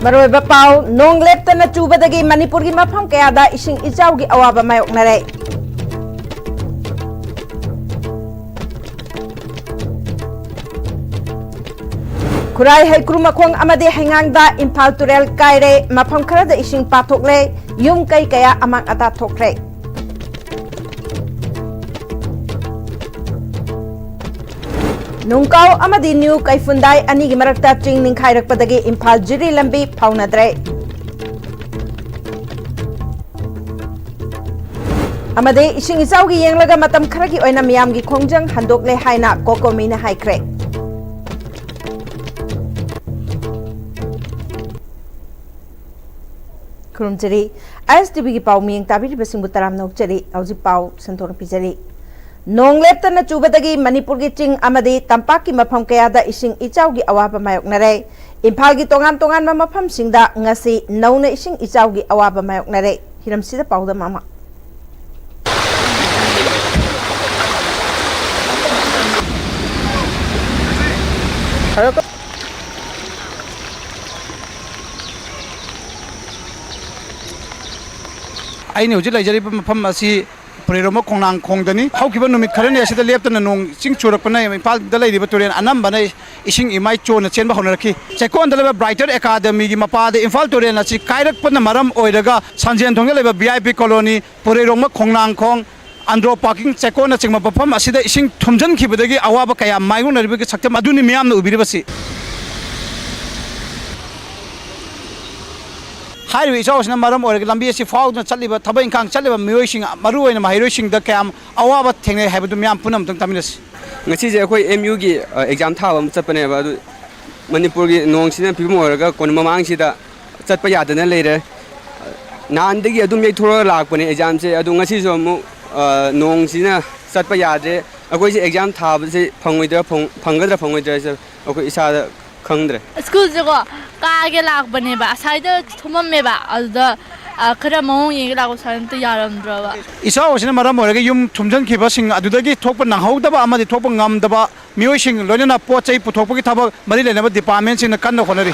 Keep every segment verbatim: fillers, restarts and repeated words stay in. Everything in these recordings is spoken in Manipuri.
ꯑꯔꯣꯏꯕ ꯄꯥꯎ, ꯅꯣꯡ ꯂꯦꯞꯇꯅ ꯆꯨꯕꯗꯒꯤ ꯃꯅꯤꯄꯨꯔꯒꯤ ꯃꯐꯝ ꯀꯌꯥꯗ ꯏꯁꯤꯡ ꯏꯆꯥꯎꯒꯤ ꯑꯋꯥꯕ ꯃꯥꯌꯣꯛꯅꯔꯦ꯫ ꯈꯨꯔꯥꯏ, ꯍꯩꯀ꯭ꯔꯨ ꯃꯈꯣꯡ ꯑꯃꯗꯤ ꯍꯩꯉꯥꯡꯗ ꯏꯝꯐꯥꯜ ꯇꯨꯔꯦꯜ ꯀꯥꯏꯔꯦ, ꯃꯐꯝ ꯈꯔꯗ ꯏꯁꯤꯡ ꯄꯥꯊꯣꯛꯂꯦ, ꯌꯨꯝ ꯀꯩ ꯀꯌꯥ ꯑꯃꯥꯡ ꯑꯇꯥ ꯊꯣꯛꯈ꯭ꯔꯦ꯫ ꯅꯨꯡꯀꯥꯎ ꯑꯃꯗꯤ ꯅ꯭ꯌꯨ ꯀꯩꯐꯨꯟꯗꯥꯏ ꯑꯅꯤꯒꯤ ꯃꯔꯛꯇ ꯆꯤꯡ ꯅꯤꯡꯈꯥꯏꯔꯛꯄꯗꯒꯤ ꯏꯝꯐꯥꯜ ꯖꯤꯔꯤ ꯂꯝꯕꯤ ꯐꯥꯎꯅꯗ꯭ꯔꯦ꯫ ꯑꯃꯗꯤ ꯏꯁꯤꯡ ꯏꯆꯥꯎꯒꯤ ꯌꯦꯡꯂꯒ ꯃꯇꯝ ꯈꯔꯒꯤ ꯑꯣꯏꯅ ꯃꯤꯌꯥꯝꯒꯤ ꯈꯣꯡꯖꯪ ꯍꯟꯗꯣꯛꯂꯦ ꯍꯥꯏꯅ ꯀꯣꯀꯣꯃꯤꯅ ꯍꯥꯏꯈ꯭ꯔꯦ꯫ ꯈꯨꯔꯨꯝꯖꯔꯤ꯫ ꯑꯥꯏ ꯑꯦꯁ ꯇꯤ ꯚꯤꯒꯤ ꯄꯥꯎ ꯃꯤꯠꯌꯦꯡ ꯇꯥꯕꯤꯔꯤꯕꯁꯤꯡꯕꯨ ꯇꯔꯥꯝꯅ ꯑꯣꯛꯆꯔꯤ꯫ ꯍꯧꯖꯤꯛ ꯄꯥꯎ ꯁꯟꯗꯣꯛꯅ ꯄꯤꯖꯔꯤ꯫ ꯅꯣꯡ ꯂꯦꯞꯇꯅ ꯆꯨꯕꯗꯒꯤ ꯃꯅꯤꯄꯨꯔꯒꯤ ꯆꯤꯡ ꯑꯃꯗꯤ ꯇꯝꯄꯥꯛꯀꯤ ꯃꯐꯝ ꯀꯌꯥꯗ ꯏꯁꯤꯡ ꯏꯆꯥꯎꯒꯤ ꯑꯋꯥꯕ ꯃꯥꯌꯣꯛꯅꯔꯦ꯫ ꯏꯝꯐꯥꯜꯒꯤ ꯇꯣꯉꯥꯟ ꯇꯣꯉꯥꯟꯕ ꯃꯐꯝꯁꯤꯡꯗ ꯉꯁꯤ ꯅꯧꯅ ꯏꯁꯤꯡ ꯏꯆꯥꯎꯒꯤ ꯑꯋꯥꯕ ꯃꯥꯌꯣꯛꯅꯔꯦ꯫ ꯍꯤꯔꯝꯁꯤꯗ ꯄꯥꯎꯗꯝ ꯑꯃ꯫ ꯑꯩꯅ ꯍꯧꯖꯤꯛ ꯂꯩꯖꯔꯤꯕ ꯃꯐꯝ ꯑꯁꯤ ꯄꯨꯔꯩꯔꯣꯝꯕ ꯈꯣꯡꯅꯥꯡ ꯈꯣꯡꯗꯅꯤ꯫ ꯍꯧꯈꯤꯕ ꯅꯨꯃꯤꯠ ꯈꯔꯅꯤ ꯑꯁꯤꯗ ꯂꯦꯞꯇꯅ ꯅꯣꯡ ꯏꯁꯤꯡ ꯆꯨꯔꯛꯄꯅ ꯏꯝꯐꯥꯜꯗ ꯂꯩꯔꯤꯕ ꯇꯨꯔꯦꯜ ꯑꯅꯝꯕꯅ ꯏꯁꯤꯡ ꯏꯃꯥꯏ ꯆꯣꯟꯅ ꯆꯦꯟꯕ ꯍꯧꯅꯔꯛꯈꯤ꯫ ꯆꯦꯛꯀꯣꯟꯗ ꯂꯩꯕ ꯕ꯭ꯔꯥꯏꯇꯔ ꯑꯦꯀꯥꯗꯃꯤꯒꯤ ꯃꯄꯥꯗ ꯏꯝꯐꯥꯜ ꯇꯨꯔꯦꯜ ꯑꯁꯤ ꯀꯥꯏꯔꯛꯄꯅ ꯃꯔꯝ ꯑꯣꯏꯔꯒ ꯁꯟꯖꯦꯟꯊꯣꯡꯗ ꯂꯩꯕ V I P colony, Pureiromba Khongnangkhong, Andro parking, ꯆꯦꯛꯀꯣꯟꯅꯆꯤꯡꯕ ꯃꯐꯝ ꯑꯁꯤꯗ ꯏꯁꯤꯡ ꯊꯨꯝꯖꯤꯟꯈꯤꯕꯗꯒꯤ ꯑꯋꯥꯕ ꯀꯌꯥ ꯃꯥꯌꯣꯛꯅꯔꯤꯕꯒꯤ ꯁꯛꯇꯝ ꯑꯗꯨꯅꯤ ꯃꯤꯌꯥꯝꯅ ꯎꯕꯤꯔꯤꯕꯁꯤ꯫ ꯍꯥꯏꯔꯤꯕ ꯏꯆꯥꯎ ꯑꯁꯤꯅ ꯃꯔꯝ ꯑꯣꯏꯔꯒ ꯂꯝꯕꯤ ꯑꯁꯤ ꯐꯥꯎꯗꯨꯅ ꯆꯠꯂꯤꯕ, ꯊꯕꯛ ꯏꯪꯈꯥꯡ ꯆꯠꯂꯤꯕ ꯃꯤꯑꯣꯏꯁꯤꯡ, ꯃꯔꯨꯑꯣꯏꯅ ꯃꯍꯩꯔꯣꯏꯁꯤꯡꯗ ꯀꯌꯥꯝ ꯑꯋꯥꯕ ꯊꯦꯡꯅꯩ ꯍꯥꯏꯕꯗꯨ ꯃꯤꯌꯥꯝ ꯄꯨꯝꯅꯃꯛꯇꯪ ꯇꯥꯃꯤꯟꯅꯁꯤ꯫ ꯉꯁꯤꯁꯦ ꯑꯩꯈꯣꯏ ꯑꯦꯝ ꯌꯨꯒꯤ, ꯑ, ꯑꯦꯛꯖꯥꯝ ꯊꯥꯕ ꯑꯃ ꯆꯠꯄꯅꯦꯕ꯫ ꯑꯗꯨ ꯃꯅꯤꯄꯨꯔꯒꯤ ꯅꯣꯡꯁꯤꯅ ꯐꯤꯕꯝ ꯑꯣꯏꯔꯒ ꯀꯣꯟꯅ ꯃꯃꯥꯡꯁꯤꯗ ꯆꯠꯄ ꯌꯥꯗꯅ ꯂꯩꯔꯦ꯫ ꯅꯍꯥꯟꯗꯒꯤ ꯑꯗꯨꯝ ꯌꯩꯊꯣꯔꯒ ꯂꯥꯛꯄꯅꯦ ꯑꯦꯛꯖꯥꯝꯁꯦ, ꯑꯗꯨ ꯉꯁꯤꯁꯨ ꯑꯃꯨꯛ, ꯑ, ꯅꯣꯡꯁꯤꯅ ꯆꯠꯄ ꯌꯥꯗ꯭ꯔꯦ꯫ ꯑꯩꯈꯣꯏꯁꯦ ꯑꯦꯛꯖꯥꯝ ꯊꯥꯕꯁꯦ ꯐꯪꯉꯣꯏꯗ꯭ꯔꯥ, ꯐꯪ-, ꯐꯪꯒꯗ꯭ꯔꯥ ꯐꯪꯉꯣꯏꯗ꯭ꯔꯥ ꯍꯥꯏꯁꯦ ꯑꯩꯈꯣꯏ ꯏꯁꯥꯗ ꯈꯪꯗ꯭ꯔꯦ꯫ ꯁ꯭ꯀꯨꯜꯁꯦꯀꯣ ꯀꯥꯒꯦ ꯂꯥꯛꯄꯅꯦꯕ, ꯑꯁꯥꯏꯗ ꯊꯨꯝꯃꯝꯃꯦꯕ, ꯑꯗꯨꯗ, ꯑ, ꯈꯔ ꯃꯑꯣꯡ ꯌꯦꯡꯒꯦ ꯂꯥꯛꯄ ꯁ꯭ꯋꯥꯏꯗ ꯑꯝꯇ ꯌꯥꯔꯝꯗ꯭ꯔꯕ꯫ ꯏꯆꯥꯎ ꯑꯁꯤꯅ ꯃꯔꯝ ꯑꯣꯏꯔꯒ ꯌꯨꯝ ꯊꯨꯝꯖꯤꯟꯈꯤꯕꯁꯤꯡ ꯑꯗꯨꯗꯒꯤ ꯊꯣꯛꯄ ꯅꯪꯍꯧꯗꯕ ꯑꯃꯗꯤ ꯊꯣꯛꯄ ꯉꯝꯗꯕ ꯃꯤꯑꯣꯏꯁꯤꯡ, ꯂꯣꯏꯅꯅ ꯄꯣꯠ ꯆꯩ ꯄꯨꯊꯣꯛꯄꯒꯤ ꯊꯕꯛ ꯃꯔꯤ ꯂꯩꯅꯕ ꯗꯤꯄꯥꯔꯠꯃꯦꯟꯁꯤꯡꯅ ꯀꯟꯅ ꯍꯣꯠꯅꯔꯤ꯫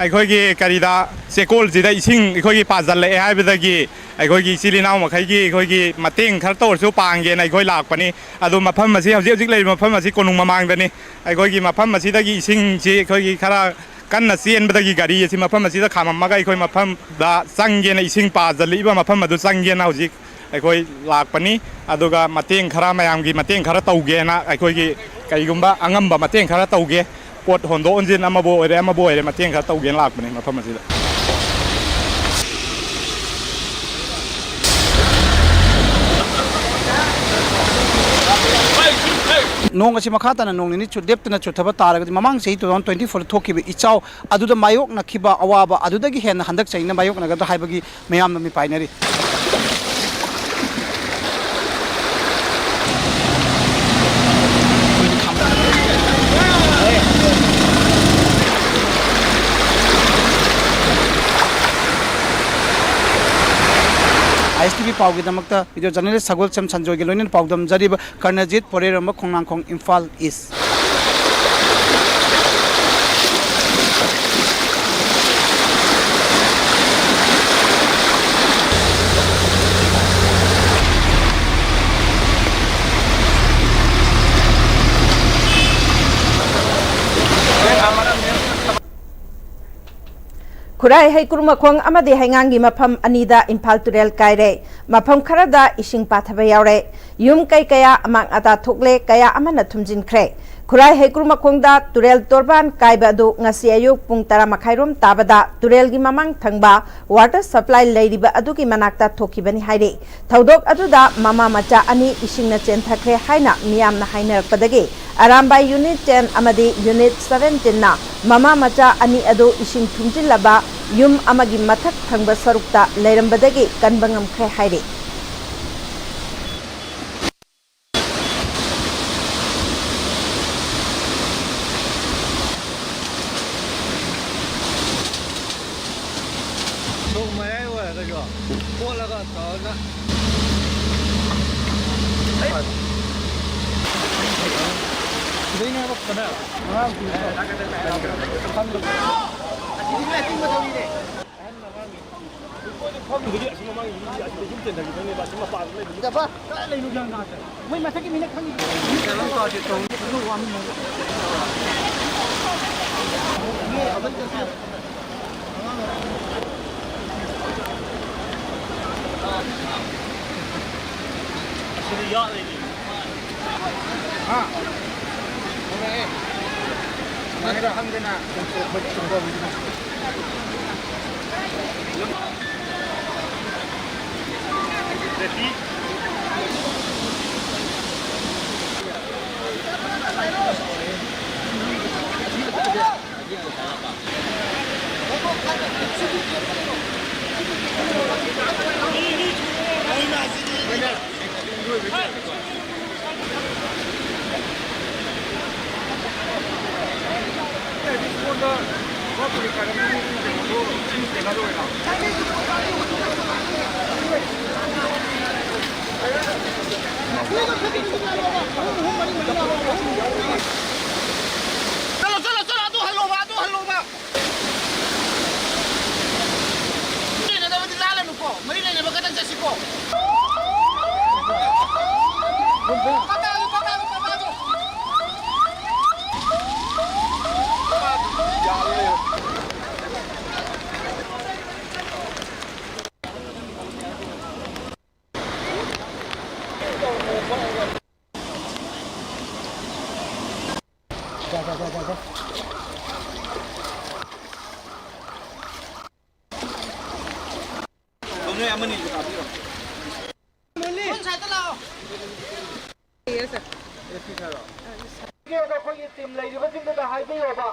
ꯑꯩꯈꯣꯏꯒꯤ ꯀꯔꯤꯗ, ꯆꯦꯀꯣꯜꯁꯤꯗ ꯏꯁꯤꯡ ꯑꯩꯈꯣꯏꯒꯤ ꯄꯥꯖꯜꯂꯛꯑꯦ ꯍꯥꯏꯕꯗꯒꯤ ꯑꯩꯈꯣꯏꯒꯤ ꯏꯆꯤꯜ ꯏꯅꯥꯎ ꯃꯈꯩꯒꯤ ꯑꯩꯈꯣꯏꯒꯤ ꯃꯇꯦꯡ ꯈꯔ ꯇꯧꯔꯁꯨ ꯄꯥꯡꯒꯦꯅ ꯑꯩꯈꯣꯏ ꯂꯥꯛꯄꯅꯤ꯫ ꯑꯗꯣ ꯃꯐꯝ ꯑꯁꯤ, ꯍꯧꯖꯤꯛ ꯍꯧꯖꯤꯛ ꯂꯩꯔꯤꯕ ꯃꯐꯝ ꯑꯁꯤ ꯀꯣꯅꯨꯡ ꯃꯃꯥꯡꯗꯅꯤ꯫ ꯑꯩꯈꯣꯏꯒꯤ ꯃꯐꯝ ꯑꯁꯤꯗꯒꯤ ꯏꯁꯤꯡꯁꯤ ꯑꯩꯈꯣꯏꯒꯤ ꯈꯔ ꯀꯟꯅ ꯆꯦꯟꯕꯗꯒꯤ ꯒꯥꯔꯤ ꯑꯁꯤ ꯃꯐꯝ ꯑꯁꯤꯗ ꯈꯥꯝꯃꯝꯃꯒ ꯑꯩꯈꯣꯏ ꯃꯐꯝꯗ ꯆꯪꯒꯦꯅ, ꯏꯁꯤꯡ ꯄꯥꯖꯜꯂꯛꯏꯕ ꯃꯐꯝ ꯑꯗꯨ ꯆꯪꯒꯦꯅ ꯍꯧꯖꯤꯛ ꯑꯩꯈꯣꯏ ꯂꯥꯛꯄꯅꯤ꯫ ꯑꯗꯨꯒ ꯃꯇꯦꯡ ꯈꯔ, ꯃꯌꯥꯝꯒꯤ ꯃꯇꯦꯡ ꯈꯔ ꯇꯧꯒꯦꯅ, ꯑꯩꯈꯣꯏꯒꯤ ꯀꯔꯤꯒꯨꯝꯕ ꯑꯉꯝꯕ ꯃꯇꯦꯡ ꯈꯔ ꯇꯧꯒꯦ꯫ ꯄꯣꯠ ꯍꯣꯟꯗꯣꯛ ꯍꯣꯟꯖꯤꯟ ꯑꯃꯕꯨ ꯑꯣꯏꯔꯦ, ꯑꯃꯕꯨ ꯑꯣꯏꯔꯦ, ꯃꯇꯦꯡ ꯈꯔ ꯇꯧꯒꯦꯅ ꯂꯥꯛꯄꯅꯦ ꯃꯐꯝ ꯑꯁꯤꯗ꯫ ꯅꯣꯡ ꯑꯁꯤ ꯃꯈꯥ ꯇꯥꯅ ꯅꯣꯡ ꯅꯤꯅꯤ ꯆꯨ-, ꯂꯦꯞꯇꯅ ꯆꯨꯊꯕ ꯇꯥꯔꯒꯗꯤ, ꯃꯃꯥꯡ ꯆꯍꯤ two thousand twenty four ꯊꯣꯛꯈꯤꯕ ꯏꯆꯥꯎ ꯑꯗꯨꯗ ꯃꯥꯌꯣꯛꯅꯈꯤꯕ ꯑꯋꯥꯕ ꯑꯗꯨꯗꯒꯤ ꯍꯦꯟꯅ ꯍꯟꯗꯛ ꯆꯍꯤꯅ ꯃꯥꯌꯣꯛꯅꯒꯗ꯭ꯔꯥ ꯍꯥꯏꯕꯒꯤ ꯃꯤꯌꯥꯝꯅ ꯃꯤꯄꯥꯏꯅꯔꯤ꯫ ꯑꯥꯏ ꯑꯦꯁ ꯇꯤ ꯚꯤ ꯄꯥꯎꯒꯤꯗꯃꯛꯇ video journalist ꯁꯒꯣꯜꯁꯦꯝ ꯁꯟꯖꯣꯏꯒꯤ ꯂꯣꯏꯅꯅ ꯄꯥꯎꯗꯝꯖꯔꯤꯕ ꯀꯔꯅꯖꯤꯠ ꯄꯣꯔꯦꯔꯣꯝꯕ, ꯈꯣꯡꯅꯥꯡꯈꯣꯡ, ꯏꯝꯐꯥꯜ ꯏꯁ꯫ ꯈꯨꯔꯥꯏ ꯍꯩꯀ꯭ꯔꯨꯃꯈꯣꯡ ꯑꯃꯗꯤ ꯍꯩꯉꯥꯡꯒꯤ ꯃꯐꯝ ꯑꯅꯤꯗ ꯏꯝꯐꯥꯜ ꯇꯨꯔꯦꯜ ꯀꯥꯏꯔꯦ꯫ ꯃꯐꯝ ꯈꯔꯗ ꯏꯁꯤꯡ ꯄꯥꯊꯕ ꯌꯥꯎꯔꯦ꯫ ꯌꯨꯝ ꯀꯩ ꯀꯌꯥ ꯑꯃꯥꯡ ꯑꯇꯥ ꯊꯣꯛꯂꯦ, ꯀꯌꯥ ꯑꯃꯅ ꯊꯨꯝꯖꯤꯟꯈ꯭ꯔꯦ꯫ ꯈꯨꯔꯥꯏ ꯍꯩꯀ꯭ꯔꯨꯃꯈꯣꯡꯗ ꯇꯨꯔꯦꯜ ꯇꯣꯔꯕꯥꯟ ꯀꯥꯏꯕ ꯑꯗꯨ ꯉꯁꯤ ꯑꯌꯨꯛ ꯄꯨꯡ ꯇꯔꯥ ꯃꯈꯥꯏꯔꯣꯝ ꯇꯥꯕꯗ ꯇꯨꯔꯦꯜꯒꯤ ꯃꯃꯥꯡ ꯊꯪꯕ water supply ꯂꯩꯔꯤꯕ ꯑꯗꯨꯒꯤ ꯃꯅꯥꯛꯇ ꯊꯣꯛꯈꯤꯕꯅꯤ ꯍꯥꯏꯔꯤ꯫ ꯊꯧꯗꯣꯛ ꯑꯗꯨꯗ ꯃꯃꯥ ꯃꯆꯥ ꯑꯅꯤ ꯏꯁꯤꯡꯅ ꯆꯦꯟꯊꯈ꯭ꯔꯦ ꯍꯥꯏꯅ ꯃꯤꯌꯥꯝꯅ ꯍꯥꯏꯅꯔꯛꯄꯗꯒꯤ ꯑꯔꯥꯝꯕꯥꯏ Unit ten ꯑꯃꯗꯤ Unit seventeen ꯅ ꯃꯃꯥ ꯃꯆꯥ ꯑꯅꯤ ꯑꯗꯨ ꯏꯁꯤꯡ ꯊꯨꯝꯖꯤꯜꯂꯕ ꯌꯨꯝ ꯑꯃꯒꯤ ꯃꯊꯛ ꯊꯪꯕ ꯁꯔꯨꯛꯇ ꯂꯩꯔꯝꯕꯗꯒꯤ ꯀꯟꯕ ꯉꯝꯈ꯭ꯔꯦ ꯍꯥꯏꯔꯤ꯫ ꯁꯣꯛ ꯃꯌꯥꯏ ꯑꯣꯏꯔꯒꯁꯨ ꯀꯣꯠꯂꯒ ꯇꯧꯔꯒ ꯁꯤꯗꯩꯅꯦꯕ ꯐꯖꯅ ꯑꯉꯥꯡꯁꯤꯡ ꯐꯝꯕꯒꯤ ꯑꯁꯤ ꯃꯃꯥꯡꯒꯤ ꯃꯤꯗꯤ ꯑꯁꯤꯗ ꯌꯨꯝ ꯆꯦꯟꯊꯈꯤꯕꯩꯅꯦꯕ, ꯑꯁꯤ ꯃꯄꯥꯗ ꯂꯩꯕ ꯃꯤ꯫ ꯃꯣꯏ ꯃꯊꯛꯀꯤ ꯃꯤꯅ ꯈꯪꯉꯤ꯫ ꯑꯁꯤꯗ ꯌꯥꯠ ꯂꯩꯔꯤ꯫ ꯍꯥ? ꯈꯪꯉꯦ꯫ ꯁꯨꯃꯥꯏꯅꯒ ꯍꯪꯗꯅ꯫ ꯆꯠꯂꯣ, ꯆꯠꯂꯣ, ꯆꯠꯂꯣ, ꯑꯗꯨ ꯍꯜꯂꯣꯕ, ꯑꯗꯨ ꯍꯜꯂꯣꯕ꯫ ꯂꯩꯅꯗꯕꯗꯤ ꯂꯥꯜꯂꯅꯨꯀꯣ, ꯃꯔꯤ ꯂꯩꯅꯕ ꯈꯛꯇꯪ ꯆꯠꯁꯤꯀꯣ꯫ ꯄꯥꯄꯥꯗꯣ, ꯄꯥꯄꯥꯗꯣ, ꯄꯥꯄꯥꯗꯣ꯫ ꯅꯣꯏ ꯑꯃꯅꯤꯁꯨ ꯀꯥꯞꯄꯤꯔꯣ꯫ ꯑꯩꯈꯣꯏꯒꯤ ꯇꯤꯝ ꯂꯩꯔꯤꯕꯁꯤꯡꯗꯨꯗ ꯍꯥꯏꯕꯤꯌꯣꯕ,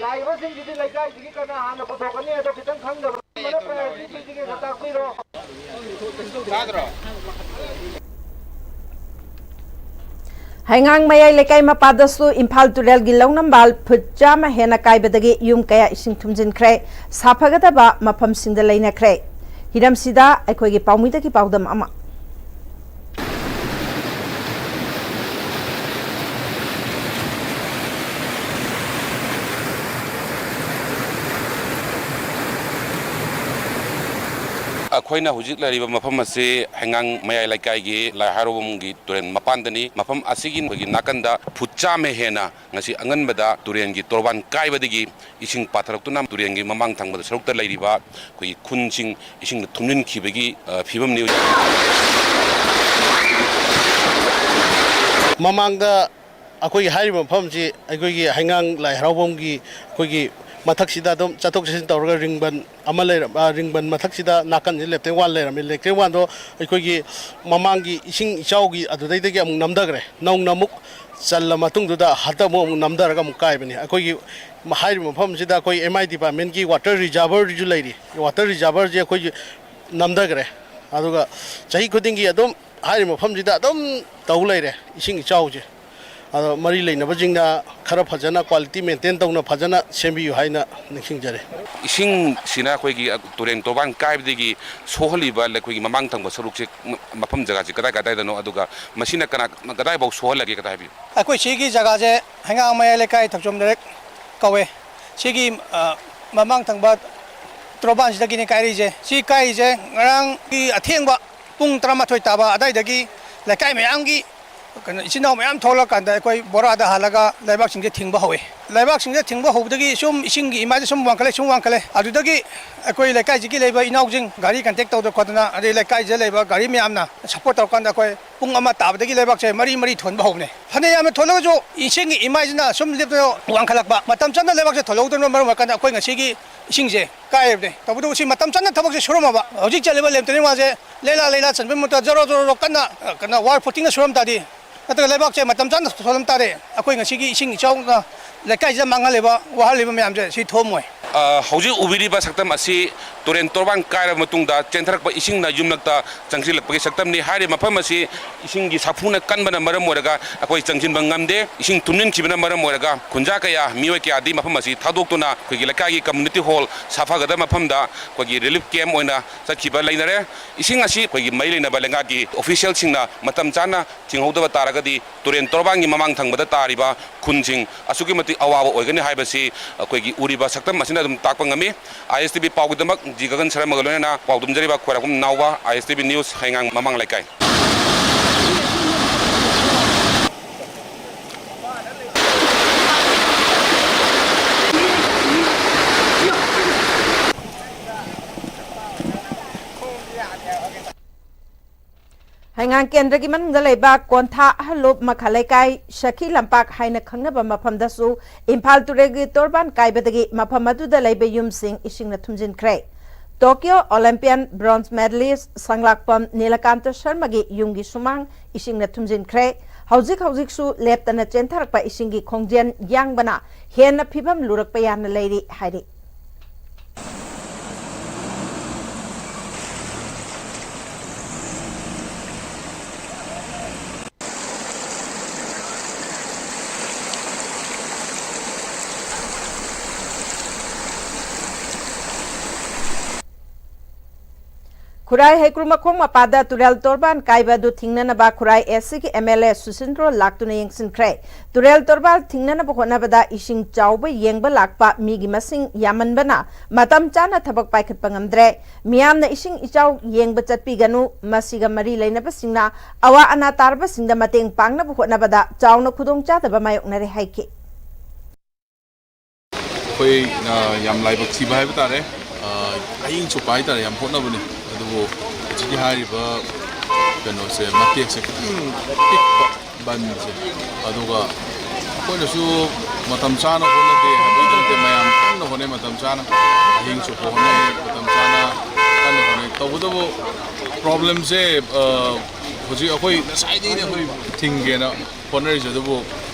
ꯂꯥꯛꯏꯕꯁꯤꯡꯁꯤꯗꯤ ꯂꯩꯀꯥꯏꯁꯤꯒꯤ ꯀꯅꯥ ꯍꯥꯟꯅ ꯄꯨꯊꯣꯛꯀꯅꯤ ꯍꯥꯏꯗꯣ ꯈꯤꯇꯪ ꯈꯪꯗꯕ ꯑꯃꯅ priority ꯄꯤꯁꯤꯒꯦ ꯈꯔ ꯇꯥꯛꯄꯤꯔꯣ꯫ ꯇꯥꯗ꯭ꯔꯣ? ꯍꯩꯉꯥꯡ ꯃꯌꯥꯏ ꯂꯩꯀꯥꯏ ꯃꯄꯥꯗꯁꯨ ꯏꯝꯐꯥꯜ ꯇꯨꯔꯦꯜꯒꯤ ꯂꯧꯅꯝꯕꯥꯜ ꯐꯨꯠ ꯆꯥꯝꯃ ꯍꯦꯟꯅ ꯀꯥꯏꯕꯗꯒꯤ ꯌꯨꯝ ꯀꯌꯥ ꯏꯁꯤꯡ ꯊꯨꯝꯖꯤꯟꯈ꯭ꯔꯦ, ꯁꯥꯐꯒꯗꯕ ꯃꯐꯝꯁꯤꯡꯗ ꯂꯩꯅꯈ꯭ꯔꯦ꯫ ꯍꯤꯔꯝꯁꯤꯗ ꯑꯩꯈꯣꯏꯒꯤ ꯄꯥꯎꯃꯤꯗꯒꯤ ꯄꯥꯎꯗꯝ ꯑꯃ꯫ ꯑꯩꯈꯣꯏꯅ ꯍꯧꯖꯤꯛ ꯂꯩꯔꯤꯕ ꯃꯐꯝ ꯑꯁꯤ ꯍꯩꯉꯥꯡ ꯃꯌꯥꯏ ꯂꯩꯀꯥꯏꯒꯤ ꯂꯥꯏ ꯍꯔꯥꯎꯐꯝꯒꯤ ꯇꯨꯔꯦꯜ ꯃꯄꯥꯟꯗꯅꯤ꯫ ꯃꯐꯝ ꯑꯁꯤꯒꯤ ꯑꯩꯈꯣꯏꯒꯤ ꯅꯥꯀꯟꯗ ꯐꯨꯠ ꯆꯥꯝꯃ ꯍꯦꯟꯅ ꯉꯁꯤ ꯑꯉꯟꯕꯗ ꯇꯨꯔꯦꯜꯒꯤ ꯇꯣꯔꯕꯥꯟ ꯀꯥꯏꯕꯗꯒꯤ ꯏꯁꯤꯡ ꯄꯥꯊꯔꯛꯇꯨꯅ ꯇꯨꯔꯦꯜꯒꯤ ꯃꯃꯥꯡ ꯊꯪꯕꯗ ꯁꯔꯨꯛꯇ ꯂꯩꯔꯤꯕ ꯑꯩꯈꯣꯏꯒꯤ ꯈꯨꯟꯁꯤꯡ ꯏꯁꯤꯡꯗ ꯊꯨꯝꯖꯤꯟꯈꯤꯕꯒꯤ, ꯑ, ꯐꯤꯕꯝꯅꯤ ꯍꯧꯖꯤꯛ꯫ ꯃꯃꯥꯡꯗ ꯑꯩꯈꯣꯏꯒꯤ ꯍꯥꯏꯔꯤꯕ ꯃꯐꯝꯁꯤ ꯑꯩꯈꯣꯏꯒꯤ ꯍꯩꯉꯥꯡ ꯂꯥꯏ ꯍꯔꯥꯎꯐꯝꯒꯤ ꯑꯩꯈꯣꯏꯒꯤ ꯃꯊꯛꯁꯤꯗ ꯑꯗꯨꯝ ꯆꯠꯊꯣꯛ ꯆꯠꯁꯤꯟ ꯇꯧꯔꯒ ꯔꯤꯡꯕꯟ ꯑꯃ ꯂꯩꯔꯝ-, ꯑ, ꯔꯤꯡꯕꯟ ꯃꯊꯛꯁꯤꯗ ꯅꯥꯀꯟꯁꯤꯗ ꯂꯦꯇ꯭ꯔꯤꯟ ꯋꯥꯜ ꯂꯩꯔꯝꯃꯤ꯫ ꯂꯦꯇ꯭ꯔꯤꯟ ꯋꯥꯜꯗꯣ ꯑꯩꯈꯣꯏꯒꯤ ꯃꯃꯥꯡꯒꯤ ꯏꯁꯤꯡ ꯏꯆꯥꯎꯒꯤ ꯑꯗꯨꯗꯩꯗꯒꯤ ꯑꯃꯨꯛ ꯅꯝꯊꯈ꯭ꯔꯦ꯫ ꯅꯧꯅ ꯑꯃꯨꯛ ꯆꯜꯂ ꯃꯇꯨꯡꯗꯨꯗ ꯍꯟꯗꯛ ꯑꯃꯨꯛ, ꯑꯃꯨꯛ ꯅꯝꯊꯔꯒ ꯑꯃꯨꯛ ꯀꯥꯏꯕꯅꯤ꯫ ꯑꯩꯈꯣꯏꯒꯤ ꯍꯥꯏꯔꯤꯕ ꯃꯐꯝꯁꯤꯗ ꯑꯩꯈꯣꯏ ꯑꯦꯝ ꯑꯥꯏ ꯗꯤꯄꯥꯔꯠꯃꯦꯟꯒꯤ ꯋꯥꯇꯔ ꯔꯤꯖꯥꯔꯚꯔꯁꯨ ꯂꯩꯔꯤ꯫ ꯋꯥꯇꯔ ꯔꯤꯖꯥꯔꯚꯔꯁꯦ ꯑꯩꯈꯣꯏꯒꯤ ꯅꯝꯊꯈ꯭ꯔꯦ꯫ ꯑꯗꯨꯒ ꯆꯍꯤ ꯈꯨꯗꯤꯡꯒꯤ ꯑꯗꯨꯝ ꯍꯥꯏꯔꯤꯕ ꯃꯐꯝꯁꯤꯗ ꯑꯗꯨꯝ ꯇꯧ ꯂꯩꯔꯦ ꯏꯁꯤꯡ ꯏꯆꯥꯎꯁꯦ꯫ ꯑꯗꯣ ꯃꯔꯤ ꯂꯩꯅꯕꯁꯤꯡꯅ ꯈꯔ ꯐꯖꯅ ꯀ꯭ꯋꯥꯂꯤꯇꯤ ꯃꯦꯟꯇꯦꯟ ꯇꯧꯅ ꯐꯖꯅ ꯁꯦꯝꯕꯤꯌꯨ ꯍꯥꯏꯅ ꯅꯤꯡꯁꯤꯡꯖꯔꯤ꯫ ꯏꯁꯤꯡꯁꯤꯅ ꯑꯩꯈꯣꯏꯒꯤ ꯇꯨꯔꯦꯟ ꯇꯣꯔꯕꯥꯟ ꯀꯥꯏꯕꯗꯒꯤ ꯁꯣꯛꯍꯜꯂꯤꯕ ꯑꯩꯈꯣꯏꯒꯤ ꯃꯃꯥꯡ ꯊꯪꯕ ꯁꯔꯨꯛꯁꯦ, ꯃꯐꯝ ꯖꯒꯥꯁꯦ ꯀꯗꯥꯏ ꯀꯗꯥꯏꯗꯅꯣ, ꯑꯗꯨꯒ ꯃꯁꯤꯅ ꯀꯅꯥ, ꯀꯗꯥꯏꯐꯥꯎ ꯁꯣꯛꯍꯜꯂꯒꯦ, ꯈꯤꯇ ꯍꯥꯏꯕꯤꯌꯨ꯫ ꯑꯩꯈꯣꯏ ꯁꯤꯒꯤ ꯖꯒꯥꯁꯦ ꯍꯩꯉꯥꯡ ꯃꯌꯥꯏ ꯂꯩꯀꯥꯏ ꯊꯛꯆꯣꯝ ꯂꯩꯔꯛ ꯀꯧꯋꯦ꯫ ꯁꯤꯒꯤ, ꯑ, ꯃꯃꯥꯡ ꯊꯪꯕ ꯇꯣꯔꯕꯥꯟꯁꯤꯗꯒꯤꯅꯤ ꯀꯥꯏꯔꯛꯏꯁꯦ꯫ ꯁꯤ ꯀꯥꯏꯔꯤꯁꯦ ꯉꯔꯥꯡꯒꯤ ꯑꯊꯦꯡꯕ ꯄꯨꯡ ꯇꯔꯥꯃꯥꯊꯣꯏ ꯇꯥꯕ ꯑꯗꯥꯏꯗꯒꯤ ꯂꯩꯀꯥꯏ ꯃꯌꯥꯝꯒꯤ ꯀꯩꯅꯣ, ꯏꯆꯤꯟ ꯏꯅꯥꯎ ꯃꯌꯥꯝ ꯊꯣꯛꯂꯀꯥꯟꯗ ꯑꯩꯈꯣꯏ ꯕꯣꯔꯥꯗ ꯍꯥꯜꯂꯒ ꯂꯩꯕꯥꯛꯁꯤꯡꯁꯦ ꯊꯤꯡꯕ ꯍꯧꯋꯤ꯫ ꯂꯩꯕꯥꯛꯁꯤꯡꯁꯦ ꯊꯤꯡꯕ ꯍꯧꯕꯗꯒꯤ ꯁꯨꯝ ꯏꯁꯤꯡꯒꯤ ꯏꯃꯥꯏꯁꯦ ꯁꯨꯝ ꯋꯥꯡꯈꯠꯂꯦ, ꯁꯨꯝ ꯋꯥꯡꯈꯠꯂꯦ꯫ ꯑꯗꯨꯗꯒꯤ ꯑꯩꯈꯣꯏ ꯂꯩꯀꯥꯏꯁꯤꯒꯤ ꯂꯩꯕ ꯏꯅꯥꯎꯁꯤꯡ ꯒꯥꯔꯤ ꯀꯟꯇꯦꯛ ꯇꯧꯗꯅ ꯈꯣꯠꯇꯅ, ꯑꯗꯩ ꯂꯩꯀꯥꯏꯁꯤꯗ ꯂꯩꯕ ꯒꯥꯔꯤ ꯃꯌꯥꯝꯅ ꯁꯞꯄꯣꯔꯠ ꯇꯧꯔꯀꯥꯟꯗ ꯑꯩꯈꯣꯏ ꯄꯨꯡ ꯑꯃ ꯇꯥꯕꯗꯒꯤ ꯂꯩꯕꯥꯛꯁꯦ ꯃꯔꯤ ꯃꯔꯤ ꯊꯣꯟꯕ ꯍꯧꯕꯅꯦ꯫ ꯐꯅ ꯌꯥꯝꯅ ꯊꯣꯜꯂꯒꯁꯨ ꯏꯁꯤꯡꯒꯤ ꯏꯃꯥꯏꯁꯤꯅ ꯁꯨꯝ ꯂꯦꯞꯇꯅ ꯋꯥꯡꯈꯠꯂꯛꯄ꯫ ꯃꯇꯝ ꯆꯥꯅ ꯂꯩꯕꯥꯛꯁꯦ ꯊꯣꯜꯍꯧꯗꯕꯅ ꯃꯔꯝ ꯑꯣꯏꯔꯀꯥꯟꯗ ꯑꯩꯈꯣꯏ ꯉꯁꯤꯒꯤ ꯏꯁꯤꯡꯁꯦ ꯀꯥꯏꯔꯕꯅꯦ꯫ ꯇꯧꯕꯇꯕꯨ ꯁꯤ ꯃꯇꯝ ꯆꯥꯅ ꯊꯕꯛꯁꯦ ꯁꯨꯔꯝꯃꯕ, ꯍꯧꯖꯤꯛ ꯆꯠꯂꯤꯕ ꯂꯦꯇ꯭ꯔꯤꯟ ꯋꯥꯜꯁꯦ ꯂꯩꯂꯥ ꯂꯩꯂꯥ ꯆꯟꯕꯒꯤ ꯃꯍꯨꯠꯇ ꯖꯣꯔꯣ ꯖꯣꯔꯣ ꯖꯣꯔꯣ ꯀꯟꯅ, ꯑ, ꯀꯟꯅ ꯋꯥꯜ ꯐꯨꯇꯤꯡꯅ ꯁꯨꯔꯝ ꯇꯥꯔꯗꯤ, ꯅꯠꯇ꯭ꯔꯒ ꯂꯩꯕꯥꯛꯁꯦ ꯃꯇꯝ ꯆꯥꯅ ꯊꯣꯜꯂꯝ ꯇꯥꯔꯦ, ꯑꯩꯈꯣꯏ ꯉꯁꯤꯒꯤ ꯏꯁꯤꯡ ꯏꯆꯥꯎꯅ ꯂꯩꯀꯥꯏꯁꯤꯗ ꯃꯥꯡꯍꯜꯂꯤꯕ, ꯋꯥꯍꯜꯂꯤꯕ ꯃꯌꯥꯝꯁꯦ ꯁꯤ ꯊꯣꯛꯑꯝꯃꯣꯏ꯫ ꯑ, ꯍꯧꯖꯤꯛ ꯎꯕꯤꯔꯤꯕ ꯁꯛꯇꯝ ꯑꯁꯤ ꯇꯨꯔꯦꯟ ꯇꯣꯔꯕꯥꯟ ꯀꯥꯏꯔꯕ ꯃꯇꯨꯡꯗ ꯆꯦꯟꯊꯔꯛꯄ ꯏꯁꯤꯡꯅ ꯌꯨꯝꯂꯛꯇ ꯆꯪꯁꯤꯜꯂꯛꯄꯒꯤ ꯁꯛꯇꯝꯅꯤ꯫ ꯍꯥꯏꯔꯤꯕ ꯃꯐꯝ ꯑꯁꯤ ꯏꯁꯤꯡꯒꯤ ꯁꯥꯐꯨꯅ ꯀꯟꯕꯅ ꯃꯔꯝ ꯑꯣꯏꯔꯒ ꯑꯩꯈꯣꯏ ꯆꯪꯁꯤꯟꯕ ꯉꯝꯗꯦ꯫ ꯏꯁꯤꯡ ꯊꯨꯝꯖꯤꯟꯈꯤꯕꯅ ꯃꯔꯝ ꯑꯣꯏꯔꯒ ꯈꯨꯟꯖꯥ ꯀꯌꯥ, ꯃꯤꯑꯣꯏ ꯀꯌꯥꯗꯤ ꯃꯐꯝ ꯑꯁꯤ ꯊꯥꯗꯣꯛꯇꯨꯅ ꯑꯩꯈꯣꯏꯒꯤ ꯂꯩꯀꯥꯏꯒꯤ ꯀꯝꯃ꯭ꯌꯨꯅꯤꯇꯤ ꯍꯣꯜ ꯁꯥꯐꯒꯗꯕ ꯃꯐꯝꯗ ꯑꯩꯈꯣꯏꯒꯤ ꯔꯤꯂꯤꯐ ꯀꯦꯝꯞ ꯑꯣꯏꯅ ꯆꯠꯈꯤꯕ ꯂꯩꯅꯔꯦ꯫ ꯏꯁꯤꯡ ꯑꯁꯤ ꯑꯩꯈꯣꯏꯒꯤ ꯃꯔꯤ ꯂꯩꯅꯕ ꯂꯩꯉꯥꯛꯀꯤ ꯑꯣꯐꯤꯁꯤꯌꯦꯜꯁꯤꯡꯅ ꯃꯇꯝ ꯆꯥꯅ ꯊꯤꯡꯍꯧꯗꯕ ꯇꯥꯔꯒꯗꯤ ꯇꯨꯔꯦꯟ ꯇꯣꯔꯕꯥꯟꯒꯤ ꯃꯃꯥꯡ ꯊꯪꯕꯗ ꯇꯥꯔꯤꯕ ꯈꯨꯟꯁꯤꯡ ꯑꯁꯨꯛꯀꯤ ꯃꯇꯤꯛ ꯑꯋꯥꯕ ꯑꯣꯏꯒꯅꯤ ꯍꯥꯏꯕꯁꯤ ꯑꯩꯈꯣꯏꯒꯤ ꯎꯔꯤꯕ ꯁꯛꯇꯝ ꯑꯁꯤꯅ ꯑꯗꯨꯝ ꯇꯥꯛꯄ ꯉꯝꯃꯤ꯫ ꯑꯥꯏ ꯑꯦꯁ ꯇꯤ ꯚꯤ ꯄꯥꯎꯒꯤꯗꯃꯛ ꯖꯤ ꯒꯒꯟ ꯁꯔꯃꯒ ꯂꯣꯏꯅꯅ ꯄꯥꯎꯗꯝꯖꯔꯤꯕ ꯈ꯭ꯋꯥꯏꯔꯥꯛꯄꯝ ꯅꯥꯎꯕ, ꯑꯥꯏ ꯑꯦꯁ ꯇꯤ ꯚꯤ ꯅ꯭ꯌꯨꯁ, ꯍꯩꯉꯥꯡ ꯃꯃꯥꯡ ꯂꯩꯀꯥꯏ꯫ ꯍꯩꯉꯥꯡ ꯀꯦꯟꯗ꯭ꯔꯒꯤ ꯃꯅꯨꯡꯗ ꯂꯩꯕ ꯀꯣꯟꯊꯥ ꯑꯍꯜꯂꯨꯞ ꯃꯈꯥ ꯂꯩꯀꯥꯏ, ꯁꯈꯤ ꯂꯝꯄꯥꯛ ꯍꯥꯏꯅ ꯈꯪꯅꯕ ꯃꯐꯝꯗꯁꯨ ꯏꯝꯐꯥꯜ ꯇꯨꯔꯦꯜꯒꯤ ꯇꯣꯔꯕꯥꯟ ꯀꯥꯏꯕꯗꯒꯤ ꯃꯐꯝ ꯑꯗꯨꯗ ꯂꯩꯕ ꯌꯨꯝꯁꯤꯡ ꯏꯁꯤꯡꯅ ꯊꯨꯝꯖꯤꯟꯈ꯭ꯔꯦ꯫ Tokyo Olympian bronze medallist ꯁꯪꯂꯥꯛꯄꯝ Nilakanta ꯁꯔꯃꯒꯤ ꯌꯨꯝꯒꯤ ꯁꯨꯃꯥꯡ ꯏꯁꯤꯡꯅ ꯊꯨꯝꯖꯤꯟꯈ꯭ꯔꯦ꯫ ꯍꯧꯖꯤꯛ ꯍꯧꯖꯤꯛꯁꯨ ꯂꯦꯞꯇꯅ ꯆꯦꯟꯊꯔꯛꯄ ꯏꯁꯤꯡꯒꯤ ꯈꯣꯡꯖꯦꯜ ꯌꯥꯡꯕꯅ ꯍꯦꯟꯅ ꯐꯤꯕꯝ ꯂꯨꯔꯛꯄ ꯌꯥꯅ ꯂꯩꯔꯤ ꯍꯥꯏꯔꯤ꯫ ꯈꯨꯔꯥꯏ ꯍꯩꯀ꯭ꯔꯨ ꯃꯈꯣꯡ ꯃꯄꯥꯗ ꯇꯨꯔꯦꯜ ꯇꯣꯔꯕꯥꯟ ꯀꯥꯏꯕ ꯑꯗꯨ ꯊꯤꯡꯅꯅꯕ ꯈꯨꯔꯥꯏ ꯑꯦꯁ ꯁꯤꯒꯤ ꯑꯦꯝ ꯑꯦꯜ ꯑꯦ ꯁꯨꯁꯤꯟꯗ꯭ꯔꯣ ꯂꯥꯛꯇꯨꯅ ꯌꯦꯡꯁꯤꯟꯈ꯭ꯔꯦ꯫ ꯇꯨꯔꯦꯜ ꯇꯣꯔꯕꯥꯟ ꯊꯤꯡꯅꯅꯕ ꯍꯣꯠꯅꯕꯗ ꯏꯁꯤꯡ ꯆꯥꯎꯕ ꯌꯦꯡꯕ ꯂꯥꯛꯄ ꯃꯤꯒꯤ ꯃꯁꯤꯡ ꯌꯥꯝꯃꯟꯕꯅ ꯃꯇꯝ ꯆꯥꯅ ꯊꯕꯛ ꯄꯥꯏꯈꯠꯄ ꯉꯝꯗ꯭ꯔꯦ꯫ ꯃꯤꯌꯥꯝꯅ ꯏꯁꯤꯡ ꯏꯆꯥꯎ ꯌꯦꯡꯕ ꯆꯠꯄꯤꯒꯅꯨ, ꯃꯁꯤꯒ ꯃꯔꯤ ꯂꯩꯅꯕꯁꯤꯡꯅ ꯑꯋꯥ ꯑꯅꯥ ꯇꯥꯔꯕꯁꯤꯡꯗ ꯃꯇꯦꯡ ꯄꯥꯡꯅꯕ ꯍꯣꯠꯅꯕꯗ ꯆꯥꯎꯅ ꯈꯨꯗꯣꯡꯆꯥꯗꯕ ꯃꯥꯌꯣꯛꯅꯔꯦ ꯍꯥꯏꯈꯤ꯫ ꯑꯩꯈꯣꯏ, ꯑ, ꯌꯥꯝ ꯂꯥꯏꯕꯛ ꯊꯤꯕ ꯍꯥꯏꯕ ꯇꯥꯔꯦ꯫ ꯑ, ꯑꯍꯤꯡ ꯆꯨꯞꯄ ꯍꯥꯏ ꯇꯥꯔꯦ, ꯌꯥꯝ ꯍꯣꯠꯅꯕꯅꯤ꯫ ꯑꯗꯨꯕꯨ ꯍꯧꯖꯤꯛꯀꯤ ꯍꯥꯏꯔꯤꯕ ꯀꯩꯅꯣꯁꯦ, ꯃꯇꯦꯛꯁꯦ ꯈꯤꯇꯪ ꯄꯤꯛꯄ ꯕꯟꯁꯦ, ꯑꯗꯨꯒ ꯑꯩꯈꯣꯏꯅꯁꯨ ꯃꯇꯝ ꯆꯥꯅ ꯍꯣꯠꯅꯗꯦ ꯍꯥꯏꯕꯗꯤ ꯅꯠꯇꯦ, ꯃꯌꯥꯝ ꯀꯟꯅ ꯍꯣꯠꯅꯩ, ꯃꯇꯝ ꯆꯥꯅ ꯑꯍꯤꯡ ꯆꯨꯞꯄ ꯍꯣꯠꯅꯩ, ꯃꯇꯝ ꯆꯥꯅ ꯀꯟꯅ ꯍꯣꯠꯅꯩ꯫ ꯇꯧꯕꯇꯕꯨ ꯄ꯭ꯔꯣꯕ꯭ꯂꯦꯝꯁꯦ, ꯑ, ꯍꯧꯖꯤꯛ ꯑꯩꯈꯣꯏ ꯉꯁꯥꯏꯗꯒꯤꯅꯦ ꯑꯩꯈꯣꯏ ꯊꯤꯡꯒꯦꯅ ꯍꯣꯠꯅꯔꯤꯁꯦ, ꯑꯗꯨꯕꯨ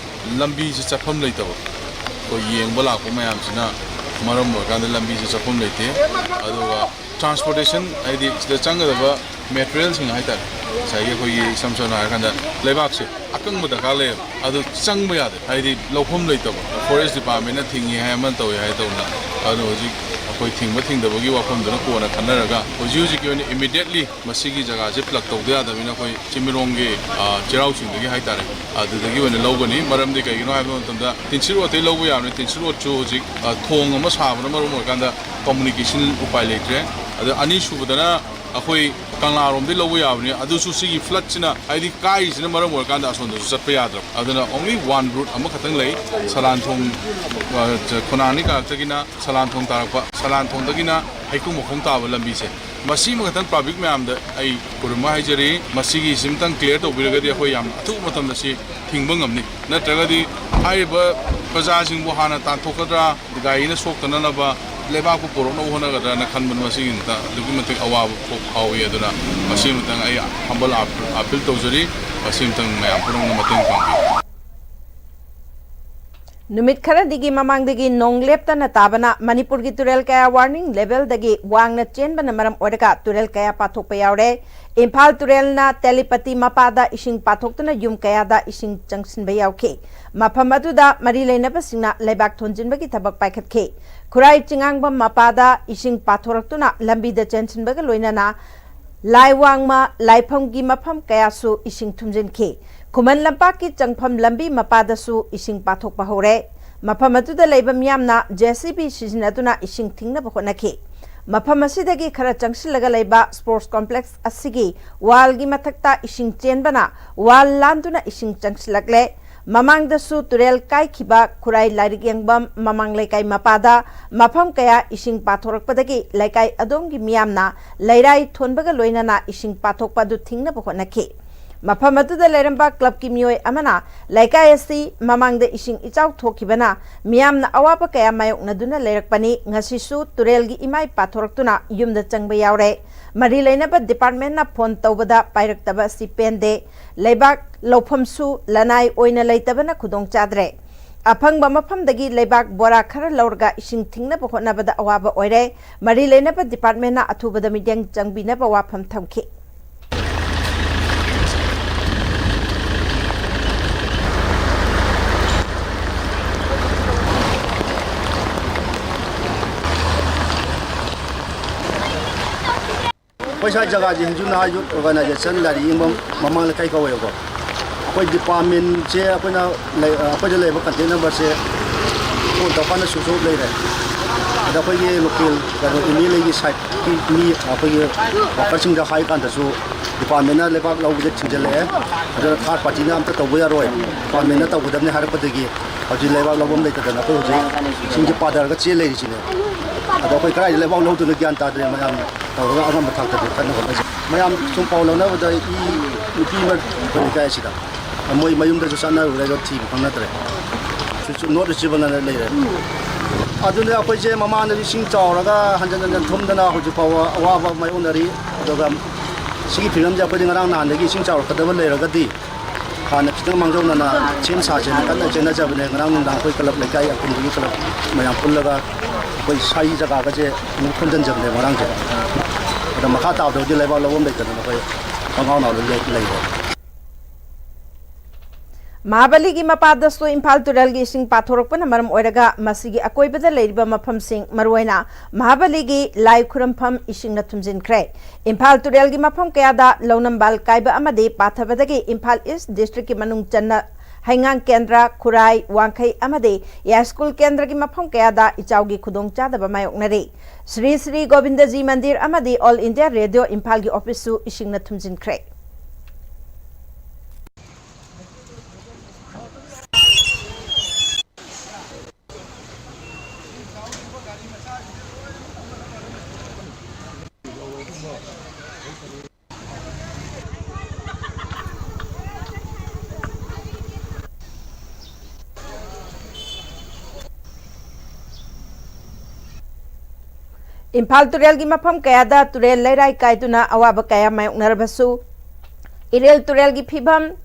ꯂꯝꯕꯤꯁꯦ ꯆꯠꯐꯝ ꯂꯩꯇꯕ, ꯑꯩꯈꯣꯏ ꯌꯦꯡꯕ ꯂꯥꯛꯄ ꯃꯌꯥꯝꯁꯤꯅ ꯃꯔꯝ ꯑꯣꯏꯔꯀꯥꯟꯗ ꯂꯝꯕꯤꯁꯦ ꯆꯠꯐꯝ ꯂꯩꯇꯦ꯫ ꯑꯗꯨꯒ ꯇ꯭ꯔꯥꯟꯁꯄꯣꯔꯇꯦꯁꯟ, ꯍꯥꯏꯗꯤ ꯁꯤꯗ ꯆꯪꯒꯗꯕ ꯃꯦꯇꯔꯤꯌꯦꯜꯁꯤꯡ ꯍꯥꯏꯇꯥꯔꯦ, ꯉꯁꯥꯏꯒꯤ ꯑꯩꯈꯣꯏꯒꯤ ꯏꯁꯝ ꯁꯝꯅ ꯍꯥꯏꯔꯀꯥꯟꯗ ꯂꯩꯕꯥꯛꯁꯦ ꯑꯀꯪꯕ ꯗꯔꯀꯥꯔ ꯂꯩꯌꯦꯕ, ꯑꯗꯨ ꯆꯪꯕ ꯌꯥꯗꯦ, ꯍꯥꯏꯗꯤ ꯂꯧꯐꯝ ꯂꯩꯇꯕ, ꯐꯣꯔꯦꯁ ꯗꯤꯄꯥꯔꯠꯃꯦꯟꯅ ꯊꯤꯡꯉꯤ ꯍꯥꯏ, ꯑꯃꯅ ꯇꯧꯏ ꯍꯥꯏ ꯇꯧꯅ꯫ ꯑꯗꯨꯅ ꯍꯧꯖꯤꯛ ꯑꯩꯈꯣꯏ ꯊꯤꯡꯕ ꯊꯤꯡꯗꯕꯒꯤ ꯋꯥꯐꯝꯗꯨꯅ ꯀꯣꯟꯅ ꯈꯟꯅꯔꯒ, ꯍꯧꯖꯤꯛ ꯍꯧꯖꯤꯛꯀꯤ ꯑꯣꯏꯅ ꯏꯃꯤꯗꯤꯌꯦꯠꯂꯤ ꯃꯁꯤꯒꯤ ꯖꯒꯥꯁꯦ ꯐ꯭ꯂꯠ ꯇꯧꯗ ꯌꯥꯗꯕꯅꯤꯅ, ꯑꯩꯈꯣꯏ ꯆꯤꯡꯃꯤꯔꯣꯡꯒꯤ, ꯑ, ꯆꯩꯔꯥꯎ ꯆꯤꯡꯗꯒꯤ ꯍꯥꯏꯇꯥꯔꯦ, ꯑꯗꯨꯗꯒꯤ ꯑꯣꯏꯅ ꯂꯧꯒꯅꯤ꯫ ꯃꯔꯝꯗꯤ ꯀꯩꯒꯤꯅꯣ ꯍꯥꯏꯕ ꯃꯇꯝꯗ, ꯇꯤꯟꯁꯤꯠ ꯔꯣꯗꯇꯩ ꯂꯧꯕ ꯌꯥꯕꯅꯤ꯫ ꯇꯤꯟꯁꯤꯠ ꯔꯣꯗꯁꯨ ꯍꯧꯖꯤꯛ, ꯑ, ꯊꯣꯡ ꯑꯃ ꯁꯥꯕꯅ ꯃꯔꯝ ꯑꯣꯏꯔꯀꯥꯟꯗ ꯀꯝꯃꯨꯅꯤꯀꯦꯁꯟ ꯎꯄꯥꯏ ꯂꯩꯇ꯭ꯔꯦ꯫ ꯑꯗ ꯑꯅꯤꯁꯨꯕꯗꯅ ꯑꯩꯈꯣꯏ ꯀꯪꯂꯥꯔꯣꯝꯗꯩ ꯂꯧꯕ ꯌꯥꯕꯅꯤ, ꯑꯗꯨꯁꯨ ꯁꯤꯒꯤ ꯐ꯭ꯂꯠꯁꯤꯅ, ꯍꯥꯏꯗꯤ ꯀꯥꯏꯔꯤꯁꯤꯅ ꯃꯔꯝ ꯑꯣꯏꯔꯀꯥꯟꯗ ꯑꯁꯣꯝꯗꯁꯨ ꯆꯠꯄ ꯌꯥꯗ꯭ꯔꯕ꯫ ꯑꯗꯨꯅ only one route ꯑꯃꯈꯛꯇꯪ ꯂꯩ, ꯁꯂꯥꯟꯊꯣꯡ, ꯑ, ꯈꯣꯡꯅꯥꯡ ꯑꯅꯤ ꯀꯥꯔꯛꯇꯒꯤꯅ ꯁꯂꯥꯟꯊꯣꯡ ꯇꯥꯔꯛꯄ, ꯁꯂꯥꯟꯊꯣꯡꯗꯒꯤꯅ ꯍꯩꯀꯨ ꯃꯈꯣꯡ ꯇꯥꯕ ꯂꯝꯕꯤꯁꯦ꯫ ꯃꯁꯤꯃꯈꯛꯇꯪ ꯄꯕ꯭ꯂꯤꯛ ꯃꯌꯥꯝꯗ ꯑꯩ ꯈꯨꯔꯨꯝꯕ ꯍꯥꯏꯖꯔꯤ꯫ ꯃꯁꯤꯒꯤꯁꯤꯃꯇꯪ ꯀ꯭ꯂꯤꯌꯥꯔ ꯇꯧꯕꯤꯔꯒꯗꯤ ꯑꯩꯈꯣꯏ ꯌꯥꯝ ꯑꯊꯨꯕ ꯃꯇꯝꯗ ꯁꯤ ꯊꯤꯡꯕ ꯉꯝꯅꯤ꯫ ꯅꯠꯇ꯭ꯔꯒꯗꯤ ꯍꯥꯏꯔꯤꯕ ꯄ꯭ꯔꯖꯥꯁꯤꯡꯕꯨ ꯍꯥꯟꯅ ꯇꯥꯟꯊꯣꯛꯀꯗ꯭ꯔꯥ, ꯒꯥꯔꯤꯅ ꯁꯣꯛꯇꯅꯅꯕ ꯂꯩꯕꯥꯛꯄꯨ ꯄꯨꯔꯛꯅꯕ ꯍꯣꯠꯅꯒꯗ꯭ꯔꯅ ꯈꯟꯕꯗ ꯃꯁꯤꯒꯤꯗꯃꯛꯇ ꯑꯗꯨꯛꯀꯤ ꯃꯇꯤꯛ ꯑꯋꯥꯕ ꯐꯥꯎ-, ꯐꯥꯎꯏ꯫ ꯑꯗꯨꯅ ꯃꯁꯤꯃꯇꯪ ꯑꯩ humble appeal ꯇꯧꯖꯔꯤ꯫ ꯃꯁꯤꯃꯇꯪ ꯃꯌꯥꯝ ꯄꯨꯝꯅꯃꯛꯅ ꯃꯇꯦꯡ ꯄꯥꯡꯕꯤꯌꯨ꯫ ꯅꯨꯃꯤꯠ ꯈꯔꯅꯤꯒꯤ ꯃꯃꯥꯡꯗꯒꯤ ꯅꯣꯡ ꯂꯦꯞꯇꯅ ꯇꯥꯕꯅ ꯃꯅꯤꯄꯨꯔꯒꯤ ꯇꯨꯔꯦꯜ ꯀꯌꯥ ꯋꯥꯔꯅꯤꯡ ꯂꯦꯚꯦꯜꯗꯒꯤ ꯋꯥꯡꯅ ꯆꯦꯟꯕꯅ ꯃꯔꯝ ꯑꯣꯏꯔꯒ ꯇꯨꯔꯦꯜ ꯀꯌꯥ ꯄꯥꯊꯣꯛꯄ ꯌꯥꯎꯔꯦ꯫ ꯏꯝꯐꯥꯜ ꯇꯨꯔꯦꯜꯅ ꯇꯦꯂꯤꯄꯇꯤ ꯃꯄꯥꯗ ꯏꯁꯤꯡ ꯄꯥꯊꯣꯛꯇꯨꯅ ꯌꯨꯝ ꯀꯌꯥꯗ ꯏꯁꯤꯡ ꯆꯪꯁꯤꯟꯕ ꯌꯥꯎꯈꯤ꯫ ꯃꯐꯝ ꯑꯗꯨꯗ ꯃꯔꯤ ꯂꯩꯅꯕꯁꯤꯡꯅ ꯂꯩꯕꯥꯛ ꯊꯣꯟꯖꯤꯟꯕꯒꯤ ꯊꯕꯛ ꯄꯥꯏꯈꯠꯈꯤ꯫ ꯈꯨꯔꯥꯏ ꯆꯤꯉꯥꯡꯕꯝ ꯃꯄꯥꯗ ꯏꯁꯤꯡ ꯄꯥꯊꯣꯔꯛꯇꯨꯅ ꯂꯝꯕꯤꯗ ꯆꯦꯟꯁꯤꯟꯕꯒ ꯂꯣꯏꯅꯅ ꯂꯥꯏꯋꯥꯡꯃ ꯂꯥꯏꯐꯝꯒꯤ ꯃꯐꯝ ꯀꯌꯥꯁꯨ ꯏꯁꯤꯡ ꯊꯨꯝꯖꯤꯟꯈꯤ꯫ ꯈꯨꯃꯟ ꯂꯝꯄꯥꯛꯀꯤ ꯆꯪꯐꯝ ꯂꯝꯕꯤ ꯃꯄꯥꯗꯁꯨ ꯏꯁꯤꯡ ꯄꯥꯊꯣꯛꯄ ꯍꯧꯔꯦ꯫ ꯃꯐꯝ ꯑꯗꯨꯗ ꯂꯩꯕ ꯃꯤꯌꯥꯝꯅ ꯖꯦ ꯁꯤ ꯕꯤ ꯁꯤꯖꯤꯟꯅꯗꯨꯅ ꯏꯁꯤꯡ ꯊꯤꯡꯅꯕ ꯍꯣꯠꯅꯈꯤ꯫ ꯃꯐꯝ ꯑꯁꯤꯗꯒꯤ ꯈꯔ ꯆꯪꯁꯤꯜꯂꯒ ꯂꯩꯕ ꯁ꯭ꯄꯣꯔꯠꯁ ꯀꯣꯝꯄ꯭ꯂꯦꯛꯁ ꯑꯁꯤꯒꯤ ꯋꯥꯜꯒꯤ ꯃꯊꯛꯇ ꯏꯁꯤꯡ ꯆꯦꯟꯕꯅ ꯋꯥꯜ ꯂꯥꯟꯗꯨꯅ ꯏꯁꯤꯡ ꯆꯪꯁꯤꯜꯂꯛꯂꯦ꯫ ꯃꯃꯥꯡꯗꯁꯨ ꯇꯨꯔꯦꯜ ꯀꯥꯏꯈꯤꯕ ꯈꯨꯔꯥꯏ ꯂꯥꯏꯔꯤꯛ ꯌꯦꯡꯐꯝ ꯃꯃꯥꯡ ꯂꯩꯀꯥꯏ ꯃꯄꯥꯗ ꯃꯐꯝ ꯀꯌꯥ ꯏꯁꯤꯡ ꯄꯥꯊꯣꯔꯛꯄꯗꯒꯤ ꯂꯩꯀꯥꯏ ꯑꯗꯣꯝꯒꯤ ꯃꯤꯌꯥꯝꯅ ꯂꯩꯔꯥꯏ ꯊꯣꯟꯕꯒ ꯂꯣꯏꯅꯅ ꯏꯁꯤꯡ ꯄꯥꯊꯣꯛꯄ ꯑꯗꯨ ꯊꯤꯡꯅꯕ ꯍꯣꯠꯅꯈꯤ꯫ ꯃꯐꯝ ꯑꯗꯨꯗ ꯂꯩꯔꯝꯕ ꯀ꯭ꯂꯕꯀꯤ ꯃꯤꯑꯣꯏ ꯑꯃꯅ ꯂꯩꯀꯥꯏ ꯑꯁꯤ ꯃꯃꯥꯡꯗ ꯏꯁꯤꯡ ꯏꯆꯥꯎ ꯊꯣꯛꯈꯤꯕꯅ ꯃꯤꯌꯥꯝꯅ ꯑꯋꯥꯕ ꯀꯌꯥ ꯃꯥꯌꯣꯛꯅꯗꯨꯅ ꯂꯩꯔꯛꯄꯅꯤ, ꯉꯁꯤꯁꯨ ꯇꯨꯔꯦꯜꯒꯤ ꯏꯃꯥꯏ ꯄꯥꯊꯣꯔꯛꯇꯨꯅ ꯌꯨꯝꯗ ꯆꯪꯕ ꯌꯥꯎꯔꯦ꯫ ꯃꯔꯤ ꯂꯩꯅꯕ ꯗꯤꯄꯥꯔꯠꯃꯦꯟꯅ ꯐꯣꯟ ꯇꯧꯕꯗ ꯄꯥꯏꯔꯛꯇꯕ ꯑꯁꯤ ꯄꯦꯟꯗꯦ꯫ ꯂꯩꯕꯥꯛ ꯂꯧꯐꯝꯁꯨ ꯂꯅꯥꯏ ꯑꯣꯏꯅ ꯂꯩꯇꯕꯅ ꯈꯨꯗꯣꯡ ꯆꯥꯗ꯭ꯔꯦ꯫ ꯑꯐꯪꯕ ꯃꯐꯝꯗꯒꯤ ꯂꯩꯕꯥꯛ ꯕꯣꯔꯥ ꯈꯔ ꯂꯧꯔꯒ ꯏꯁꯤꯡ ꯊꯤꯡꯅꯕ ꯍꯣꯠꯅꯕꯗ ꯑꯋꯥꯕ ꯑꯣꯏꯔꯦ꯫ ꯃꯔꯤ ꯂꯩꯅꯕ ꯗꯤꯄꯥꯔꯠꯃꯦꯟꯅ ꯑꯊꯨꯕꯗ ꯃꯤꯠꯌꯦꯡ ꯆꯪꯕꯤꯅꯕ ꯋꯥꯐꯝ ꯊꯝꯈꯤ꯫ ꯑꯩꯈꯣꯏ ꯁ꯭ꯋꯥꯏ ꯖꯒꯥꯁꯦ ꯍꯤꯟꯗꯨ ꯅꯍꯥ ꯌꯨꯠ ꯑꯣꯔꯒꯅꯥꯏꯖꯦꯁꯟ ꯂꯥꯏꯔꯤꯛ ꯌꯦꯡꯐꯝ ꯃꯃꯥꯡ ꯂꯩꯀꯥꯏ ꯀꯧꯋꯦꯕꯀꯣ꯫ ꯑꯩꯈꯣꯏ ꯗꯤꯄꯥꯔꯠꯃꯦꯟꯁꯦ ꯑꯩꯈꯣꯏꯅ ꯂꯩ-, ꯑꯩꯈꯣꯏꯗ ꯂꯩꯕ ꯀꯟꯇꯦꯛ ꯅꯝꯕꯔꯁꯦ ꯐꯣꯟ ꯇꯧꯔꯀꯥꯟꯗ ꯁ꯭ꯋꯤꯆ ꯑꯣꯐ ꯂꯩꯔꯦ꯫ ꯑꯗ ꯑꯩꯈꯣꯏꯒꯤ ꯂꯣꯀꯦꯜ ꯀꯩꯅꯣ ꯑꯦꯝ ꯑꯦꯜ ꯑꯦꯒꯤ ꯁꯥꯏꯠꯀꯤ ꯃꯤ ꯑꯩꯈꯣꯏꯒꯤ ꯋꯥꯀꯔꯁꯤꯡꯗ ꯍꯥꯏ ꯀꯥꯟꯗꯁꯨ ꯗꯤꯄꯥꯔꯠꯃꯦꯟꯅ ꯂꯩꯕꯥꯛ ꯂꯧꯕꯁꯦ ꯊꯤꯡꯖꯤꯜꯂꯛꯑꯦ꯫ ꯑꯗꯨꯅ ꯊꯥꯔꯠ ꯄꯥꯔꯇꯤꯅ ꯑꯝꯇ ꯇꯧꯕ ꯌꯥꯔꯣꯏ, ꯗꯤꯄꯥꯔꯠꯃꯦꯟꯅ ꯇꯧꯒꯗꯕꯅꯤ ꯍꯥꯏꯔꯛꯄꯗꯒꯤ ꯍꯧꯖꯤꯛ ꯂꯩꯕꯥꯛ ꯂꯧꯐꯝ ꯂꯩꯇꯗꯅ ꯑꯩꯈꯣꯏ ꯍꯧꯖꯤꯛ ꯏꯁꯤꯡꯁꯦ ꯄꯥꯊꯔꯒ ꯆꯦꯜ ꯂꯩꯔꯤꯁꯤꯅꯦ꯫ ꯑꯗꯣ ꯑꯩꯈꯣꯏ ꯀꯗꯥꯏꯗ ꯂꯩꯕꯥꯛ ꯂꯧꯗꯣꯏꯅꯣ ꯒ꯭ꯌꯥꯟ ꯇꯥꯗ꯭ꯔꯦ꯫ ꯃꯌꯥꯝ ꯇꯧꯔꯒ ꯑꯉꯝꯕ ꯊꯥꯛꯇꯗꯤ ꯀꯟꯅ ꯍꯣꯠꯅꯖꯩ꯫ ꯃꯌꯥꯝ ꯁꯨꯝ ꯄꯥꯎ ꯂꯧꯅꯕꯗ ꯏ ꯅꯨꯄꯤ ꯑꯃ ꯑꯩꯈꯣꯏ ꯂꯩꯀꯥꯏ ꯑꯁꯤꯗ ꯃꯣꯏ ꯃꯌꯨꯝꯗꯁꯨ ꯆꯠꯅꯔꯨꯔꯦ, ꯑꯗꯣ ꯊꯤꯕ ꯈꯪꯅꯗ꯭ꯔꯦ꯫ ꯁꯨ-, ꯁꯨ-, not reachable ꯑꯅ ꯂꯩꯔꯦ꯫ ꯑꯗꯨꯅ ꯑꯩꯈꯣꯏꯁꯦ ꯃꯃꯥꯡꯗꯁꯨ ꯏꯁꯤꯡ ꯆꯥꯎꯔꯒ ꯍꯟꯖꯟ ꯍꯟꯖꯟ ꯊꯨꯝꯗꯅ ꯍꯧꯖꯤꯛ ꯐꯥꯎꯕ ꯑꯋꯥꯕ ꯃꯥꯌꯣꯛꯅꯔꯤ꯫ ꯑꯗꯨꯒ ꯁꯤꯒꯤ ꯐꯤꯕꯝꯁꯦ ꯑꯩꯈꯣꯏꯗꯤ ꯉꯔꯥꯡ ꯅꯍꯥꯟꯗꯒꯤ ꯏꯁꯤꯡ ꯆꯥꯎꯔꯛꯀꯗꯕ ꯂꯩꯔꯒꯗꯤ ꯍꯥꯟꯅ ꯈꯤꯇꯪ ꯃꯥꯡꯖꯧꯅꯅ ꯁꯦꯝ ꯁꯥꯁꯦꯅ ꯀꯟꯅ ꯆꯦꯟꯅꯖꯕꯅꯦ꯫ ꯉꯔꯥꯡ ꯅꯨꯡꯗꯥꯡ ꯑꯩꯈꯣꯏ ꯀ꯭ꯂꯕ, ꯂꯩꯀꯥꯏ ꯑꯄꯨꯟꯕꯒꯤ ꯀ꯭ꯂꯕ ꯃꯌꯥꯝ ꯄꯨꯜꯂꯒ ꯑꯩꯈꯣꯏ ꯁ꯭ꯋꯥꯏꯒꯤ ꯖꯒꯥꯒꯁꯦ ꯑꯃꯨꯛ ꯈꯣꯟꯖꯟꯖꯕꯅꯦ ꯉꯔꯥꯡꯁꯦ꯫ ꯑꯗꯣ ꯃꯈꯥ ꯇꯥꯕꯗ ꯍꯧꯖꯤꯛ ꯂꯩꯕꯥꯛ ꯂꯧꯐꯝ ꯂꯩꯇꯗꯅ ꯑꯩꯈꯣꯏ ꯄꯪꯉꯥꯎ ꯅꯥꯎꯗ ꯂꯩ-, ꯂꯩꯔꯦ꯫ ꯃꯍꯥꯕꯂꯤꯒꯤ ꯃꯄꯥꯗꯁꯨ ꯏꯝꯐꯥꯜ ꯇꯨꯔꯦꯜꯒꯤ ꯏꯁꯤꯡ ꯄꯥꯊꯣꯔꯛꯄꯅ ꯃꯔꯝ ꯑꯣꯏꯔꯒ ꯃꯁꯤꯒꯤ ꯑꯀꯣꯏꯕꯗ ꯂꯩꯔꯤꯕ ꯃꯐꯝꯁꯤꯡ, ꯃꯔꯨꯑꯣꯏꯅ ꯃꯍꯥꯕꯂꯤꯒꯤ ꯂꯥꯏ ꯈꯨꯔꯨꯝꯐꯝ, ꯏꯁꯤꯡꯅ ꯊꯨꯝꯖꯤꯟꯈ꯭ꯔꯦ꯫ ꯏꯝꯐꯥꯜ ꯇꯨꯔꯦꯜꯒꯤ ꯃꯐꯝ ꯀꯌꯥꯗ ꯂꯧꯅꯝꯕꯥꯜ ꯀꯥꯏꯕ ꯑꯃꯗꯤ ꯄꯥꯊꯕꯗꯒꯤ ꯏꯝꯐꯥꯜ ꯏꯁ ꯗꯤꯁꯇ꯭ꯔꯤꯛꯀꯤ ꯃꯅꯨꯡ ꯆꯟꯅ ꯍꯩꯉꯥꯡ ꯀꯦꯟꯗ꯭ꯔ, ꯈꯨꯔꯥꯏ, ꯋꯥꯡꯈꯩ ꯑꯃꯗꯤ ꯌꯥꯏꯁ꯭ꯀꯨꯜ ꯀꯦꯟꯗ꯭ꯔꯒꯤ ꯃꯐꯝ ꯀꯌꯥꯗ ꯏꯆꯥꯎꯒꯤ ꯈꯨꯗꯣꯡꯆꯥꯗꯕ ꯃꯥꯌꯣꯛꯅꯔꯤ꯫ ꯁ꯭ꯔꯤ ꯁ꯭ꯔꯤ ꯒꯣꯕꯤꯟꯗꯖꯤ ꯃꯟꯗꯤꯔ ꯑꯃꯗꯤ ꯑꯣꯜ ꯏꯟꯗꯤꯌꯥ ꯔꯦꯗꯤꯑꯣ ꯏꯝꯐꯥꯜꯒꯤ ꯑꯣꯐꯤꯁꯁꯨ ꯏꯁꯤꯡꯅ ꯊꯨꯝꯖꯤꯟꯈ꯭ꯔꯦ꯫ ꯏꯝꯐꯥꯜ ꯇꯨꯔꯦꯜꯒꯤ ꯃꯐꯝ ꯀꯌꯥꯗ ꯇꯨꯔꯦꯜ ꯂꯩꯔꯥꯏ ꯀꯥꯏꯗꯨꯅ ꯑꯋꯥꯕ ꯀꯌꯥ ꯃꯥꯌꯣꯛꯅꯔꯕꯁꯨ, ꯏꯔꯤꯜ ꯇꯨꯔꯦꯜꯒꯤ ꯐꯤꯕꯝ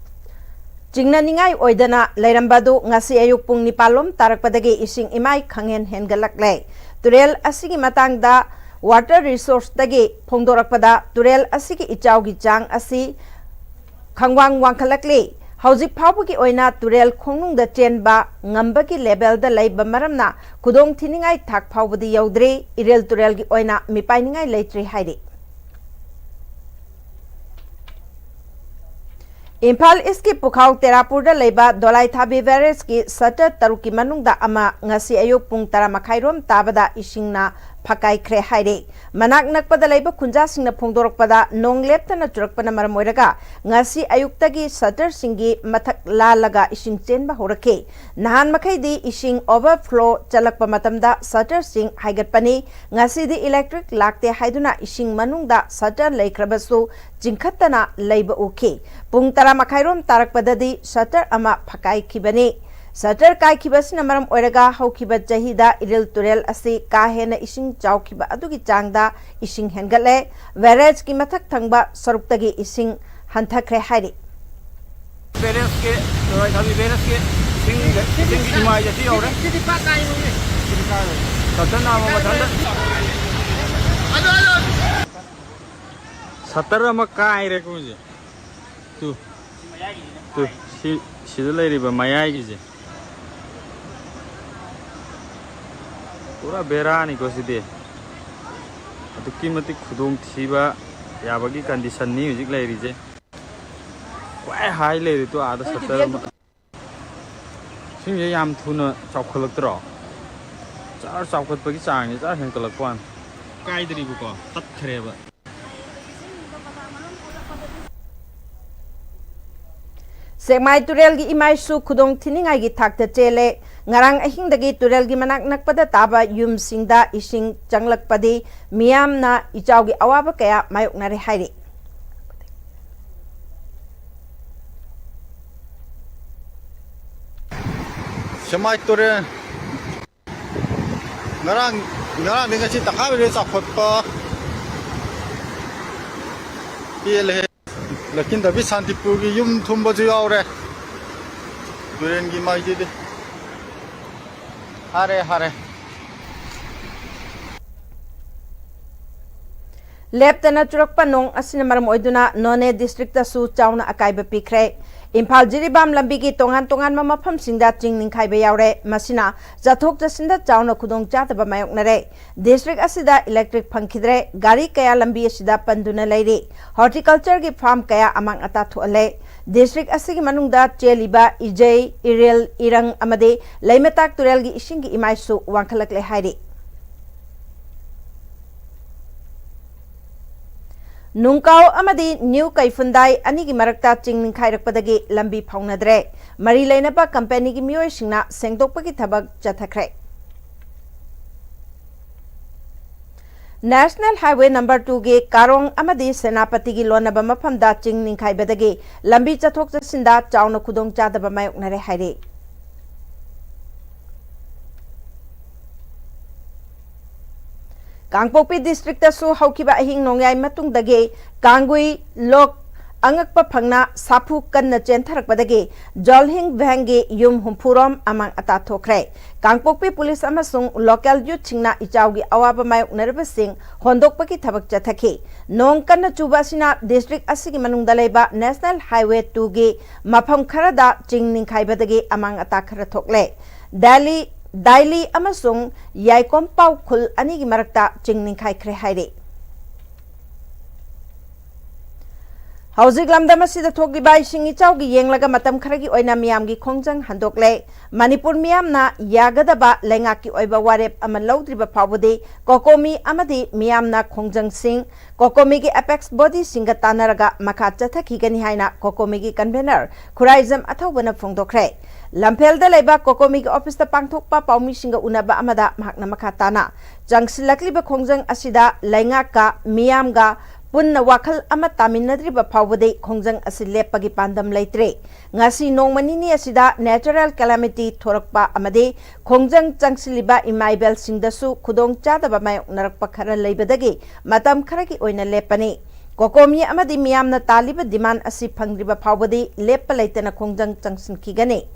ꯆꯤꯡꯅꯅꯤꯡꯉꯥꯏ ꯑꯣꯏꯗꯅ ꯂꯩꯔꯝꯕ ꯑꯗꯨ ꯉꯁꯤ ꯑꯌꯨꯛ ꯄꯨꯡ ꯅꯤꯄꯥꯜ ꯂꯣꯝ ꯇꯥꯔꯛꯄꯗꯒꯤ ꯏꯁꯤꯡ ꯏꯃꯥꯏ ꯈꯪꯍꯦꯟ ꯍꯦꯟꯒꯠꯂꯛꯂꯦ꯫ ꯇꯨꯔꯦꯜ ꯑꯁꯤꯒꯤ ꯃꯇꯥꯡꯗ ꯋꯥꯇꯔ ꯔꯤꯁꯣꯔꯁꯇꯒꯤ ꯐꯣꯡꯗꯣꯔꯛꯄꯗ, ꯇꯨꯔꯦꯜ ꯑꯁꯤꯒꯤ ꯏꯆꯥꯎꯒꯤ ꯆꯥꯡ ꯑꯁꯤ ꯈꯪꯋꯥꯡ ꯋꯥꯡꯈꯠꯂꯛꯂꯤ꯫ ꯍꯧꯖꯤꯛ ꯐꯥꯎꯕꯒꯤ ꯑꯣꯏꯅ ꯇꯨꯔꯦꯜ ꯈꯣꯡꯅꯨꯡꯗ ꯆꯦꯟꯕ ꯉꯝꯕꯒꯤ ꯂꯦꯚꯦꯜꯗ ꯂꯩꯕ ꯃꯔꯝꯅ ꯈꯨꯗꯣꯡ ꯊꯤꯅꯤꯡꯉꯥꯏ ꯊꯥꯛ ꯐꯥꯎꯕꯗꯤ ꯌꯧꯗ꯭ꯔꯤ꯫ ꯏꯔꯤꯜ ꯇꯨꯔꯦꯜꯒꯤ ꯑꯣꯏꯅ ꯃꯤꯄꯥꯏꯅꯤꯡꯉꯥꯏ ꯂꯩꯇ꯭ꯔꯤ ꯍꯥꯏꯔꯤ꯫ ꯏꯝꯐꯥꯜ ꯏꯁꯀꯤ ꯄꯨꯈꯥꯎ ꯇꯦꯔꯥꯄꯨꯔꯗ ꯂꯩꯕ ꯗꯣꯂꯥꯏꯊꯥꯕꯤ ꯕꯦꯔꯦꯖꯀꯤ ꯁꯇꯔ ꯇꯔꯨꯛꯀꯤ ꯃꯅꯨꯡꯗ ꯑꯃ ꯉꯁꯤ ꯑꯌꯨꯛ ꯄꯨꯡ ꯇꯔꯥ ꯃꯈꯥꯏꯔꯣꯝ ꯇꯥꯕꯗ ꯏꯁꯤꯡꯅ ꯐꯀꯥꯏꯈ꯭ꯔꯦ ꯍꯥꯏꯔꯤ꯫ ꯃꯅꯥꯛ ꯅꯛꯄꯗ ꯂꯩꯕ ꯈꯨꯟꯖꯥꯁꯤꯡꯅ ꯐꯣꯡꯗꯣꯔꯛꯄꯗ, ꯅꯣꯡ ꯂꯦꯞꯇꯅ ꯆꯨꯔꯛꯄꯅ ꯃꯔꯝ ꯑꯣꯏꯔꯒ ꯉꯁꯤ ꯑꯌꯨꯛꯇꯒꯤ ꯁꯇꯔꯁꯤꯡꯒꯤ ꯃꯊꯛ ꯂꯥꯜꯂꯒ ꯏꯁꯤꯡ ꯆꯦꯟꯕ ꯍꯧꯔꯛꯈꯤ꯫ ꯅꯍꯥꯟ ꯃꯈꯩꯗꯤ ꯏꯁꯤꯡ ꯑꯣꯚꯔꯐ꯭ꯂꯣ ꯆꯠꯂꯛꯄ ꯃꯇꯝꯗ ꯁꯇꯔꯁꯤꯡ ꯍꯥꯏꯒꯠꯄꯅꯤ꯫ ꯉꯁꯤꯗꯤ ꯏꯂꯦꯛꯇ꯭ꯔꯤꯛ ꯂꯥꯛꯇꯦ ꯍꯥꯏꯗꯨꯅ ꯏꯁꯤꯡ ꯃꯅꯨꯡꯗ ꯁꯇꯔ ꯂꯩꯈ꯭ꯔꯕꯁꯨ ꯆꯤꯡꯈꯠꯇꯅ ꯂꯩꯕ ꯎꯈꯤ꯫ ꯄꯨꯡ ꯇꯔꯥ ꯃꯈꯥꯏꯔꯣꯝ ꯇꯥꯔꯛꯄꯗꯗꯤ ꯁꯇꯔ ꯑꯃ ꯐꯀꯥꯏꯈꯤꯕꯅꯤ꯫ ꯁꯇꯔ ꯀꯥꯏꯈꯤꯕ ꯑꯁꯤꯅ ꯃꯔꯝ ꯑꯣꯏꯔꯒ ꯍꯧꯈꯤꯕ ꯆꯍꯤꯗ ꯏꯔꯤꯜ ꯇꯨꯔꯦꯜ ꯑꯁꯤ ꯀꯥ ꯍꯦꯟꯅ ꯏꯁꯤꯡ ꯆꯥꯎꯈꯤꯕ ꯑꯗꯨꯒꯤ ꯆꯥꯡꯗ ꯏꯁꯤꯡ ꯍꯦꯟꯒꯠꯂꯦ꯫ ꯕꯦꯔꯦꯖꯀꯤ ꯃꯊꯛ ꯊꯪꯕ ꯁꯔꯨꯛꯇꯒꯤ ꯏꯁꯤꯡ ꯍꯟꯊꯈ꯭ꯔꯦ ꯍꯥꯏꯔꯤ꯫ ꯕꯦꯔꯦꯖꯀꯤ, ꯂꯣꯏꯊꯥꯕꯤ ꯕꯦꯔꯦꯖꯀꯤ ꯏꯁꯤꯡ, ꯏꯁꯤꯡꯒꯤ ꯏꯃꯥꯏ ꯑꯁꯤ ꯌꯧꯔꯦ꯫ ꯁꯇꯔ ꯅꯥꯝꯃ ꯃꯊꯟꯗ꯫ ꯁꯇꯔ ꯑꯃ ꯀꯥꯏꯔꯦ ꯀꯨꯝꯁꯦ꯫ ꯇꯨ, ꯇꯨ, ꯁꯤ, ꯁꯤꯗ ꯂꯩꯔꯤꯕ ꯃꯌꯥꯏꯒꯤꯁꯦ꯫ ꯄꯨꯔꯥ ꯕꯦꯔꯥꯅꯤꯀꯣ ꯁꯤꯗꯤ꯫ ꯑꯗꯨꯛꯀꯤ ꯃꯇꯤꯛ ꯈꯨꯗꯣꯡꯊꯤꯕ ꯌꯥꯕꯒꯤ ꯀꯟꯗꯤꯁꯟꯅꯤ ꯍꯧꯖꯤꯛ ꯂꯩꯔꯤꯁꯦ꯫ ꯈ꯭ꯋꯥꯏ ꯍꯥꯏ ꯂꯩꯔꯦ ꯇꯨ ꯑꯥꯗ ꯁꯇꯔ ꯑꯃ꯫ ꯏꯁꯤꯡꯁꯦ ꯌꯥꯝ ꯊꯨꯅ ꯆꯥꯎꯈꯠꯂꯛꯇ꯭ꯔꯣ? ꯆꯥꯔ ꯆꯥꯎꯈꯠꯄꯒꯤ ꯆꯥꯡꯁꯦ ꯆꯥꯔ ꯍꯦꯟꯀꯠꯂꯛꯄ ꯋꯥꯅꯤ꯫ ꯀꯥꯏꯗ꯭ꯔꯤꯕꯀꯣ, ꯇꯠꯈ꯭ꯔꯦꯕ꯫ ꯁꯦꯛꯃꯥꯏ ꯇꯨꯔꯦꯜꯒꯤ ꯏꯃꯥꯏꯁꯨ ꯈꯨꯗꯣꯡ ꯊꯤꯅꯤꯡꯉꯥꯏꯒꯤ ꯊꯥꯛꯇ ꯆꯦꯜꯂꯦ꯫ ꯉꯔꯥꯡ ꯑꯍꯤꯡꯗꯒꯤ ꯇꯨꯔꯦꯜꯒꯤ ꯃꯅꯥꯛ ꯅꯛꯄꯗ ꯇꯥꯕ ꯌꯨꯝꯁꯤꯡꯗ ꯏꯁꯤꯡ ꯆꯪꯂꯛꯄꯗꯤ ꯃꯤꯌꯥꯝꯅ ꯏꯆꯥꯎꯒꯤ ꯑꯋꯥꯕ ꯀꯌꯥ ꯃꯥꯌꯣꯛꯅꯔꯦ ꯍꯥꯏꯔꯤ꯫ ꯁꯦꯛꯃꯥꯏ ꯇꯨꯔꯦꯜ ꯉꯔꯥꯡ, ꯉꯔꯥꯡꯗꯤ ꯉꯁꯤ ꯇꯪꯈꯥꯏ ꯑꯣꯏꯔꯦ ꯆꯥꯎꯈꯠꯄ꯫ ꯄꯦꯜꯂꯦꯍꯦ꯫ ꯂꯛꯈꯤꯟꯗꯕꯤ ꯁꯥꯟꯇꯤꯄꯨꯔꯒꯤ ꯌꯨꯝ ꯊꯨꯝꯕꯁꯨ ꯌꯥꯎꯔꯦ꯫ ꯇꯨꯔꯦꯟꯒꯤ ꯃꯥꯏꯁꯤꯗꯤ꯫ ꯍꯥꯔꯦ, ꯍꯥꯔꯦ꯫ ꯂꯦꯞꯇꯅ ꯆꯨꯔꯛꯄ ꯅꯣꯡ ꯑꯁꯤꯅ ꯃꯔꯝ ꯑꯣꯏꯗꯨꯅ ꯅꯣꯅꯦ ꯗꯤꯁꯇ꯭ꯔꯤꯛꯇꯁꯨ ꯆꯥꯎꯅ ꯑꯀꯥꯏꯕ ꯄꯤꯈ꯭ꯔꯦ꯫ ꯏꯝꯐꯥꯜ ꯖꯤꯔꯤꯕꯥꯝ ꯂꯝꯕꯤꯒꯤ ꯇꯣꯉꯥꯟ ꯇꯣꯉꯥꯟꯕ ꯃꯐꯝꯁꯤꯡꯗ ꯆꯤꯡ ꯅꯤꯡꯈꯥꯏꯕ ꯌꯥꯎꯔꯦ꯫ ꯃꯁꯤꯅ ꯆꯠꯊꯣꯛ ꯆꯠꯁꯤꯟꯗ ꯆꯥꯎꯅ ꯈꯨꯗꯣꯡꯆꯥꯗꯕ ꯃꯥꯌꯣꯛꯅꯔꯦ꯫ ꯗꯤꯁꯇ꯭ꯔꯤꯛ ꯑꯁꯤꯗ ꯏꯂꯦꯛꯇ꯭ꯔꯤꯛ ꯐꯪꯈꯤꯗ꯭ꯔꯦ꯫ ꯒꯥꯔꯤ ꯀꯌꯥ ꯂꯝꯕꯤ ꯑꯁꯤꯗ ꯄꯟꯗꯨꯅ ꯂꯩꯔꯤ꯫ ꯍꯣꯔꯇꯤꯀꯜꯆꯔꯒꯤ ꯐꯥꯔꯝ ꯀꯌꯥ ꯑꯃꯥꯡ ꯑꯇꯥ ꯊꯣꯛꯍꯜꯂꯦ꯫ ꯗꯤꯁꯇ꯭ꯔꯤꯛ ꯑꯁꯤꯒꯤ ꯃꯅꯨꯡꯗ ꯆꯦꯜꯂꯤꯕ ꯏꯖꯩ, ꯏꯔꯦꯜ, ꯏꯔꯪ ꯑꯃꯗꯤ ꯂꯩꯃꯇꯥꯛ ꯇꯨꯔꯦꯜꯒꯤ ꯏꯁꯤꯡꯒꯤ ꯏꯃꯥꯏꯁꯨ ꯋꯥꯡꯈꯠꯂꯛꯂꯦ ꯍꯥꯏꯔꯤ꯫ ꯅꯨꯡꯀꯥꯎ ꯑꯃꯗꯤ ꯅ꯭ꯌꯨ ꯀꯩꯐꯨꯟꯗꯥꯏ ꯑꯅꯤꯒꯤ ꯃꯔꯛꯇ ꯆꯤꯡ ꯅꯤꯡꯈꯥꯏꯔꯛꯄꯗꯒꯤ ꯂꯝꯕꯤ ꯐꯥꯎꯅꯗ꯭ꯔꯦ꯫ ꯃꯔꯤ ꯂꯩꯅꯕ ꯀꯝꯄꯦꯅꯤꯒꯤ ꯃꯤꯑꯣꯏꯁꯤꯡꯅ ꯁꯦꯡꯗꯣꯛꯄꯒꯤ ꯊꯕꯛ ꯆꯠꯊꯈ꯭ꯔꯦ꯫ ꯅꯦꯁꯅꯦꯜ ꯍꯥꯏꯋꯦ ꯅꯝꯕꯔ ꯇꯨꯒꯤ ꯀꯥꯔꯣꯡ ꯑꯃꯗꯤ ꯁꯦꯅꯥꯄꯇꯤꯒꯤ ꯂꯣꯟꯅꯕ ꯃꯐꯝꯗ ꯆꯤꯡ ꯅꯤꯡꯈꯥꯏꯕꯗꯒꯤ ꯂꯝꯕꯤ ꯆꯠꯊꯣꯛ ꯆꯠꯁꯤꯟꯗ ꯆꯥꯎꯅ ꯈꯨꯗꯣꯡꯆꯥꯗꯕ ꯃꯥꯌꯣꯛꯅꯔꯦ ꯍꯥꯏꯔꯤ꯫ ꯀꯥꯡꯄꯣꯛꯄꯤ ꯗꯤꯁꯇ꯭ꯔꯤꯛꯇꯁꯨ ꯍꯧꯈꯤꯕ ꯑꯍꯤꯡ ꯅꯣꯡꯌꯥꯏ ꯃꯇꯨꯡꯗꯒꯤ ꯀꯥꯡꯒꯨꯏ ꯂꯣꯛ ꯑꯉꯛꯄ ꯐꯪꯅ ꯁꯥꯐꯨ ꯀꯟꯅ ꯆꯦꯟꯊꯔꯛꯄꯗꯒꯤ ꯖꯣꯜꯍꯤꯡ ꯚꯦꯡꯒꯤ ꯌꯨꯝ ꯍꯨꯝꯐꯨꯔꯣꯝ ꯑꯃꯥꯡ ꯑꯇꯥ ꯊꯣꯛꯈ꯭ꯔꯦ꯫ ꯀꯥꯡꯄꯣꯛꯄꯤ ꯄꯨꯂꯤꯁ ꯑꯃꯁꯨꯡ ꯂꯣꯀꯦꯜ ꯌꯨꯠꯁꯤꯡꯅ ꯏꯆꯥꯎꯒꯤ ꯑꯋꯥꯕ ꯃꯥꯌꯣꯛꯅꯔꯤꯕꯁꯤꯡ ꯍꯣꯟꯗꯣꯛꯄꯒꯤ ꯊꯕꯛ ꯆꯠꯊꯈꯤ꯫ ꯅꯣꯡ ꯀꯟꯅ ꯆꯨꯕ ꯑꯁꯤꯅ ꯗꯤꯁꯇ꯭ꯔꯤꯛ ꯑꯁꯤꯒꯤ ꯃꯅꯨꯡꯗ ꯂꯩꯕ ꯅꯦꯁꯅꯦꯜ ꯍꯥꯏꯋꯦ ꯇꯨꯒꯤ ꯃꯐꯝ ꯈꯔꯗ ꯆꯤꯡ ꯅꯤꯡꯈꯥꯏꯕꯗꯒꯤ ꯑꯃꯥꯡ ꯑꯇꯥ ꯈꯔ ꯊꯣꯛꯂꯦ꯫ ꯗꯦꯜꯂꯤ, ꯗꯥꯏꯂꯤ ꯑꯃꯁꯨꯡ ꯌꯥꯏꯀꯣꯝꯄꯥꯎ ꯈꯨꯜ ꯑꯅꯤꯒꯤ ꯃꯔꯛꯇ ꯆꯤꯡ ꯅꯤꯡꯈꯥꯏꯈ꯭ꯔꯦ ꯍꯥꯏꯔꯤ꯫ ꯍꯧꯖꯤꯛ ꯂꯝꯗꯝ ꯑꯁꯤꯗ ꯊꯣꯛꯂꯤꯕ ꯏꯁꯤꯡ ꯏꯆꯥꯎꯒꯤ ꯌꯦꯡꯂꯒ ꯃꯇꯝ ꯈꯔꯒꯤ ꯑꯣꯏꯅ ꯃꯤꯌꯥꯝꯒꯤ ꯈꯣꯡꯖꯪ ꯍꯟꯗꯣꯛꯂꯦ꯫ ꯃꯅꯤꯄꯨꯔ ꯃꯤꯌꯥꯝꯅ ꯌꯥꯒꯗꯕ ꯂꯩꯉꯥꯛꯀꯤ ꯑꯣꯏꯕ ꯋꯥꯔꯦꯞ ꯑꯃ ꯂꯧꯗ꯭ꯔꯤꯕ ꯐꯥꯎꯕꯗꯤ ꯀꯣꯀꯣꯃꯤ ꯑꯃꯗꯤ ꯃꯤꯌꯥꯝꯅ ꯈꯣꯡꯖꯪꯁꯤꯡ ꯀꯣꯀꯣꯃꯤꯒꯤ ꯑꯦꯄꯦꯛꯁ ꯕꯣꯗꯤꯁꯤꯡꯒ ꯇꯥꯟꯅꯔꯒ ꯃꯈꯥ ꯆꯠꯊꯈꯤꯒꯅꯤ ꯍꯥꯏꯅ ꯀꯣꯀꯣꯃꯤꯒꯤ ꯀꯟꯚꯦꯅꯔ ꯈꯨꯔꯥꯏꯖꯝ ꯑꯊꯧꯕꯅ ꯐꯣꯡꯗꯣꯛꯈ꯭ꯔꯦ꯫ ꯂꯝꯐꯦꯜꯗ ꯂꯩꯕ ꯀꯣꯀꯣꯃꯤꯒꯤ ꯑꯣꯐꯤꯁꯇ ꯄꯥꯡꯊꯣꯛꯄ ꯄꯥꯎꯃꯤꯁꯤꯡꯒ ꯎꯅꯕ ꯑꯃꯗ ꯃꯍꯥꯛꯅ ꯃꯈꯥ ꯇꯥꯅ ꯆꯪꯁꯤꯜꯂꯛꯂꯤꯕ ꯈꯣꯡꯖꯪ ꯑꯁꯤꯗ ꯂꯩꯉꯥꯛꯀ ꯃꯤꯌꯥꯝꯒ ꯄꯨꯟꯅ ꯋꯥꯈꯜ ꯑꯃ ꯇꯥꯃꯤꯟꯅꯗ꯭ꯔꯤꯕ ꯐꯥꯎꯕꯗꯤ ꯈꯣꯡꯖꯪ ꯑꯁꯤ ꯂꯦꯞꯄꯒꯤ ꯄꯥꯟꯗꯝ ꯂꯩꯇ꯭ꯔꯦ꯫ ꯉꯁꯤ ꯅꯣꯡꯃ ꯅꯤꯅꯤ ꯑꯁꯤꯗ natural calamity ꯊꯣꯔꯛꯄ ꯑꯃꯗꯤ ꯈꯣꯡꯖꯪ ꯆꯪꯁꯤꯜꯂꯤꯕ ꯏꯃꯥ ꯏꯕꯦꯜꯁꯤꯡꯗꯁꯨ ꯈꯨꯗꯣꯡꯆꯥꯗꯕ ꯃꯥꯌꯣꯛꯅꯔꯛꯄ ꯈꯔ ꯂꯩꯕꯗꯒꯤ ꯃꯇꯝ ꯈꯔꯒꯤ ꯑꯣꯏꯅ ꯂꯦꯞꯄꯅꯤ꯫ ꯀꯣꯀꯣꯃꯤ ꯑꯃꯗꯤ ꯃꯤꯌꯥꯝꯅ ꯇꯥꯜꯂꯤꯕ demand ꯑꯁꯤ ꯐꯪꯗ꯭ꯔꯤꯕ ꯐꯥꯎꯕꯗꯤ ꯂꯦꯞꯄ ꯂꯩꯇꯅ ꯈꯣꯡꯖꯪ ꯆꯪꯁꯤꯟꯈꯤꯒꯅꯤ꯫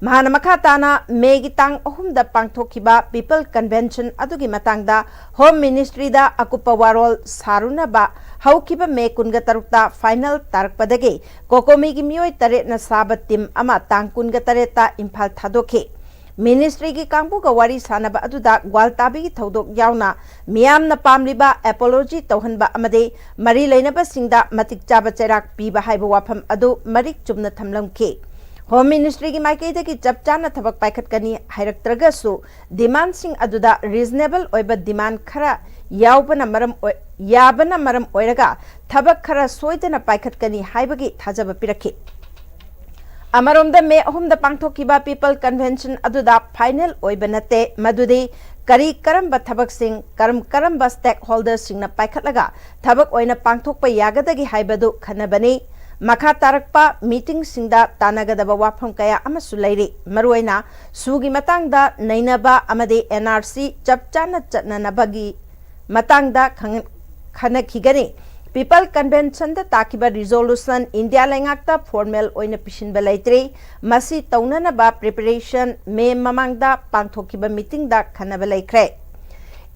ꯃꯍꯥꯛꯅ ꯃꯈꯥ ꯇꯥꯅ ꯃꯦꯒꯤ ꯇꯥꯡ ꯑꯍꯨꯝꯗ ꯄꯥꯡꯊꯣꯛꯈꯤꯕ People Convention ꯑꯗꯨꯒꯤ ꯃꯇꯥꯡꯗ Home Ministryꯗ ꯑꯀꯨꯞꯄ ꯋꯥꯔꯣꯜ ꯁꯥꯔꯨꯅꯕ ꯍꯧꯈꯤꯕ ꯃꯦ ꯀꯨꯟꯒ ꯇꯔꯨꯛꯇ final ꯇꯥꯔꯛꯄꯗꯒꯤ COCOMIꯒꯤ ꯃꯤꯑꯣꯏ ꯇꯔꯦꯠꯅ ꯁꯥꯕ team ꯑꯃ ꯇꯥꯡ ꯀꯨꯟꯒ ꯇꯔꯦꯠꯇ ꯏꯝꯐꯥꯜ ꯊꯥꯗꯣꯛꯈꯤ꯫ Ministryꯒꯤ ꯀꯥꯡꯕꯨꯒ ꯋꯥꯔꯤ ꯁꯥꯅꯕ ꯑꯗꯨꯗ ꯒ꯭ꯋꯥꯜꯇꯥꯕꯤꯒꯤ ꯊꯧꯗꯣꯛ ꯌꯥꯎꯅ ꯃꯤꯌꯥꯝꯅ ꯄꯥꯝꯂꯤꯕ apology ꯇꯧꯍꯟꯕ ꯑꯃꯗꯤ ꯃꯔꯤ ꯂꯩꯅꯕꯁꯤꯡꯗ ꯃꯇꯤꯛ ꯆꯥꯕ ꯆꯩꯔꯥꯛ ꯄꯤꯕ ꯍꯥꯏꯕ ꯋꯥꯐꯝ ꯑꯗꯨ ꯃꯔꯤꯛ ꯆꯨꯝꯅ ꯊꯝꯂꯝꯈꯤ꯫ Home Ministryꯒꯤ ꯃꯥꯏꯀꯩꯗꯒꯤ ꯆꯞ ꯆꯥꯅ ꯊꯕꯛ ꯄꯥꯏꯈꯠꯀꯅꯤ ꯍꯥꯏꯔꯛꯇ꯭ꯔꯒꯁꯨ, demandꯁꯤꯡ ꯑꯗꯨꯗ reasonable ꯑꯣꯏꯕ demand ꯈꯔ ꯌꯥꯎꯕꯅ ꯃꯔꯝ ꯑꯣꯏ-, ꯌꯥꯕꯅ ꯃꯔꯝ ꯑꯣꯏꯔꯒ ꯊꯕꯛ ꯈꯔ ꯁꯣꯏꯗꯅ ꯄꯥꯏꯈꯠꯀꯅꯤ ꯍꯥꯏꯕꯒꯤ ꯊꯥꯖꯕ ꯄꯤꯔꯛꯈꯤ꯫ ꯑꯃꯔꯣꯝꯗ, ꯃꯦ ꯑꯍꯨꯝꯗ ꯄꯥꯡꯊꯣꯛꯈꯤꯕ People Convention ꯑꯗꯨꯗ final ꯑꯣꯏꯕ ꯅꯠꯇꯦ, ꯃꯗꯨꯗꯤ ꯀꯔꯤ ꯀꯔꯝꯕ ꯊꯕꯛꯁꯤꯡ, ꯀꯔꯝ ꯀꯔꯝꯕ stakeholderꯁꯤꯡꯅ ꯄꯥꯏꯈꯠꯂꯒ ꯊꯕꯛ ꯑꯣꯏꯅ ꯄꯥꯡꯊꯣꯛꯄ ꯌꯥꯒꯗꯒꯦ ꯍꯥꯏꯕꯗꯨ ꯈꯟꯅꯕꯅꯤ꯫ ꯃꯈꯥ ꯇꯥꯔꯛꯄ meetingꯁꯤꯡꯗ ꯇꯥꯟꯅꯒꯗꯕ ꯋꯥꯐꯝ ꯀꯌꯥ ꯑꯃꯁꯨ ꯂꯩꯔꯤ꯫ ꯃꯔꯨꯑꯣꯏꯅ SoOꯒꯤ ꯃꯇꯥꯡꯗ ꯅꯩꯅꯕ ꯑꯃꯗꯤ NRC ꯆꯞ ꯆꯥꯅ ꯆꯠꯅꯅꯕꯒꯤ ꯃꯇꯥꯡꯗ ꯈꯪ-, ꯈꯟꯅꯈꯤꯒꯅꯤ꯫ People Conventionꯗ ꯇꯥꯈꯤꯕ resolution ꯏꯟꯗꯤꯌꯥ ꯂꯩꯉꯥꯛꯇ formal ꯑꯣꯏꯅ ꯄꯤꯁꯤꯟꯕ ꯂꯩꯇ꯭ꯔꯤ꯫ ꯃꯁꯤ ꯇꯧꯅꯅꯕ preparation ꯃꯦ ꯃꯃꯥꯡꯗ ꯄꯥꯡꯊꯣꯛꯈꯤꯕ meetingꯗ ꯈꯟꯅꯕ ꯂꯩꯈ꯭ꯔꯦ꯫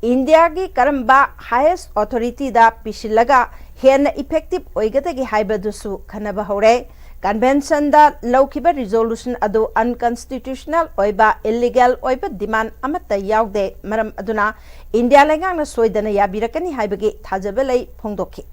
ꯏꯟꯗꯤꯌꯥꯒꯤ ꯀꯔꯝꯕ highest authorityꯗ ꯄꯤꯁꯤꯜꯂꯒ ꯍꯦꯟꯅ effective ꯑꯣꯏꯒꯗꯒꯦ ꯍꯥꯏꯕꯗꯨꯁꯨ ꯈꯟꯅꯕ ꯍꯧꯔꯦ꯫ Conventionꯗ ꯂꯧꯈꯤꯕ resolution ꯑꯗꯨ unconstitutional ꯑꯣꯏꯕ, illegal ꯑꯣꯏꯕ demand ꯑꯃꯠꯇ ꯌꯥꯎꯗꯦ꯫ ꯃꯔꯝ ꯑꯗꯨꯅ ꯏꯟꯗꯤꯌꯥ ꯂꯩꯉꯥꯛꯅ ꯁꯣꯏꯗꯅ ꯌꯥꯕꯤꯔꯛꯀꯅꯤ ꯍꯥꯏꯕꯒꯤ ꯊꯥꯖꯕ ꯂꯩ ꯐꯣꯡꯗꯣꯛꯈꯤ꯫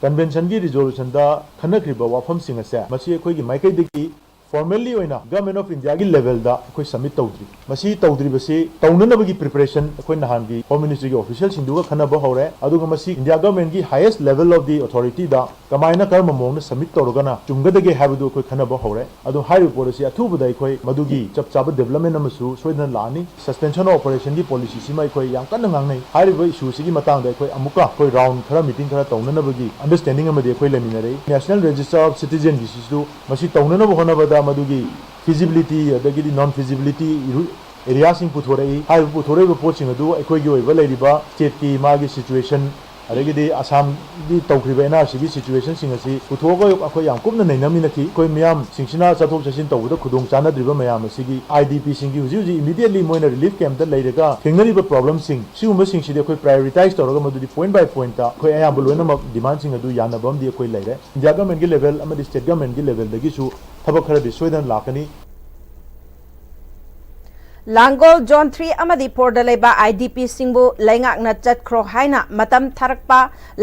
Conventionꯒꯤ resolutionꯗ ꯈꯟꯅꯈ꯭ꯔꯤꯕ ꯋꯥꯐꯝꯁꯤꯡ ꯑꯁꯦ ꯃꯁꯤ ꯑꯩꯈꯣꯏꯒꯤ ꯃꯥꯏꯀꯩꯗꯒꯤ formally ꯑꯣꯏꯅ Government of Indiaꯒꯤ levelꯗ ꯑꯩꯈꯣꯏ submit ꯇꯧꯗ꯭ꯔꯤ꯫ ꯃꯁꯤ ꯇꯧꯗ꯭ꯔꯤꯕꯁꯤ ꯇꯧꯅꯅꯕꯒꯤ preparation ꯑꯩꯈꯣꯏ ꯅꯍꯥꯟꯒꯤ Home Ministryꯒꯤ officialꯁꯤꯡꯗꯨꯒ ꯈꯟꯅꯕ ꯍꯧꯔꯦ꯫ ꯑꯗꯨꯒ ꯃꯁꯤ India Governmentꯀꯤ highest level of the authorityꯗ ꯀꯃꯥꯏꯅ, ꯀꯔꯝꯕ ꯃꯑꯣꯡꯗ submit ꯇꯧꯔꯒꯅ ꯆꯨꯝꯒꯗꯒꯦ ꯍꯥꯏꯕꯗꯨ ꯑꯩꯈꯣꯏ ꯈꯟꯅꯕ ꯍꯧꯔꯦ꯫ ꯑꯗꯣ ꯍꯥꯏꯔꯤꯕ ꯄꯣꯠ ꯑꯁꯤ ꯑꯊꯨꯕꯗ ꯑꯩꯈꯣꯏ ꯃꯗꯨꯒꯤ ꯆꯞ ꯆꯥꯕ development ꯑꯃꯁꯨ ꯁꯣꯏꯗꯅ ꯂꯥꯛꯑꯅꯤ꯫ Suspension of operationꯒꯤ policyꯁꯤꯃ ꯑꯩꯈꯣꯏ ꯌꯥꯝ ꯀꯟꯅ ꯉꯥꯡꯅꯩ꯫ ꯍꯥꯏꯔꯤꯕ issueꯁꯤꯒꯤ ꯃꯇꯥꯡꯗ ꯑꯩꯈꯣꯏ ꯑꯃꯨꯛꯀ ꯑꯩꯈꯣꯏ round ꯈꯔ, meeting ꯈꯔ ꯇꯧꯅꯅꯕꯒꯤ understanding ꯑꯃꯗꯤ ꯑꯩꯈꯣꯏ ꯂꯩꯃꯤꯟꯅꯔꯛꯏ꯫ National Register of Citizenꯒꯤꯁꯤꯁꯨ ꯃꯁꯤ ꯇꯧꯅꯅꯕ ꯍꯣꯠꯅꯕꯗ ꯃꯗꯨꯒꯤ feasibility ꯑꯗꯒꯤꯗꯤ non feasibility areaꯁꯤꯡ ꯄꯨꯊꯣꯔꯛꯏ꯫ ꯍꯥꯏꯔꯤꯕ ꯄꯨꯊꯣꯔꯛꯏꯕ ꯄꯣꯠꯁꯤꯡ ꯑꯗꯨ ꯑꯩꯈꯣꯏꯒꯤ ꯑꯣꯏꯕ ꯂꯩꯔꯤꯕ stateꯀꯤ ꯃꯥꯒꯤ situation ꯑꯗꯒꯤꯗꯤ ꯑꯁꯥꯝꯒꯤ ꯇꯧꯈ꯭ꯔꯤꯕ ꯑꯦꯟ ꯑꯥꯔ ꯁꯤꯒꯤ ꯁꯤꯆꯨꯋꯦꯁꯟꯁꯤꯡ ꯑꯁꯤ ꯄꯨꯊꯣꯛꯑꯒ ꯑꯩꯈꯣꯏ ꯌꯥꯝ ꯀꯨꯞꯅ ꯅꯩꯅꯃꯤꯟꯅꯈꯤ꯫ ꯑꯩꯈꯣꯏ ꯃꯤꯌꯥꯝ ꯁꯤꯡꯁꯤꯅ ꯆꯠꯊꯣꯛ ꯆꯠꯁꯤꯟ ꯇꯧꯕꯗ ꯈꯨꯗꯣꯡ ꯆꯥꯅꯗ꯭ꯔꯤꯕ ꯃꯌꯥꯝ ꯑꯁꯤꯒꯤ, ꯑꯥꯏ ꯗꯤ ꯄꯤꯁꯤꯡꯒꯤ ꯍꯧꯖꯤꯛ ꯍꯧꯖꯤꯛ ꯏꯃꯤꯗꯤꯌꯦꯠꯂꯤ ꯃꯣꯏꯅ ꯔꯤꯂꯤꯐ ꯀꯦꯝꯞꯇ ꯂꯩꯔꯒ ꯊꯦꯡꯅꯔꯤꯕ ꯄ꯭ꯔꯣꯕ꯭ꯂꯦꯝꯁꯤꯡ, ꯁꯤꯒꯨꯝꯕꯁꯤꯡꯁꯤꯗꯤ ꯑꯩꯈꯣꯏ ꯄ꯭ꯔꯥꯏꯑꯣꯔꯤꯇꯥꯏꯁ ꯇꯧꯔꯒ ꯃꯗꯨꯗꯤ ꯄꯣꯏꯟꯠ ꯕꯥꯏ ꯄꯣꯏꯟꯠꯇ ꯑꯩꯈꯣꯏ ꯑꯌꯥꯝꯕ ꯂꯣꯏꯅꯃꯛ ꯗꯤꯃꯥꯟꯁꯤꯡ ꯑꯗꯨ ꯌꯥꯅꯕ ꯑꯃꯗꯤ ꯑꯩꯈꯣꯏ ꯂꯩꯔꯦ꯫ ꯏꯟꯗꯤꯌꯥ ꯒꯃꯦꯟꯒꯤ ꯂꯦꯚꯦꯜ ꯑꯃꯗꯤ ꯁ꯭ꯇꯦꯠ ꯒꯃꯦꯟꯒꯤ ꯂꯦꯚꯦꯜꯗꯒꯤꯁꯨ ꯊꯕꯛ ꯈꯔꯗꯤ ꯁꯣꯏꯗꯅ ꯂꯥꯛꯀꯅꯤ꯫ ꯂꯥꯡꯒꯣꯜ ꯖꯣꯟ ꯊ꯭ꯔꯤ ꯑꯃꯗꯤ ꯐꯣꯔꯗ ꯂꯩꯕ ꯑꯥꯏ ꯗꯤ ꯄꯤꯁꯤꯡꯕꯨ ꯂꯩꯉꯥꯛꯅ ꯆꯠꯈ꯭ꯔꯣ ꯍꯥꯏꯅ ꯃꯇꯝ ꯊꯥꯔꯛꯄ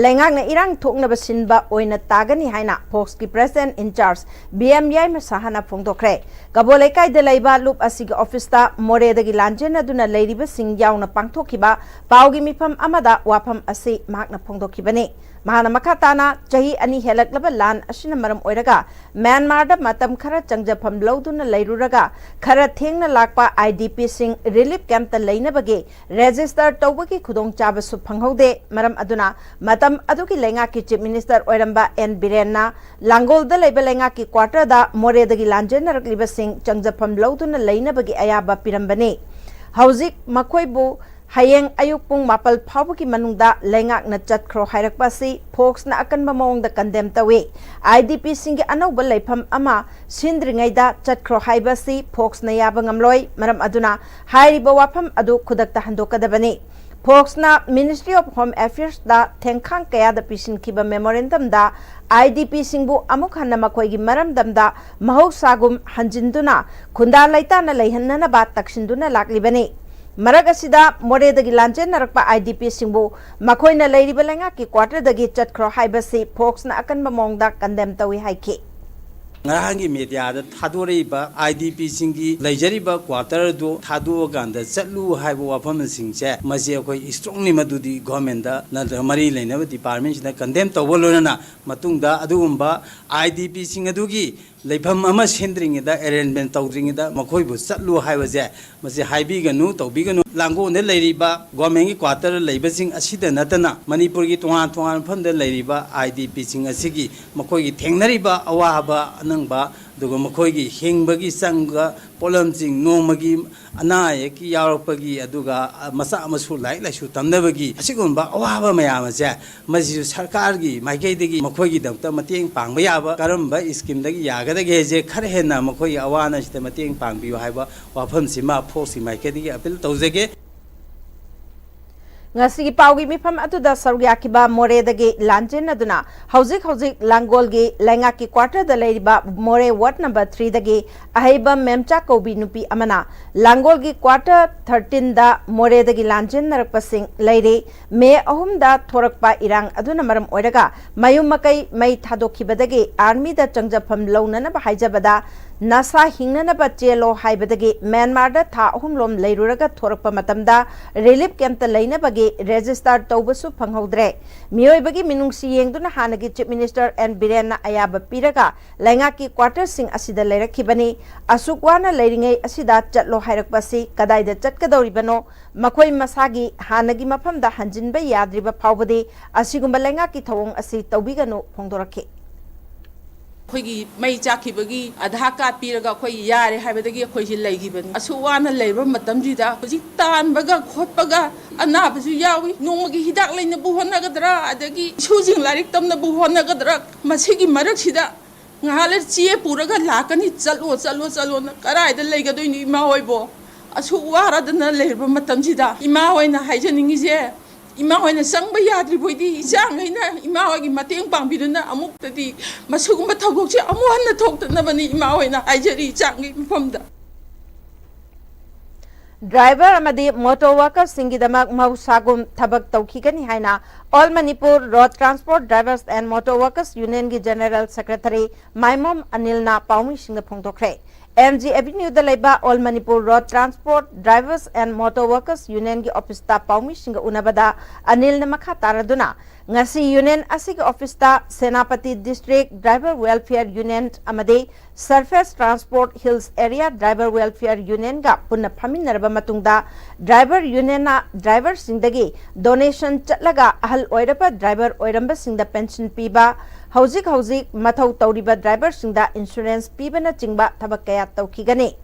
ꯂꯩꯉꯥꯛꯅ ꯏꯔꯥꯡ ꯊꯣꯛꯅꯕ ꯁꯤꯟꯕ ꯑꯣꯏꯅ ꯇꯥꯒꯅꯤ ꯍꯥꯏꯅ ꯐꯣꯛꯁꯀꯤ ꯄ꯭ꯔꯦꯁꯤꯗꯦꯟꯠ ꯏꯟꯆꯥꯔꯖ ꯕꯤ ꯑꯦꯝ ꯌꯥꯏꯃ ꯁꯍꯥꯅ ꯐꯣꯡꯗꯣꯛꯈ꯭ꯔꯦ꯫ ꯀꯕꯣ ꯂꯩꯀꯥꯏꯗ ꯂꯩꯕ ꯂꯨꯞ ꯑꯁꯤꯒꯤ ꯑꯣꯐꯤꯁꯇ ꯃꯣꯔꯦꯗꯒꯤ ꯂꯥꯟꯖꯦꯟꯅꯗꯨꯅ ꯂꯩꯔꯤꯕꯁꯤꯡ ꯌꯥꯎꯅ ꯄꯥꯡꯊꯣꯛꯈꯤꯕ ꯄꯥꯎꯒꯤ ꯃꯤꯐꯝ ꯑꯃꯗ ꯋꯥꯐꯝ ꯑꯁꯤ ꯃꯍꯥꯛꯅ ꯐꯣꯡꯗꯣꯛꯈꯤꯕꯅꯤ꯫ ꯃꯍꯥꯛꯅ ꯃꯈꯥ ꯇꯥꯅ, ꯆꯍꯤ ꯑꯅꯤ ꯍꯦꯜꯂꯛꯂꯕ ꯂꯥꯟ ꯑꯁꯤꯅ ꯃꯔꯝ ꯑꯣꯏꯔꯒ ꯃ꯭ꯌꯥꯟꯃꯥꯔꯗ ꯃꯇꯝ ꯈꯔ ꯆꯪꯖꯐꯝ ꯂꯧꯗꯨꯅ ꯂꯩꯔꯨꯔꯒ ꯈꯔ ꯊꯦꯡꯅ ꯂꯥꯛꯄ ꯑꯥꯏ ꯗꯤ ꯄꯤꯁꯤꯡ ꯔꯤꯂꯤꯐ ꯀꯦꯝꯞꯇ ꯂꯩꯅꯕꯒꯤ ꯔꯦꯖꯤꯁꯇꯔ ꯇꯧꯕꯒꯤ ꯈꯨꯗꯣꯡꯆꯥꯕꯁꯨ ꯐꯪꯍꯧꯗꯦ꯫ ꯃꯔꯝ ꯑꯗꯨꯅ ꯃꯇꯝ ꯑꯗꯨꯒꯤ ꯂꯩꯉꯥꯛꯀꯤ ꯆꯤꯐ ꯃꯤꯅꯤꯁꯇꯔ ꯑꯣꯏꯔꯝꯕ ꯑꯦꯟ ꯕꯤꯔꯦꯟꯅ ꯂꯥꯡꯒꯣꯜꯗ ꯂꯩꯕ ꯂꯩꯉꯥꯛꯀꯤ ꯀ꯭ꯋꯥꯇꯔꯗ ꯃꯣꯔꯦꯗꯒꯤ ꯂꯥꯟꯖꯦꯟꯅꯔꯛꯂꯤꯕꯁꯤꯡ ꯆꯪꯖꯐꯝ ꯂꯧꯗꯨꯅ ꯂꯩꯅꯕꯒꯤ ꯑꯌꯥꯕ ꯄꯤꯔꯝꯕꯅꯤ꯫ ꯍꯧꯖꯤꯛ ꯃꯈꯣꯏꯕꯨ ꯍꯌꯦꯡ ꯑꯌꯨꯛ ꯄꯨꯡ ꯃꯥꯄꯜ ꯐꯥꯎꯕꯒꯤ ꯃꯅꯨꯡꯗ ꯂꯩꯉꯥꯛꯅ ꯆꯠꯈ꯭ꯔꯣ ꯍꯥꯏꯔꯛꯄ ꯑꯁꯤ ꯐꯣꯛꯁꯅ ꯑꯀꯟꯕ ꯃꯑꯣꯡꯗ ꯀꯟꯗꯦꯝ ꯇꯧꯏ꯫ ꯑꯥꯏ ꯗꯤ ꯄꯤꯁꯤꯡꯒꯤ ꯑꯅꯧꯕ ꯂꯩꯐꯝ ꯑꯃ ꯁꯤꯟꯗ꯭ꯔꯤꯉꯩꯗ ꯆꯠꯈ꯭ꯔꯣ ꯍꯥꯏꯕ ꯑꯁꯤ ꯐꯣꯛꯁꯅ ꯌꯥꯕ ꯉꯝꯂꯣꯏ꯫ ꯃꯔꯝ ꯑꯗꯨꯅ ꯍꯥꯏꯔꯤꯕ ꯋꯥꯐꯝ ꯑꯗꯨ ꯈꯨꯗꯛꯇ ꯍꯟꯗꯣꯛꯀꯗꯕꯅꯤ꯫ ꯐꯣꯛꯁꯅ Ministry of Home Affairsꯗ ꯊꯦꯡꯈꯥꯡ ꯀꯌꯥꯗ ꯄꯤꯁꯤꯟꯈꯤꯕ ꯃꯦꯃꯣꯔꯦꯟꯗꯝꯗ ꯑꯥꯏ ꯗꯤ ꯄꯤꯁꯤꯡꯕꯨ ꯑꯃꯨꯛ ꯍꯟꯅ ꯃꯈꯣꯏꯒꯤ ꯃꯔꯝꯗꯝꯗ ꯃꯍꯧꯁꯥꯒꯨꯝ ꯍꯟꯖꯤꯟꯗꯨꯅ ꯈꯨꯟꯗꯥ ꯂꯩꯇꯥꯅ ꯂꯩꯍꯟꯅꯅꯕ ꯇꯛꯁꯤꯟꯗꯨꯅ ꯂꯥꯛꯂꯤꯕꯅꯤ꯫ ꯃꯔꯛ ꯑꯁꯤꯗ ꯃꯣꯔꯦꯗꯒꯤ ꯂꯥꯟꯖꯦꯟꯅꯔꯛꯄ ꯑꯥꯏ ꯗꯤ ꯄꯤꯁꯤꯡꯕꯨ ꯃꯈꯣꯏꯅ ꯂꯩꯔꯤꯕ ꯂꯩꯉꯥꯛꯀꯤ ꯀ꯭ꯋꯥꯇꯔꯗꯒꯤ ꯆꯠꯈ꯭ꯔꯣ ꯍꯥꯏꯕꯁꯤ ꯐꯣꯛꯁꯅ ꯑꯀꯟꯕ ꯃꯑꯣꯡꯗ ꯀꯟꯗꯦꯝ ꯇꯧꯏ ꯍꯥꯏꯈꯤ꯫ ꯉꯔꯥꯡꯒꯤ ꯃꯦꯗꯤꯌꯥꯗ ꯊꯥꯗꯣꯔꯛꯏꯕ ꯑꯥꯏ ꯗꯤ ꯄꯤꯁꯤꯡꯒꯤ ꯂꯩꯖꯔꯤꯕ ꯀ꯭ꯋꯥꯇꯔ ꯑꯗꯨ ꯊꯥꯗꯣꯛꯑꯀꯥꯟꯗ ꯆꯠꯂꯨ ꯍꯥꯏꯕ ꯋꯥꯐꯝꯁꯤꯡꯁꯦ, ꯃꯁꯤ ꯑꯩꯈꯣꯏ ꯏꯁꯇ꯭ꯔꯣꯡꯂꯤ ꯃꯗꯨꯗꯤ ꯒꯣꯔꯃꯦꯟꯗ ꯅꯠꯇ꯭ꯔꯒ ꯃꯔꯤ ꯂꯩꯅꯕ ꯗꯤꯄꯥꯔꯠꯃꯦꯟꯁꯤꯡꯗ ꯀꯟꯗꯦꯝ ꯇꯧꯕ ꯂꯣꯏꯅꯅ ꯃꯇꯨꯡꯗ ꯑꯗꯨꯒꯨꯝꯕ ꯑꯥꯏ ꯗꯤ ꯄꯤꯁꯤꯡ ꯑꯗꯨꯒꯤ ꯂꯩꯐꯝ ꯑꯃ ꯁꯦꯝꯗ꯭ꯔꯤꯉꯩꯗ, ꯑꯦꯔꯦꯟꯖꯃꯦꯟ ꯇꯧꯗ꯭ꯔꯤꯉꯩꯗ ꯃꯈꯣꯏꯕꯨ ꯆꯠꯂꯨ ꯍꯥꯏꯕꯁꯦ ꯃꯁꯤ ꯍꯥꯏꯕꯤꯒꯅꯨ, ꯇꯧꯕꯤꯒꯅꯨ꯫ ꯂꯥꯡꯒꯣꯜꯗ ꯂꯩꯔꯤꯕ ꯒꯣꯔꯃꯦꯟꯒꯤ ꯀ꯭ꯋꯥꯇꯔꯗ ꯂꯩꯕꯁꯤꯡ ꯑꯁꯤꯗ ꯅꯠꯇꯅ ꯃꯅꯤꯄꯨꯔꯒꯤ ꯇꯣꯉꯥꯟ ꯇꯣꯉꯥꯟꯕ ꯃꯐꯝꯗ ꯂꯩꯔꯤꯕ ꯑꯥꯏ ꯗꯤ ꯄꯤꯁꯤꯡ ꯑꯁꯤꯒꯤ ꯃꯈꯣꯏꯒꯤ ꯊꯦꯡꯅꯔꯤꯕ ꯑꯋꯥꯕ ꯑꯅꯪꯕ ꯑꯗꯨꯒ ꯃꯈꯣꯏꯒꯤ ꯍꯤꯡꯕꯒꯤ ꯆꯪꯕ ꯄꯣꯠꯂꯝꯁꯤꯡ, ꯅꯣꯡꯃꯒꯤ ꯑꯅꯥ ꯑꯌꯦꯛꯀꯤ ꯌꯥꯎꯔꯛꯄꯒꯤ, ꯑꯗꯨꯒ ꯃꯆꯥ ꯃꯁꯨ ꯂꯥꯏꯔꯤꯛ ꯂꯥꯏꯁꯨ ꯇꯝꯅꯕꯒꯤ, ꯑꯁꯤꯒꯨꯝꯕ ꯑꯋꯥꯕ ꯃꯌꯥꯝ ꯑꯁꯦ ꯃꯁꯤꯁꯨ ꯁꯔꯀꯥꯔꯒꯤ ꯃꯥꯏꯀꯩꯗꯒꯤ ꯃꯈꯣꯏꯒꯤꯗꯃꯛꯇ ꯃꯇꯦꯡ ꯄꯥꯡꯕ ꯌꯥꯕ ꯀꯔꯝꯕ ꯁ꯭ꯀꯤꯝꯗꯒꯤ ꯌꯥꯒꯗꯒꯦ ꯍꯥꯏꯁꯦ ꯈꯔ ꯍꯦꯟꯅ ꯃꯈꯣꯏꯒꯤ ꯑꯋꯥ ꯑꯅꯥꯁꯤꯗ ꯃꯇꯦꯡ ꯄꯥꯡꯕꯤꯌꯨ ꯍꯥꯏꯕ ꯋꯥꯐꯝꯁꯤꯃ ꯐꯣꯔꯁꯀꯤ ꯃꯥꯏꯀꯩꯗꯒꯤ ꯑꯄꯤꯜ ꯇꯧꯖꯒꯦ꯫ ꯉꯁꯤꯒꯤ ꯄꯥꯎꯒꯤ ꯃꯤꯐꯝ ꯑꯗꯨꯗ ꯁꯔꯨꯛ ꯌꯥꯈꯤꯕ ꯃꯣꯔꯦꯗꯒꯤ ꯂꯥꯟꯖꯦꯟꯅꯗꯨꯅ ꯍꯧꯖꯤꯛ ꯍꯧꯖꯤꯛ ꯂꯥꯡꯒꯣꯜꯒꯤ ꯂꯩꯉꯥꯛꯀꯤ ꯀ꯭ꯋꯥꯇꯔꯗ ꯂꯩꯔꯤꯕ ꯃꯣꯔꯦ ꯋꯥꯔꯗ ꯅꯝꯕꯔ ꯊ꯭ꯔꯤꯗꯒꯤ ꯑꯍꯩꯕ ꯃꯦꯝꯆꯥ ꯀꯧꯕꯤ ꯅꯨꯄꯤ ꯑꯃꯅ ꯂꯥꯡꯒꯣꯜꯒꯤ ꯀ꯭ꯋꯥꯇꯔ ꯊꯥꯔꯇꯤꯟꯗ ꯃꯣꯔꯦꯗꯒꯤ ꯂꯥꯟꯖꯦꯟꯅꯔꯛꯄꯁꯤꯡ ꯂꯩꯔꯤ꯫ ꯃꯦ ꯑꯍꯨꯝꯗ ꯊꯣꯔꯛꯄ ꯏꯔꯥꯡ ꯑꯗꯨꯅ ꯃꯔꯝ ꯑꯣꯏꯔꯒ ꯃꯌꯨꯝ ꯃꯀꯩ ꯃꯩ ꯊꯥꯗꯣꯛꯈꯤꯕꯗꯒꯤ ꯑꯥꯔꯃꯤꯗ ꯆꯪꯖꯐꯝ ꯂꯧꯅꯅꯕ ꯍꯥꯏꯖꯕꯗ ꯅꯁꯥ ꯍꯤꯡꯅꯅꯕ ꯆꯦꯜꯂꯣ ꯍꯥꯏꯕꯗꯒꯤ ꯃ꯭ꯌꯥꯟꯃꯥꯔꯗ ꯊꯥ ꯑꯍꯨꯝ ꯂꯣꯝ ꯂꯩꯔꯨꯔꯒ ꯊꯣꯔꯛꯄ ꯃꯇꯝꯗ ꯔꯤꯂꯤꯐ ꯀꯦꯝꯞꯇ ꯂꯩꯅꯕꯒꯤ ꯔꯦꯖꯤꯁꯇꯥꯔ ꯇꯧꯕꯁꯨ ꯐꯪꯍꯧꯗ꯭ꯔꯦ꯫ ꯃꯤꯑꯣꯏꯕꯒꯤ ꯃꯤꯅꯨꯡꯁꯤ ꯌꯦꯡꯗꯨꯅ ꯍꯥꯟꯅꯒꯤ ꯆꯤꯐ ꯃꯤꯅꯤꯁꯇꯔ ꯑꯦꯟ ꯕꯤꯔꯦꯟꯅ ꯑꯌꯥꯕ ꯄꯤꯔꯒ ꯂꯩꯉꯥꯛꯀꯤ ꯀ꯭ꯋꯥꯇꯔꯁꯤꯡ ꯑꯁꯤꯗ ꯂꯩꯔꯛꯈꯤꯕꯅꯤ꯫ ꯑꯁꯨꯛ ꯋꯥꯅ ꯂꯩꯔꯤꯉꯩ ꯑꯁꯤꯗ ꯆꯠꯂꯣ ꯍꯥꯏꯔꯛꯄꯁꯤ ꯀꯗꯥꯏꯗ ꯆꯠꯀꯗꯧꯔꯤꯕꯅꯣ? ꯃꯈꯣꯏ ꯃꯁꯥꯒꯤ ꯍꯥꯟꯅꯒꯤ ꯃꯐꯝꯗ ꯍꯟꯖꯤꯟꯕ ꯌꯥꯗ꯭ꯔꯤꯕ ꯐꯥꯎꯕꯗꯤ ꯑꯁꯤꯒꯨꯝꯕ ꯂꯩꯉꯥꯛꯀꯤ ꯊꯧꯑꯣꯡ ꯑꯁꯤ ꯇꯧꯕꯤꯒꯅꯨ ꯐꯣꯡꯗꯣꯔꯛꯈꯤ꯫ ꯑꯩꯈꯣꯏꯒꯤ ꯃꯩ ꯆꯥꯛꯈꯤꯕꯒꯤ ꯑꯙꯥꯔ ꯀꯥꯔꯗ ꯄꯤꯔꯒ ꯑꯩꯈꯣꯏ ꯌꯥꯔꯦ ꯍꯥꯏꯕꯗꯒꯤ ꯑꯩꯈꯣꯏꯁꯤ ꯂꯩꯈꯤꯕꯅꯤ꯫ ꯑꯁꯨꯛ ꯋꯥꯅ ꯂꯩꯔꯕ ꯃꯇꯝꯁꯤꯗ ꯍꯧꯖꯤꯛ ꯇꯥꯟꯕꯒ ꯈꯣꯠꯄꯒ ꯑꯅꯥꯕꯁꯨ ꯌꯥꯎꯏ꯫ ꯅꯣꯡꯃꯒꯤ ꯍꯤꯗꯥꯛ ꯂꯩꯅꯕꯨ ꯍꯣꯠꯅꯒꯗ꯭ꯔꯥ, ꯑꯗꯒꯤ ꯏꯁꯨꯁꯤꯡ ꯂꯥꯏꯔꯤꯛ ꯇꯝꯅꯕꯨ ꯍꯣꯠꯅꯒꯗ꯭ꯔꯥ, ꯃꯁꯤꯒꯤ ꯃꯔꯛꯁꯤꯗ ꯉꯥꯏꯍꯥꯛ ꯂꯩꯔ ꯆꯦ ꯄꯨꯔꯒ ꯂꯥꯛꯀꯅꯤ, "ꯆꯠꯂꯣ, ꯆꯠꯂꯣ, ꯆꯠꯂꯣꯅ"꯫ ꯀꯗꯥꯏꯗ ꯂꯩꯒꯗꯣꯏꯅꯣ ꯏꯃꯥ ꯍꯣꯏꯕꯣ? ꯑꯁꯨꯛ ꯋꯥꯔꯗꯅ ꯂꯩꯔꯕ ꯃꯇꯝꯁꯤꯗ ꯏꯃꯥ ꯍꯣꯏꯅ ꯍꯥꯏꯖꯅꯤꯡꯉꯤꯁꯦ, ꯏꯃꯥ ꯍꯣꯏꯅ ꯆꯪꯕ ꯌꯥꯗ꯭ꯔꯤꯕꯣꯏꯗꯤ ꯏꯆꯥꯈꯩꯅ ꯏꯃꯥ ꯍꯣꯏꯒꯤ ꯃꯇꯦꯡ ꯄꯥꯡꯕꯤꯗꯨꯅ ꯑꯃꯨꯛꯇꯗꯤ ꯃꯁꯤꯒꯨꯝꯕ ꯊꯧꯗꯣꯛꯁꯦ ꯑꯃꯨꯛ ꯍꯟꯅ ꯊꯣꯛꯇꯅꯕꯅꯤ ꯏꯃꯥ ꯍꯣꯏꯅ ꯍꯥꯏꯖꯔꯤ ꯏꯆꯥꯈꯩ ꯃꯐꯝꯗ꯫ ꯗ꯭ꯔꯥꯏꯚꯔ ꯑꯃꯗꯤ ꯃꯣꯇꯣꯔ ꯋꯥꯀꯔꯁꯤꯡꯒꯤꯗꯃꯛ ꯃꯍꯧꯁꯥꯒꯨꯝ ꯊꯕꯛ ꯇꯧꯈꯤꯒꯅꯤ ꯍꯥꯏꯅ All Manipur Road Transport Drivers and Motor Workers Union ꯒꯤ ꯖꯦꯅꯦꯔꯦꯜ ꯁꯦꯀ꯭ꯔꯦꯇꯔꯤ ꯃꯥꯏꯃꯣꯝ ꯑꯅꯤꯜꯅ ꯄꯥꯎꯃꯤꯁꯤꯡꯗ ꯐꯣꯡꯗꯣꯛꯈ꯭ꯔꯦ꯫ ꯑꯦꯝ ꯖꯤ ꯑꯦꯚꯦꯅ꯭ꯌꯨꯗ ꯂꯩꯕ All Manipur Road Transport Drivers and Motor Workers Union ꯒꯤ ꯑꯣꯐꯤꯁꯇ ꯄꯥꯎꯃꯤꯁꯤꯡꯒ ꯎꯅꯕꯗ ꯑꯅꯤꯜꯅ ꯃꯈꯥ ꯇꯥꯔꯗꯨꯅ, ꯉꯁꯤ ꯌꯨꯅꯤꯌꯟ ꯑꯁꯤꯒꯤ ꯑꯣꯐꯤꯁꯇ Senapati district driver welfare union ꯑꯃꯗꯤ Surface Transport Hills Area Driver Welfare Union ꯒ ꯄꯨꯟꯅ ꯐꯝꯃꯤꯟꯅꯔꯕ ꯃꯇꯨꯡꯗ, ꯗ꯭ꯔꯥꯏꯚꯔ ꯌꯨꯅꯤꯌꯟꯅ ꯗ꯭ꯔꯥꯏꯚꯔꯁꯤꯡꯗꯒꯤ ꯗꯣꯅꯦꯁꯟ ꯆꯠꯂꯒ ꯑꯍꯜ ꯑꯣꯏꯔꯕ ꯗ꯭ꯔꯥꯏꯚꯔ ꯑꯣꯏꯔꯝꯕꯁꯤꯡꯗ ꯄꯦꯟꯁꯟ ꯄꯤꯕ, ꯍꯧꯖꯤꯛ ꯍꯧꯖꯤꯛ ꯃꯊꯧ ꯇꯧꯔꯤꯕ ꯗ꯭ꯔꯥꯏꯚꯔꯁꯤꯡꯗ ꯏꯟꯁꯨꯔꯦꯟꯁ ꯄꯤꯕꯅꯆꯤꯡꯕ ꯊꯕꯛ ꯀꯌꯥ ꯇꯧꯈꯤꯒꯅꯤ꯫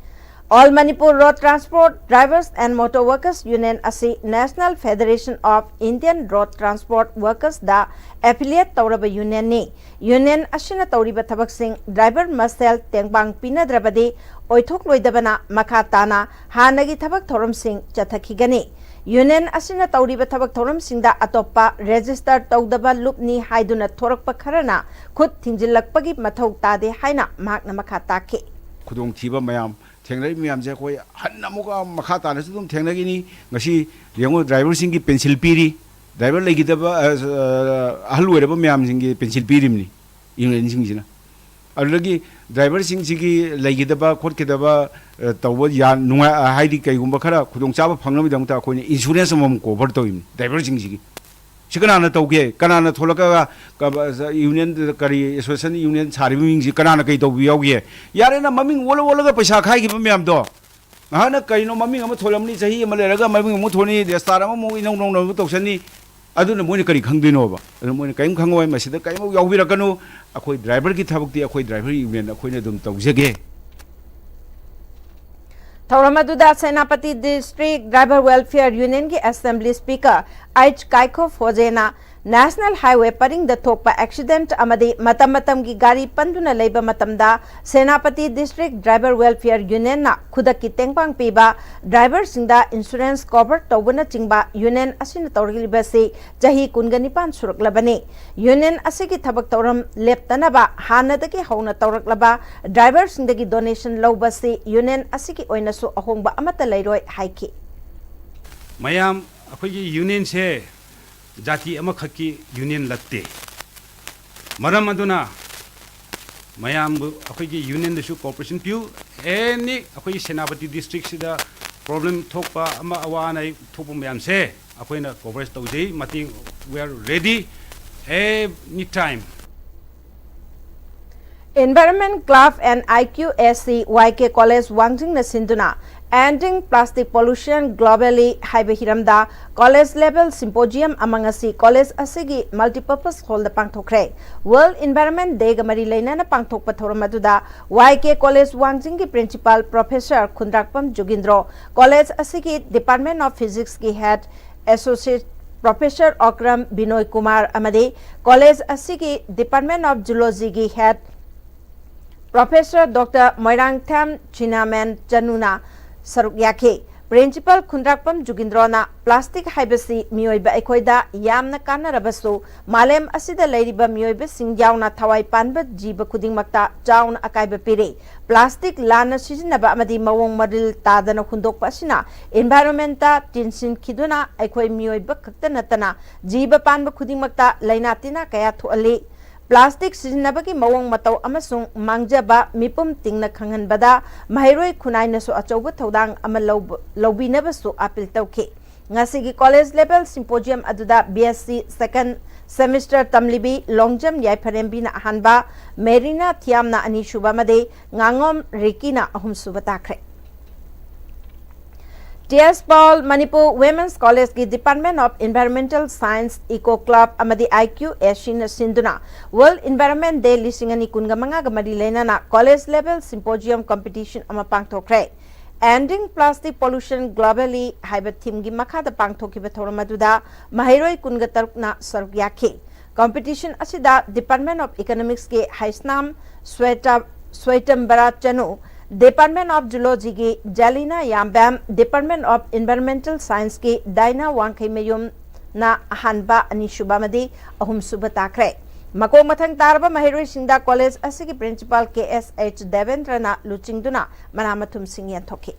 All Manipur Road Transport Drivers and Motor Workers Union ꯑꯁꯤ National Federation of Indian Road Transport Workers the affiliate ꯇꯧꯔꯕ ꯌꯨꯅꯤꯌꯟꯅꯤ꯫ ꯌꯨꯅꯤꯌꯟ ꯑꯁꯤꯅ ꯇꯧꯔꯤꯕ ꯊꯕꯛꯁꯤꯡ ꯗ꯭ꯔꯥꯏꯚꯔ ꯃꯁꯦꯜ ꯇꯦꯡꯕꯥꯡ ꯄꯤꯅꯗ꯭ꯔꯕꯗꯤ ꯑꯣꯏꯊꯣꯛꯂꯣꯏꯗꯕꯅ ꯃꯈꯥ ꯇꯥꯅ ꯍꯥꯟꯅꯒꯤ ꯊꯕꯛ ꯊꯧꯔꯝꯁꯤꯡ ꯆꯠꯊꯈꯤꯒꯅꯤ꯫ ꯌꯨꯅꯤꯌꯟ ꯑꯁꯤꯅ ꯇꯧꯔꯤꯕ ꯊꯕꯛ ꯊꯧꯔꯝꯁꯤꯡꯗ ꯑꯇꯣꯞꯄ ꯔꯦꯖꯤꯁꯇꯔ ꯇꯧꯗꯕ ꯂꯨꯞꯅꯤ ꯍꯥꯏꯗꯨꯅ ꯊꯣꯔꯛꯄ ꯈꯔꯅ ꯈꯨꯠ ꯊꯤꯡꯖꯤꯜꯂꯛꯄꯒꯤ ꯃꯊꯧ ꯇꯥꯗꯦ ꯍꯥꯏꯅ ꯃꯍꯥꯛꯅ ꯃꯈꯥ ꯇꯥꯈꯤ꯫ ꯈꯨꯗꯣꯡꯊꯤꯕ ꯃꯌꯥꯝ ꯊꯦꯡꯅꯔꯤꯕ ꯃꯌꯥꯝꯁꯦ ꯑꯩꯈꯣꯏ ꯍꯟꯅ ꯑꯃꯨꯛꯀ ꯃꯈꯥ ꯇꯥꯅꯁꯨ ꯑꯗꯨꯝ ꯊꯦꯡꯅꯈꯤꯅꯤ꯫ ꯉꯁꯤ ꯌꯦꯡꯉꯨ, ꯗ꯭ꯔꯥꯏꯚꯔꯁꯤꯡꯒꯤ ꯄꯦꯟꯁꯤꯜ ꯄꯤꯔꯤ, ꯗ꯭ꯔꯥꯏꯚꯔ ꯂꯩꯈꯤꯗꯕ, ꯑ, ꯑ, ꯑꯍꯜ ꯑꯣꯏꯔꯕ ꯃꯌꯥꯝꯁꯤꯡꯒꯤ ꯄꯦꯟꯁꯤꯜ ꯄꯤꯔꯤꯕꯅꯤ ꯌꯨꯅꯤꯌꯟꯁꯤꯡꯁꯤꯅ꯫ ꯑꯗꯨꯗꯒꯤ ꯗ꯭ꯔꯥꯏꯚꯔꯁꯤꯡꯁꯤꯒꯤ ꯂꯩꯈꯤꯗꯕ ꯈꯣꯠꯈꯤꯗꯕ, ꯑ, ꯇꯧꯕ ꯌꯥ-, ꯅꯨꯡꯉꯥꯏ-, ꯑ, ꯍꯥꯏꯗꯤ ꯀꯩꯒꯨꯝꯕ ꯈꯔ ꯈꯨꯗꯣꯡꯆꯥꯕ ꯐꯪꯅꯕꯒꯤꯗꯃꯛꯇ ꯑꯩꯈꯣꯏꯅ ꯏꯟꯁꯨꯔꯦꯟꯁ ꯑꯃꯃꯝ ꯀꯣꯚꯔ ꯇꯧꯔꯤꯕꯅꯤ ꯗ꯭ꯔꯥꯏꯚꯔꯁꯤꯡꯁꯤꯒꯤ꯫ ꯁꯤ ꯀꯅꯥꯅ ꯇꯧꯒꯦ? ꯀꯅꯥꯅ ꯊꯣꯛꯂꯛꯑꯒ ꯀ-, ꯌꯨꯅꯤꯌꯟ, ꯀꯔꯤ ꯑꯦꯁꯣꯁꯤꯌꯦꯁꯟ ꯌꯨꯅꯤꯌꯟ ꯁꯥꯔꯤꯕ ꯃꯤꯁꯤ ꯀꯅꯥꯅ ꯀꯩ ꯇꯧꯕ ꯌꯥꯎꯒꯦ? ꯌꯥꯔꯦꯅ, ꯃꯃꯤꯡ ꯑꯣꯜꯂ ꯑꯣꯜꯂꯒ ꯄꯩꯁꯥ ꯈꯥꯏꯈꯤꯕ ꯃꯌꯥꯝꯗꯣ꯫ ꯉꯥꯏꯍꯥꯛꯅ ꯀꯩꯅꯣ ꯃꯃꯤꯡ ꯑꯃ ꯊꯣꯜꯂꯝꯅꯤ, ꯆꯍꯤ ꯑꯃ ꯂꯩꯔꯒ ꯃꯃꯤꯡ ꯑꯃꯨꯛ ꯊꯣꯜꯅꯤ, ꯔꯦꯁꯇꯥꯔ ꯑꯃꯃꯨꯛ ꯏꯅꯧ ꯅꯧꯅ ꯑꯃꯨꯛ ꯇꯧꯁꯟꯅꯤ꯫ ꯑꯗꯨꯅ ꯃꯣꯏꯅ ꯀꯔꯤ ꯈꯪꯗꯣꯏꯅꯣꯕ? ꯑꯗꯨꯅ ꯃꯣꯏꯅ ꯀꯔꯤꯝ ꯈꯪꯉꯣꯏ꯫ ꯃꯁꯤꯗ ꯀꯔꯤꯃꯨꯛ ꯌꯥꯎꯕꯤꯔꯛꯀꯅꯨ꯫ ꯑꯩꯈꯣꯏ ꯗ꯭ꯔꯥꯏꯚꯔꯒꯤ ꯊꯕꯛꯇꯤ ꯑꯩꯈꯣꯏ ꯗ꯭ꯔꯥꯏꯚꯔ ꯌꯨꯅꯤꯌꯟ ꯑꯩꯈꯣꯏꯅ ꯑꯗꯨꯝ ꯇꯧꯖꯒꯦ꯫ ꯊꯧꯔꯝ ꯑꯗꯨꯗ ꯁꯦꯅꯥꯄꯇꯤ ꯗꯤꯁꯇ꯭ꯔꯤꯛ ꯗ꯭ꯔꯥꯏꯚꯔ ꯋꯦꯜꯐꯤꯌꯔ ꯌꯨꯅꯤꯌꯟꯒꯤ ꯑꯦꯁꯦꯝꯕ꯭ꯂꯤ ꯁ꯭ꯄꯤꯀꯔ ꯑꯩꯆ ꯀꯥꯏꯈꯣ ꯐꯣꯖꯦꯅ ꯅꯦꯁꯅꯦꯜ ꯍꯥꯏꯋꯦ ꯄꯔꯤꯡꯗ ꯊꯣꯛꯄ ꯑꯦꯛꯁꯤꯗꯦꯟꯠ ꯑꯃꯗꯤ ꯃꯇꯝ ꯃꯇꯝꯒꯤ ꯒꯥꯔꯤ ꯄꯟꯗꯨꯅ ꯂꯩꯕ ꯃꯇꯝꯗ ꯁꯦꯅꯥꯄꯇꯤ ꯗꯤꯁꯇ꯭ꯔꯤꯛ ꯗ꯭ꯔꯥꯏꯚꯔ ꯋꯦꯜꯐꯤꯌꯔ ꯌꯨꯅꯤꯌꯟꯅ ꯈꯨꯗꯛꯀꯤ ꯇꯦꯡꯕꯥꯡ ꯄꯤꯕ, ꯗ꯭ꯔꯥꯏꯚꯔꯁꯤꯡꯗ ꯏꯟꯁꯨꯔꯦꯟꯁ ꯀꯣꯚꯔ ꯇꯧꯕꯅꯆꯤꯡꯕ ꯌꯨꯅꯤꯌꯟ ꯑꯁꯤꯅ ꯇꯧꯔꯛꯂꯤꯕꯁꯤ ꯆꯍꯤ ꯀꯨꯟꯒ ꯅꯤꯄꯥꯟ ꯁꯨꯔꯛꯂꯕꯅꯤ꯫ ꯌꯨꯅꯤꯌꯟ ꯑꯁꯤꯒꯤ ꯊꯕꯛ ꯊꯧꯔꯝ ꯂꯦꯞꯇꯅꯕ ꯍꯥꯟꯅꯗꯒꯤ ꯍꯧꯅ ꯇꯧꯔꯛꯂꯕ ꯗ꯭ꯔꯥꯏꯚꯔꯁꯤꯡꯗꯒꯤ ꯗꯣꯅꯦꯁꯟ ꯂꯧꯕꯁꯤ ꯌꯨꯅꯤꯌꯟ ꯑꯁꯤꯒꯤ ꯑꯣꯏꯅꯁꯨ ꯑꯍꯣꯡꯕ ꯑꯃꯠꯇ ꯂꯩꯔꯣꯏ ꯍꯥꯏꯈꯤ꯫ ꯃꯌꯥꯝ, ꯑꯩꯈꯣꯏꯒꯤ ꯌꯨꯅꯤꯌꯟꯁꯦ ꯖꯥꯇꯤ ꯑꯃꯈꯛꯀꯤ ꯌꯨꯅꯤꯌꯟ ꯅꯠꯇꯦ꯫ ꯃꯔꯝ ꯑꯗꯨꯅ ꯃꯌꯥꯝꯕꯨ ꯑꯩꯈꯣꯏꯒꯤ ꯌꯨꯅꯤꯌꯟꯗꯁꯨ ꯀꯣꯑꯣꯄꯔꯦꯁꯟ ꯄꯤꯌꯨ꯫ ꯑꯦꯅꯤ ꯑꯩꯈꯣꯏꯒꯤ ꯁꯦꯅꯥꯄꯇꯤ ꯗꯤꯁꯇ꯭ꯔꯤꯛꯁꯤꯗ ꯄ꯭ꯔꯣꯕ꯭ꯂꯦꯝ ꯊꯣꯛꯄ ꯑꯃ, ꯑꯋꯥ ꯑꯅꯥ ꯊꯣꯛꯄ ꯃꯌꯥꯝꯁꯦ ꯑꯩꯈꯣꯏꯅ ꯀꯣꯚꯔꯦꯖ ꯇꯧꯖꯩ꯫ ꯃꯇꯦꯡ, we are ready any time꯫ Environment Club and I Q A C Y K College ꯋꯥꯡꯖꯤꯡꯅ ꯁꯤꯟꯗꯨꯅ Ending Plastic Pollution Globally ꯍꯥꯏꯕ ꯍꯤꯔꯝꯗ college level symposium ꯑꯃ ꯉꯁꯤ college ꯑꯁꯤꯒꯤ multipurpose hall ꯗ ꯄꯥꯡꯊꯣꯛꯈ꯭ꯔꯦ꯫ World Environment Day ꯒ ꯃꯔꯤ ꯂꯩꯅꯅ ꯄꯥꯡꯊꯣꯛꯄ ꯊꯧꯔꯝ ꯑꯗꯨꯗ Y K College ꯋꯥꯡꯖꯤꯡꯒꯤ Principal Professor ꯈꯨꯟꯗ꯭ꯔꯥꯛꯄꯝ ꯖꯨꯒꯤꯟꯗ꯭ꯔꯣ, college ꯑꯁꯤꯒꯤ Department of Physics ꯀꯤ Head Associate Professor Okram ꯕꯤꯅꯣꯏ Kumar ꯑꯃꯗꯤ college ꯑꯁꯤꯒꯤ Department of Zoology ꯒꯤ Head Professor Doctor ꯃꯣꯏꯔꯥꯡꯊꯦꯝ ꯆꯤꯅꯥꯃꯦꯟ ꯆꯅꯨꯅ ꯁꯔꯨꯛ ꯌꯥꯈꯤ꯫ Principal ꯈꯨꯟꯗ꯭ꯔꯥꯛꯄꯝ ꯖꯨꯒꯤꯟꯗ꯭ꯔꯣꯅ plastic ꯍꯥꯏꯕꯁꯤ ꯃꯤꯑꯣꯏꯕ ꯑꯩꯈꯣꯏꯗ ꯌꯥꯝꯅ ꯀꯥꯟꯅꯔꯕꯁꯨ, ꯃꯥꯂꯦꯝ ꯑꯁꯤꯗ ꯂꯩꯔꯤꯕ ꯃꯤꯑꯣꯏꯕꯁꯤꯡ ꯌꯥꯎꯅ ꯊꯋꯥꯏ ꯄꯥꯟꯕ ꯖꯤꯕ ꯈꯨꯗꯤꯡꯃꯛꯇ ꯆꯥꯎꯅ ꯑꯀꯥꯏꯕ ꯄꯤꯔꯤ꯫ Plastic ꯂꯥꯟꯅ ꯁꯤꯖꯤꯟꯅꯕ ꯑꯃꯗꯤ ꯃꯑꯣꯡ ꯃꯔꯤꯜ ꯇꯥꯗꯅ ꯍꯨꯟꯗꯣꯛꯄ ꯑꯁꯤꯅ environment ꯇ ꯇꯤꯟꯁꯤꯟꯈꯤꯗꯨꯅ ꯑꯩꯈꯣꯏ ꯃꯤꯑꯣꯏꯕ ꯈꯛꯇ ꯅꯠꯇꯅ ꯖꯤꯕ ꯄꯥꯟꯕ ꯈꯨꯗꯤꯡꯃꯛꯇ ꯂꯥꯏꯅꯥ ꯇꯤꯟꯅꯥ ꯀꯌꯥ ꯊꯣꯛꯍꯜꯂꯤ꯫ Plastic ꯁꯤꯖꯤꯟꯅꯕꯒꯤ ꯃꯑꯣꯡ ꯃꯇꯧ ꯑꯃꯁꯨꯡ ꯃꯥꯡꯖꯕ ꯃꯤꯄꯨꯝ ꯇꯤꯡꯅ ꯈꯪꯍꯟꯕꯗ ꯃꯍꯩꯔꯣꯏ ꯈꯨꯟꯅꯥꯏꯅꯁꯨ ꯑꯆꯧꯕ ꯊꯧꯗꯥꯡ ꯑꯃ ꯂꯧꯕ-, ꯂꯧꯕꯤꯅꯕꯁꯨ appeal ꯇꯧꯈꯤ꯫ ꯉꯁꯤꯒꯤ college level symposium ꯑꯗꯨꯗ B S C second semester ꯇꯝꯂꯤꯕꯤ Longjam ꯌꯥꯏꯐꯔꯦꯝꯕꯤꯅ ꯑꯍꯥꯟꯕ, ꯃꯦꯔꯤꯅꯥ ꯊꯤꯌꯥꯝꯅ ꯑꯅꯤꯁꯨꯕ ꯑꯃꯗꯤ ꯉꯥꯉꯣꯝ ꯔꯤꯀꯤꯅ ꯑꯍꯨꯝꯁꯨꯕ ꯇꯥꯈ꯭ꯔꯦ꯫ T S Paul Manipur Women's College ꯀꯤ Department of Environmental Science, Eco Club ꯑꯃꯗꯤ I Q A C ꯅ ꯁꯤꯟꯗꯨꯅ World Environment Day ꯂꯤꯁꯤꯡ ꯑꯅꯤ ꯀꯨꯟꯒ ꯃꯉꯥꯒ ꯃꯔꯤ ꯂꯩꯅꯅ college level symposium competition ꯑꯃ ꯄꯥꯡꯊꯣꯛꯈ꯭ꯔꯦ꯫ Ending Plastic Pollution Globally ꯍꯥꯏꯕ theme ꯒꯤ ꯃꯈꯥꯗ ꯄꯥꯡꯊꯣꯛꯈꯤꯕ ꯊꯧꯔꯝ ꯑꯗꯨꯗ ꯃꯍꯩꯔꯣꯏ ꯀꯨꯟꯒ ꯇꯔꯨꯛꯅ ꯁꯔꯨꯛ ꯌꯥꯈꯤ꯫ Competition ꯑꯁꯤꯗ Department of Economics ꯀꯤ ꯍꯩꯁꯅꯥꯝ ꯁ꯭ꯋꯦꯇ-, ꯁ꯭ꯋꯦꯇꯝꯕꯔꯥ ꯆꯅꯨ, Department of Zoology ꯒꯤ ꯖꯂꯤꯅꯥ ꯌꯥꯝꯕꯦꯝ, Department of Environmental Science ꯀꯤ ꯗꯥꯏꯅꯥ ꯋꯥꯡꯈꯩꯃꯌꯨꯝꯅ ꯑꯍꯥꯟꯕ, ꯑꯅꯤꯁꯨꯕ ꯑꯃꯗꯤ ꯑꯍꯨꯝꯁꯨꯕ ꯇꯥꯈ꯭ꯔꯦ꯫ ꯃꯀꯣꯛ ꯃꯊꯪ ꯇꯥꯔꯕ ꯃꯍꯩꯔꯣꯏꯁꯤꯡꯗ college ꯑꯁꯤꯒꯤ Principal K S H ꯗꯦꯕꯦꯟꯗ꯭ꯔꯅ ꯂꯨꯆꯤꯡꯗꯨꯅ ꯃꯅꯥ ꯃꯊꯨꯝꯁꯤꯡ ꯌꯦꯟꯊꯣꯛꯈꯤ꯫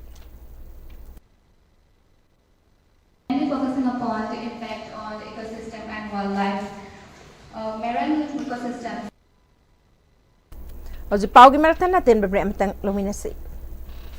Mainly focusing upon the impact on the ecosystem and wildlife. Uh, marine ecosystem. ꯍꯧꯖꯤꯛ ꯄꯥꯎꯒꯤ ꯃꯔꯛ ꯊꯠꯅ ꯑꯇꯦꯟꯕ break ꯑꯃꯇꯪ ꯂꯧꯃꯤꯟꯅꯁꯤ꯫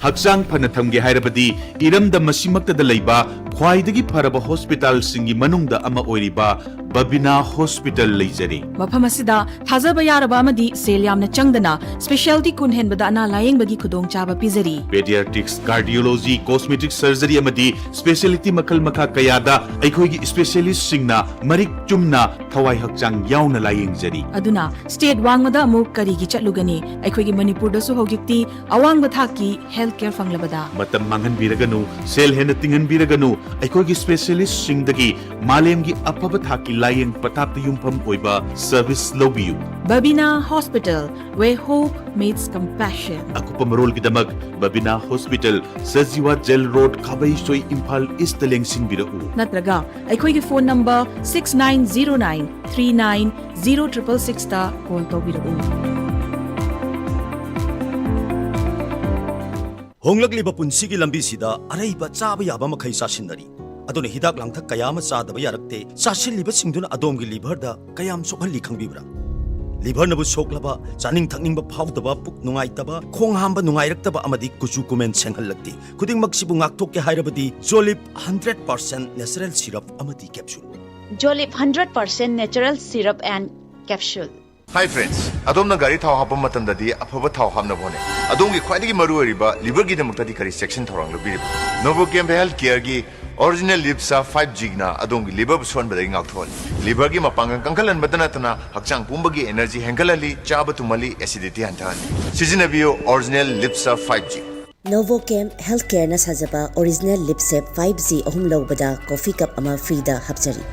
ꯍꯛꯆꯥꯡ ꯐꯅ ꯊꯝꯒꯦ ꯍꯥꯏꯔꯕꯗꯤ ꯏꯔꯝꯗꯝ ꯑꯁꯤꯃꯛꯇꯗ ꯂꯩꯕ ꯈ꯭ꯋꯥꯏꯗꯒꯤ ꯐꯔꯕ hospital ꯁꯤꯡꯒꯤ ꯃꯅꯨꯡꯗ ꯑꯃ ꯑꯣꯏꯔꯤꯕ ꯕꯕꯤꯅꯥ ꯍꯣꯁꯄꯤꯇꯥꯜ ꯂꯩꯖꯔꯤ꯫ ꯃꯐꯝ ꯑꯁꯤꯗ ꯊꯥꯖꯕ ꯌꯥꯔꯕ ꯑꯃꯗꯤ ꯁꯦꯜ ꯌꯥꯝꯅ ꯆꯪꯗꯅ specialty ꯀꯨꯟ ꯍꯦꯟꯕꯗ ꯑꯅꯥ ꯂꯥꯌꯦꯡꯕꯒꯤ ꯈꯨꯗꯣꯡꯆꯥꯕ ꯄꯤꯖꯔꯤ꯫ Pediatrics, cardiology, cosmetic surgery ꯑꯃꯗꯤ specialty ꯃꯈꯜ ꯃꯈꯥ ꯀꯌꯥꯗ ꯑꯩꯈꯣꯏꯒꯤ specialistꯁꯤꯡꯅ ꯃꯔꯤꯛ ꯆꯨꯝꯅ ꯊꯋꯥꯏ ꯍꯛꯆꯥꯡ ꯌꯥꯎꯅ ꯂꯥꯌꯦꯡꯖꯔꯤ꯫ ꯑꯗꯨꯅ state ꯋꯥꯡꯃꯗ ꯑꯃꯨꯛ ꯀꯔꯤꯒꯤ ꯆꯠꯂꯨꯒꯅꯤ? ꯑꯩꯈꯣꯏꯒꯤ ꯃꯅꯤꯄꯨꯔꯗꯁꯨ ꯍꯧꯖꯤꯛꯇꯤ ꯑꯋꯥꯡꯕ ꯊꯥꯛꯀꯤ health care ꯐꯪꯂꯕꯗ꯫ ꯃꯇꯝ ꯃꯥꯡꯍꯟꯕꯤꯔꯒꯅꯨ, ꯁꯦꯜ ꯍꯦꯟꯅ ꯇꯤꯡꯍꯟꯕꯤꯔꯒꯅꯨ, ꯑꯩꯈꯣꯏꯒꯤ specialistꯁꯤꯡꯗꯒꯤ ꯃꯥꯂꯦꯝꯒꯤ ꯑꯐꯕ ꯊꯥꯛꯀꯤ ꯂꯥꯌꯦꯡ ꯄꯊꯥꯞꯇ ꯌꯨꯝꯐꯝ ꯑꯣꯏꯕ service ꯂꯧꯕꯤꯌꯨ꯫ Babina Hospital, where hope meets compassion. ꯑꯀꯨꯞꯄ ꯃꯔꯣꯜꯒꯤꯗꯃꯛ Babina hospital, Sajiwa jail road, Khabeisoi, Imphal east ꯂꯦꯡꯁꯤꯟꯕꯤꯔꯛꯎ꯫ ꯅꯠꯇ꯭ꯔꯒ ꯑꯩꯈꯣꯏꯒꯤ phone number six nine zero nine three nine zero triple sixꯇ call ꯇꯧꯕꯤꯔꯛꯎ꯫ ꯍꯣꯡꯂꯛꯂꯤꯕ ꯄꯨꯟꯁꯤꯒꯤ ꯂꯝꯕꯤꯁꯤꯗ ꯑꯔꯩꯕ ꯆꯥꯕ ꯌꯥꯕ ꯃꯈꯩ ꯆꯥꯁꯤꯟꯅꯔꯤ꯫ ꯑꯗꯨꯅ ꯍꯤꯗꯥꯛ ꯂꯥꯡꯊꯛ ꯀꯌꯥ ꯑꯃ ꯆꯥꯗꯕ ꯌꯥꯔꯛꯇꯦ꯫ ꯆꯥꯁꯤꯜꯂꯤꯕꯁꯤꯡꯗꯨꯅ ꯑꯗꯣꯝꯒꯤ liverꯗ ꯀꯌꯥꯝ ꯁꯣꯛꯍꯜꯂꯤ ꯈꯪꯕꯤꯕ꯭ꯔꯥ? Liverꯅꯕꯨ ꯁꯣꯛꯂꯕ, ꯆꯥꯅꯤꯡ ꯊꯛꯅꯤꯡꯕ ꯐꯥꯎꯗꯕ, ꯄꯨꯛ ꯅꯨꯡꯉꯥꯏꯇꯕ, ꯈꯣꯡ ꯍꯥꯝꯕ ꯅꯨꯡꯉꯥꯏꯔꯛꯇꯕ ꯑꯃꯗꯤ ꯀꯨꯆꯨ ꯀꯨꯃꯦꯟ ꯁꯦꯡꯍꯜꯂꯛꯇꯦ꯫ ꯈꯨꯗꯤꯡꯃꯛꯁꯤꯕꯨ ꯉꯥꯛꯊꯣꯛꯀꯦ ꯍꯥꯏꯔꯕꯗꯤ Jolib hundred percent natural syrup ꯑꯃꯗꯤ capsule꯫ Jolib hundred percent natural syrup and capsule꯫ Hi friends, ꯑꯗꯣꯝꯅ ꯒꯥꯔꯤ ꯊꯥꯎ ꯍꯥꯞꯄ ꯃꯇꯝꯗꯗꯤ ꯑꯐꯕ ꯊꯥꯎ ꯍꯥꯞꯅꯕ ꯍꯣꯠꯅꯩ꯫ ꯑꯗꯣꯝꯒꯤ ꯈ꯭ꯋꯥꯏꯗꯒꯤ ꯃꯔꯨꯑꯣꯏꯔꯤꯕ liverꯒꯤꯗꯃꯛꯇꯗꯤ ꯀꯔꯤ ꯆꯦꯛꯁꯤꯟ ꯊꯧꯔꯥꯡ ꯂꯧꯕꯤꯔꯤꯕ? Novochem Health Careꯒꯤ Original Lift Serve five Gꯅ ꯑꯗꯣꯝꯒꯤ liverꯕꯨ ꯁꯣꯟꯕꯗꯒꯤ ꯉꯥꯛꯊꯣꯛꯍꯜꯂꯤ꯫ Liverꯒꯤ ꯃꯄꯥꯡꯒꯜ ꯀꯟꯈꯠꯍꯟꯕꯇ ꯅꯠꯇꯅ ꯍꯛꯆꯥꯡ ꯄꯨꯝꯕꯒꯤ energy ꯍꯦꯟꯒꯠꯍꯜꯂꯤ, ꯆꯥꯕ ꯇꯨꯝꯍꯜꯂꯤ, acidity ꯍꯟꯊꯍꯜꯂꯤ꯫ ꯁꯤꯖꯤꯟꯅꯕꯤꯌꯨ Original Lift Serve five G꯫ Novochem Healthcareꯅ ꯁꯥꯖꯕ Original Lift Serve five G ꯑꯍꯨꯝ ꯂꯧꯕꯗ coffee cup ꯑꯃ freeꯗ ꯍꯥꯞꯆꯔꯤ꯫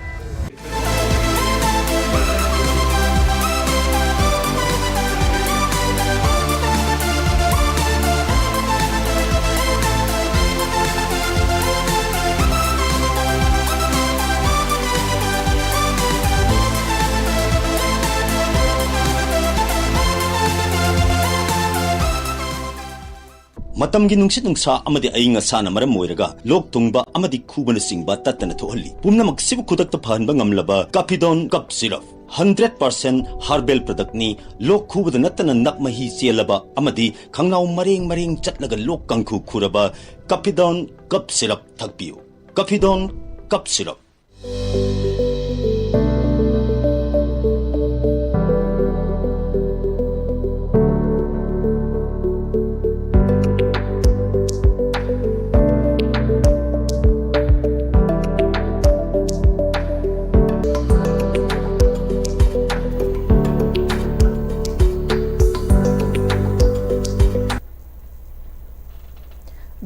ꯃꯇꯝꯒꯤ ꯅꯨꯡꯁꯤꯠ ꯅꯨꯡꯁꯥ ꯑꯃꯗꯤ ꯑꯏꯪ ꯑꯁꯥꯅ ꯃꯔꯝ ꯑꯣꯏꯔꯒ ꯂꯣꯛ ꯊꯨꯡꯕ ꯑꯃꯗꯤ ꯈꯨꯕꯅꯆꯤꯡꯕ ꯇꯠꯇꯅ ꯊꯣꯛꯍꯜꯂꯤ꯫ ꯄꯨꯝꯅꯃꯛꯁꯤꯕꯨ ꯈꯨꯗꯛꯇ ꯐꯍꯟꯕ ꯉꯝꯂꯕ Capidone Cup Syrup, hundred percent herbal productꯅꯤ꯫ ꯂꯣꯛ ꯈꯨꯕꯗ ꯅꯠꯇꯅ ꯅꯞ ꯃꯍꯤ ꯆꯦꯜꯂꯕ ꯑꯃꯗꯤ ꯈꯪꯅꯥꯎ ꯃꯔꯦꯡ ꯃꯔꯦꯡ ꯆꯠꯂꯒ ꯂꯣꯛ ꯀꯥꯡꯈꯨ ꯈꯨꯔꯕ Capidone Cup Syrup ꯊꯛꯄꯤꯌꯨ꯫ Capidone Cup Syrup꯫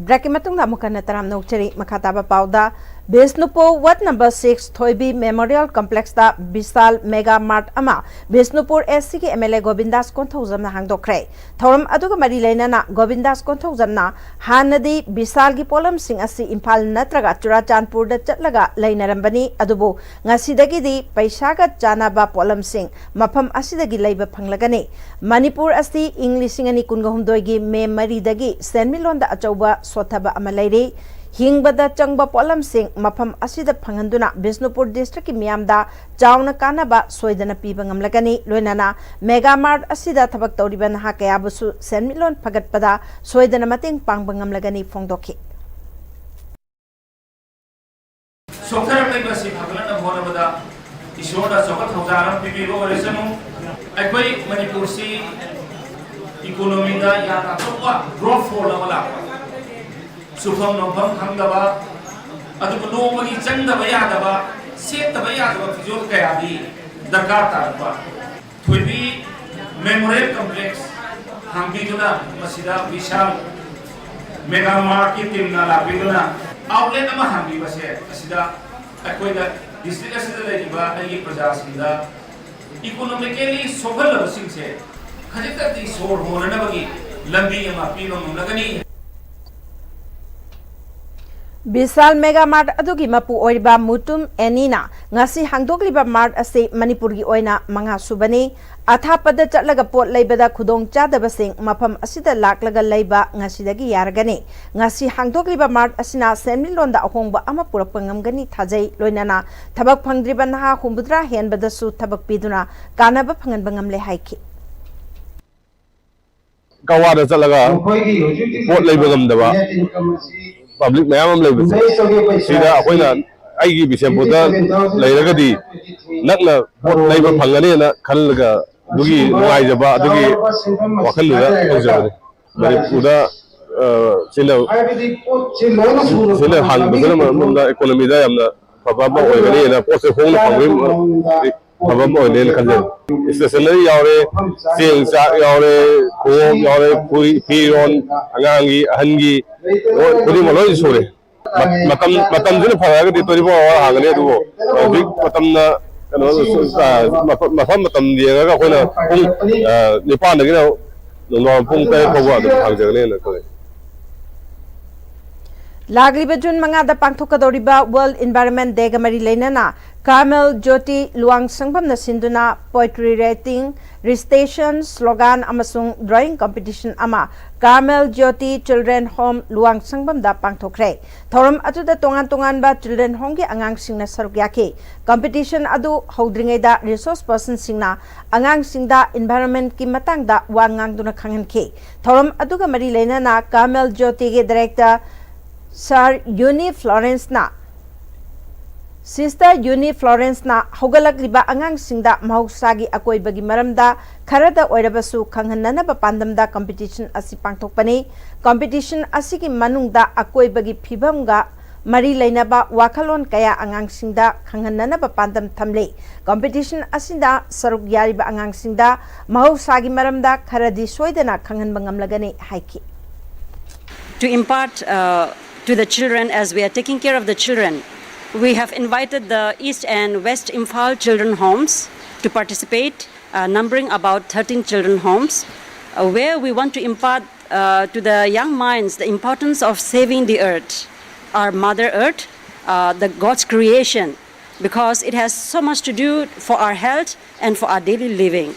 ꯕ꯭ꯔꯦꯛꯀꯤ ꯃꯇꯨꯡꯗ ꯑꯃꯨꯛ ꯍꯟꯅ ꯇꯔꯥꯝꯅ ꯑꯣꯛꯆꯔꯤ꯫ ꯃꯈꯥ ꯇꯥꯕ ꯄꯥꯎꯗ, ꯕꯤꯁꯅꯨꯄꯨꯔ ꯋꯥꯔꯗ ꯅꯝꯕꯔ ꯁꯤꯛꯁ ꯊꯣꯏꯕꯤ ꯃꯦꯃꯣꯔꯤꯌꯦꯜ ꯀꯝꯄ꯭ꯂꯦꯛꯁꯇ ꯕꯤꯁꯥꯜ ꯃꯦꯒꯥ ꯃꯥꯔꯠ ꯑꯃ ꯕꯤꯁꯅꯨꯄꯨꯔ ꯑꯦꯁ ꯁꯤꯒꯤ ꯑꯦꯝ ꯑꯦꯜ ꯑꯦ ꯒꯣꯕꯤꯟꯗꯥꯁ ꯀꯣꯟꯊꯧꯖꯝꯅ ꯍꯥꯡꯗꯣꯛꯈ꯭ꯔꯦ꯫ ꯊꯧꯔꯝ ꯑꯗꯨꯒ ꯃꯔꯤ ꯂꯩꯅꯅ ꯒꯣꯕꯤꯟꯗꯥꯁ ꯀꯣꯟꯊꯧꯖꯝꯅ ꯍꯥꯟꯅꯗꯤ ꯕꯤꯁꯥꯜꯒꯤ ꯄꯣꯠꯂꯝꯁꯤꯡ ꯑꯁꯤ ꯏꯝꯐꯥꯜ ꯅꯠꯇ꯭ꯔꯒ ꯆꯨꯔꯥꯆꯥꯟꯄꯨꯔꯗ ꯆꯠꯂꯒ ꯂꯩꯅꯔꯝꯕꯅꯤ, ꯑꯗꯨꯕꯨ ꯉꯁꯤꯗꯒꯤꯗꯤ ꯄꯩꯁꯥꯒ ꯆꯥꯟꯅꯕ ꯄꯣꯠꯂꯝꯁꯤꯡ ꯃꯐꯝ ꯑꯁꯤꯗꯒꯤ ꯂꯩꯕ ꯐꯪꯂꯒꯅꯤ꯫ ꯃꯅꯤꯄꯨꯔ ꯑꯁꯤ ꯏꯪ ꯂꯤꯁꯤꯡ ꯑꯅꯤ ꯀꯨꯟꯒ ꯍꯨꯝꯗꯣꯏꯒꯤ ꯃꯦ ꯃꯔꯤꯗꯒꯤ ꯁꯦꯟꯃꯤꯠꯂꯣꯟꯗ ꯑꯆꯧꯕ ꯁꯣꯠꯊꯕ ꯑꯃ ꯂꯩꯔꯤ꯫ ꯍꯤꯡꯕꯗ ꯆꯪꯕ ꯄꯣꯠꯂꯝꯁꯤꯡ ꯃꯐꯝ ꯑꯁꯤꯗ ꯐꯪꯍꯟꯗꯨꯅ ꯕꯤꯁꯅꯨꯄꯨꯔ ꯗꯤꯁꯇ꯭ꯔꯤꯛꯀꯤ ꯃꯤꯌꯥꯝꯗ ꯆꯥꯎꯅ ꯀꯥꯟꯅꯕ ꯁꯣꯏꯗꯅ ꯄꯤꯕ ꯉꯝꯂꯒꯅꯤ꯫ ꯂꯣꯏꯅꯅ ꯃꯦꯒꯥ ꯃꯥꯔꯠ ꯑꯁꯤꯗ ꯊꯕꯛ ꯇꯧꯔꯤꯕ ꯅꯍꯥ ꯀꯌꯥꯕꯨꯁꯨ ꯁꯦꯟꯃꯤꯠꯂꯣꯟ ꯐꯒꯠꯄꯗ ꯁꯣꯏꯗꯅ ꯃꯇꯦꯡ ꯄꯥꯡꯕ ꯉꯝꯂꯒꯅꯤ ꯐꯣꯡꯗꯣꯛꯈꯤ꯫ ꯁꯣꯛꯊꯔꯛꯂꯤꯕ ꯑꯁꯤ ꯐꯒꯠꯅꯕ ꯍꯣꯠꯅꯕꯗ ꯏꯁꯣꯔꯅ ꯑꯆꯧꯕ ꯊꯧꯖꯥꯜ ꯑꯃ ꯄꯤꯕꯤꯕ ꯑꯣꯏꯔꯁꯅꯨ꯫ ꯑꯩꯈꯣꯏ ꯃꯅꯤꯄꯨꯔꯁꯤ ꯏꯀꯣꯅꯣꯃꯤꯗ ꯌꯥꯝꯅ ꯑꯆꯧꯕ ꯒ꯭ꯔꯣꯠ ꯐꯣꯜ ꯑꯃ ꯂꯥꯛꯄ, ꯆꯨꯐꯝ ꯅꯣꯝꯐꯝ ꯈꯪꯗꯕ, ꯑꯗꯨꯕꯨ ꯅꯣꯡꯃꯒꯤ ꯆꯪꯗꯕ ꯌꯥꯗꯕ, ꯁꯦꯠꯇꯕ ꯌꯥꯗꯕ ꯐꯤꯖꯣꯜ ꯀꯌꯥꯗꯤ ꯗꯔꯀꯥꯔ ꯇꯥꯔꯛꯄ꯫ ꯊꯣꯏꯕꯤ ꯃꯦꯃꯣꯔꯤꯌꯦꯜ ꯀꯝꯄ꯭ꯂꯦꯛꯁ ꯍꯥꯡꯕꯤꯗꯨꯅ, ꯃꯁꯤꯗ ꯕꯤꯁꯥꯜ ꯃꯦꯒꯥ ꯃꯥꯔꯠꯀꯤ ꯇꯤꯝꯅ ꯂꯥꯛꯄꯤꯗꯨꯅ ꯑꯥꯎꯠꯂꯦꯠ ꯑꯃ ꯍꯥꯡꯕꯤꯕꯁꯦ, ꯑꯁꯤꯗ ꯑꯩꯈꯣꯏꯗ ꯗꯤꯁꯇ꯭ꯔꯤꯛ ꯑꯁꯤꯗ ꯂꯩꯔꯤꯕ ꯑꯩꯒꯤ ꯄ꯭ꯔꯖꯥꯁꯤꯡꯗ ꯏꯀꯣꯅꯣꯃꯤꯀꯦꯂꯤ ꯁꯣꯛꯍꯜꯂꯕꯁꯤꯡꯁꯦ ꯈꯖꯤꯛꯇꯪꯗꯤ ꯁꯣꯔ ꯍꯣꯟꯅꯅꯕꯒꯤ ꯂꯝꯕꯤ ꯑꯃ ꯄꯤꯕ ꯉꯝꯂꯒꯅꯤ꯫ ꯕꯤꯁꯥꯜ ꯃꯦꯒꯥ ꯃꯥꯔꯠ ꯑꯗꯨꯒꯤ ꯃꯄꯨ ꯑꯣꯏꯔꯤꯕ ꯃꯨꯇꯨꯝ ꯑꯦꯅꯤꯅ ꯉꯁꯤ ꯍꯥꯡꯗꯣꯛꯂꯤꯕ ꯃꯥꯔꯠ ꯑꯁꯤ ꯃꯅꯤꯄꯨꯔꯒꯤ ꯑꯣꯏꯅ ꯃꯉꯥ ꯁꯨꯕꯅꯤ꯫ ꯑꯊꯥꯞꯄꯗ ꯆꯠꯂꯒ ꯄꯣꯠ ꯂꯩꯕꯗ ꯈꯨꯗꯣꯡ ꯆꯥꯗꯕꯁꯤꯡ ꯃꯐꯝ ꯑꯁꯤꯗ ꯂꯥꯛꯂꯒ ꯂꯩꯕ ꯉꯁꯤꯗꯒꯤ ꯌꯥꯔꯒꯅꯤ꯫ ꯉꯁꯤ ꯍꯥꯡꯗꯣꯛꯂꯤꯕ ꯃꯥꯔꯠ ꯑꯁꯤꯅ ꯁꯦꯟꯃꯤꯠꯂꯣꯟꯗ ꯑꯍꯣꯡꯕ ꯑꯃ ꯄꯨꯔꯛꯄ ꯉꯝꯒꯅꯤ ꯊꯥꯖꯩ꯫ ꯂꯣꯏꯅꯅ ꯊꯕꯛ ꯐꯪꯗ꯭ꯔꯤꯕ ꯅꯍꯥ ꯍꯨꯝꯐꯨꯇꯔꯥ ꯍꯦꯟꯕꯗꯁꯨ ꯊꯕꯛ ꯄꯤꯗꯨꯅ ꯀꯥꯟꯅꯕ ꯐꯪꯍꯟꯕ ꯉꯝꯂꯦ ꯍꯥꯏꯈꯤ꯫ ꯀꯋꯥꯗ ꯆꯠꯂꯒ ꯄꯣꯠ ꯂꯩꯕ ꯉꯝꯗꯕ ꯄꯕ꯭ꯂꯤꯛ ꯃꯌꯥꯝ ꯑꯃ ꯂꯩꯕꯁꯦ, ꯁꯤꯗ ꯑꯩꯈꯣꯏꯅ, ꯑꯩꯒꯤ ꯕꯤꯁꯦꯝꯄꯨꯔꯗ ꯂꯩꯔꯒꯗꯤ ꯅꯛꯅ ꯄꯣꯠ ꯂꯩꯕ ꯐꯪꯒꯅꯦꯅ ꯈꯜꯂꯒ, ꯑꯗꯨꯒꯤ ꯅꯨꯡꯉꯥꯏꯖꯕ, ꯑꯗꯨꯒꯤ ꯋꯥꯈꯜꯗꯨꯗ ꯇꯧꯖꯕꯅꯤ꯫ ꯃꯅꯤꯄꯨꯔꯗ, ꯑ, ꯁꯤꯅ, ꯁꯤꯅ ꯍꯥꯡꯕꯁꯤꯅ ꯃꯔꯝ ꯑꯣꯏꯔꯒ ꯏꯀꯣꯅꯣꯃꯤꯗ ꯌꯥꯝꯅ ꯐꯕ ꯑꯃ ꯑꯣꯏꯒꯅꯤꯅ, ꯄꯣꯠꯁꯦ ꯍꯣꯡꯅ ꯐꯪꯕꯒꯤ ꯐꯕ ꯑꯃ ꯑꯣꯏꯅꯦꯅ ꯈꯟꯖꯩ꯫ ꯁ꯭ꯇꯦꯁꯅꯔꯤ ꯌꯥꯎꯔꯦ, ꯆꯦꯡ ꯆꯥꯛ ꯌꯥꯎꯔꯦ, ꯈꯣꯡꯎꯞ ꯌꯥꯎꯔꯦ, ꯐꯨꯔꯤ-, ꯐꯤꯔꯣꯟ, ꯑꯉꯥꯡꯒꯤ, ꯑꯍꯟꯒꯤ, ꯂꯣꯏ, ꯈꯨꯗꯤꯡꯃꯛ ꯂꯣꯏ ꯁꯨꯔꯦ꯫ ꯃ-, ꯃꯇꯝ, ꯃꯇꯝꯁꯤꯅ ꯐꯔꯒꯗꯤ twenty four hour ꯍꯥꯡꯒꯅꯤ, ꯑꯗꯨꯕꯨ ꯍꯧꯖꯤꯛ ꯃꯇꯝꯅ ꯀꯩꯅꯣ, ꯑ, ꯃꯐꯝ, ꯃꯐꯝ ꯃꯇꯝ ꯌꯦꯡꯉꯒ ꯑꯩꯈꯣꯏꯅ ꯄꯨꯡ, ꯑ, ꯅꯤꯄꯥꯟꯗꯒꯤꯅ ꯅꯨꯡꯗꯥꯡ ꯄꯨꯡ ꯇꯔꯦꯠ ꯐꯥꯎꯕ ꯑꯗꯨꯝ ꯍꯥꯡꯖꯒꯅꯤꯅ ꯈꯜꯂꯤ꯫ ꯂꯥꯛꯂꯤꯕ ꯖꯨꯟ ꯃꯉꯥꯗ ꯄꯥꯡꯊꯣꯛꯀꯗꯧꯔꯤꯕ World Environment Day ꯒ ꯃꯔꯤ ꯂꯩꯅꯅ ꯀꯥꯔꯃꯦꯜ ꯖ꯭ꯌꯣꯇꯤ ꯂꯨꯋꯥꯡꯁꯪꯕꯝꯅ ꯁꯤꯟꯗꯨꯅ poetry writing, recitation, slogan ꯑꯃꯁꯨꯡ drawing competition ꯑꯃ ꯀꯥꯔꯃꯦꯜ ꯖ꯭ꯌꯣꯇꯤ Children Home ꯂꯨꯋꯥꯡꯁꯪꯕꯝꯗ ꯄꯥꯡꯊꯣꯛꯈ꯭ꯔꯦ꯫ ꯊꯧꯔꯝ ꯑꯗꯨꯗ ꯇꯣꯉꯥꯟ ꯇꯣꯉꯥꯟꯕ Children Home ꯒꯤ ꯑꯉꯥꯡꯁꯤꯡꯅ ꯁꯔꯨꯛ ꯌꯥꯈꯤ꯫ Competition ꯑꯗꯨ ꯍꯧꯗ꯭ꯔꯤꯉꯩꯗ resource person ꯁꯤꯡꯅ ꯑꯉꯥꯡꯁꯤꯡꯗ environment ꯀꯤ ꯃꯇꯥꯡꯗ ꯋꯥ ꯉꯥꯡꯗꯨꯅ ꯈꯪꯍꯟꯈꯤ꯫ ꯊꯧꯔꯝ ꯑꯗꯨꯒ ꯃꯔꯤ ꯂꯩꯅꯅ ꯀꯥꯔꯃꯦꯜ ꯖ꯭ꯌꯣꯇꯤꯒꯤ director Sir ꯌꯨꯅꯤ ꯐ꯭ꯂꯣꯔꯦꯟꯁꯅ, Sister ꯌꯨꯅꯤ ꯐ꯭ꯂꯣꯔꯦꯟꯁꯅ ꯍꯧꯒꯠꯂꯛꯂꯤꯕ ꯑꯉꯥꯡꯁꯤꯡꯗ ꯃꯍꯧꯁꯥꯒꯤ ꯑꯀꯣꯏꯕꯒꯤ ꯃꯔꯝꯗ ꯈꯔꯗ ꯑꯣꯏꯔꯕꯁꯨ ꯈꯪꯍꯟꯅꯅꯕ ꯄꯥꯟꯗꯝꯗ competition ꯑꯁꯤ ꯄꯥꯡꯊꯣꯛꯄꯅꯤ꯫ Competition ꯑꯁꯤꯒꯤ ꯃꯅꯨꯡꯗ ꯑꯀꯣꯏꯕꯒꯤ ꯐꯤꯕꯝꯒ ꯃꯔꯤ ꯂꯩꯅꯕ ꯋꯥꯈꯜꯂꯣꯟ ꯀꯌꯥ ꯑꯉꯥꯡꯁꯤꯡꯗ ꯈꯪꯍꯟꯅꯅꯕ ꯄꯥꯟꯗꯝ ꯊꯝꯂꯤ꯫ Competition ꯑꯁꯤꯗ ꯁꯔꯨꯛ ꯌꯥꯔꯤꯕ ꯑꯉꯥꯡꯁꯤꯡꯗ ꯃꯍꯧꯁꯥꯒꯤ ꯃꯔꯝꯗ ꯈꯔꯗꯤ ꯁꯣꯏꯗꯅ ꯈꯪꯍꯟꯕ ꯉꯝꯂꯒꯅꯤ ꯍꯥꯏꯈꯤ꯫ To impart uh, to the children as we are taking care of the children, we have invited the East and West Imphal children homes to participate, uh, numbering about thirteen children homes, uh, where we want to impart uh, to the young minds the importance of saving the earth, our mother earth, uh, the God's creation, because it has so much to do for our health and for our daily living.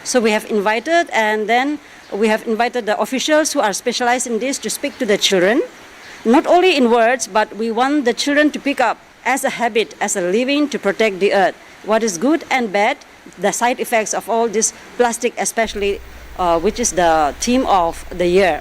So we have invited, and then we have invited the officials who are specialized in this to speak to the children, not only in words, but we want the children to pick up as a habit, as a living, to protect the earth, what is good and bad, the side effects of all this plastic, especially, uh, which is the theme of the year.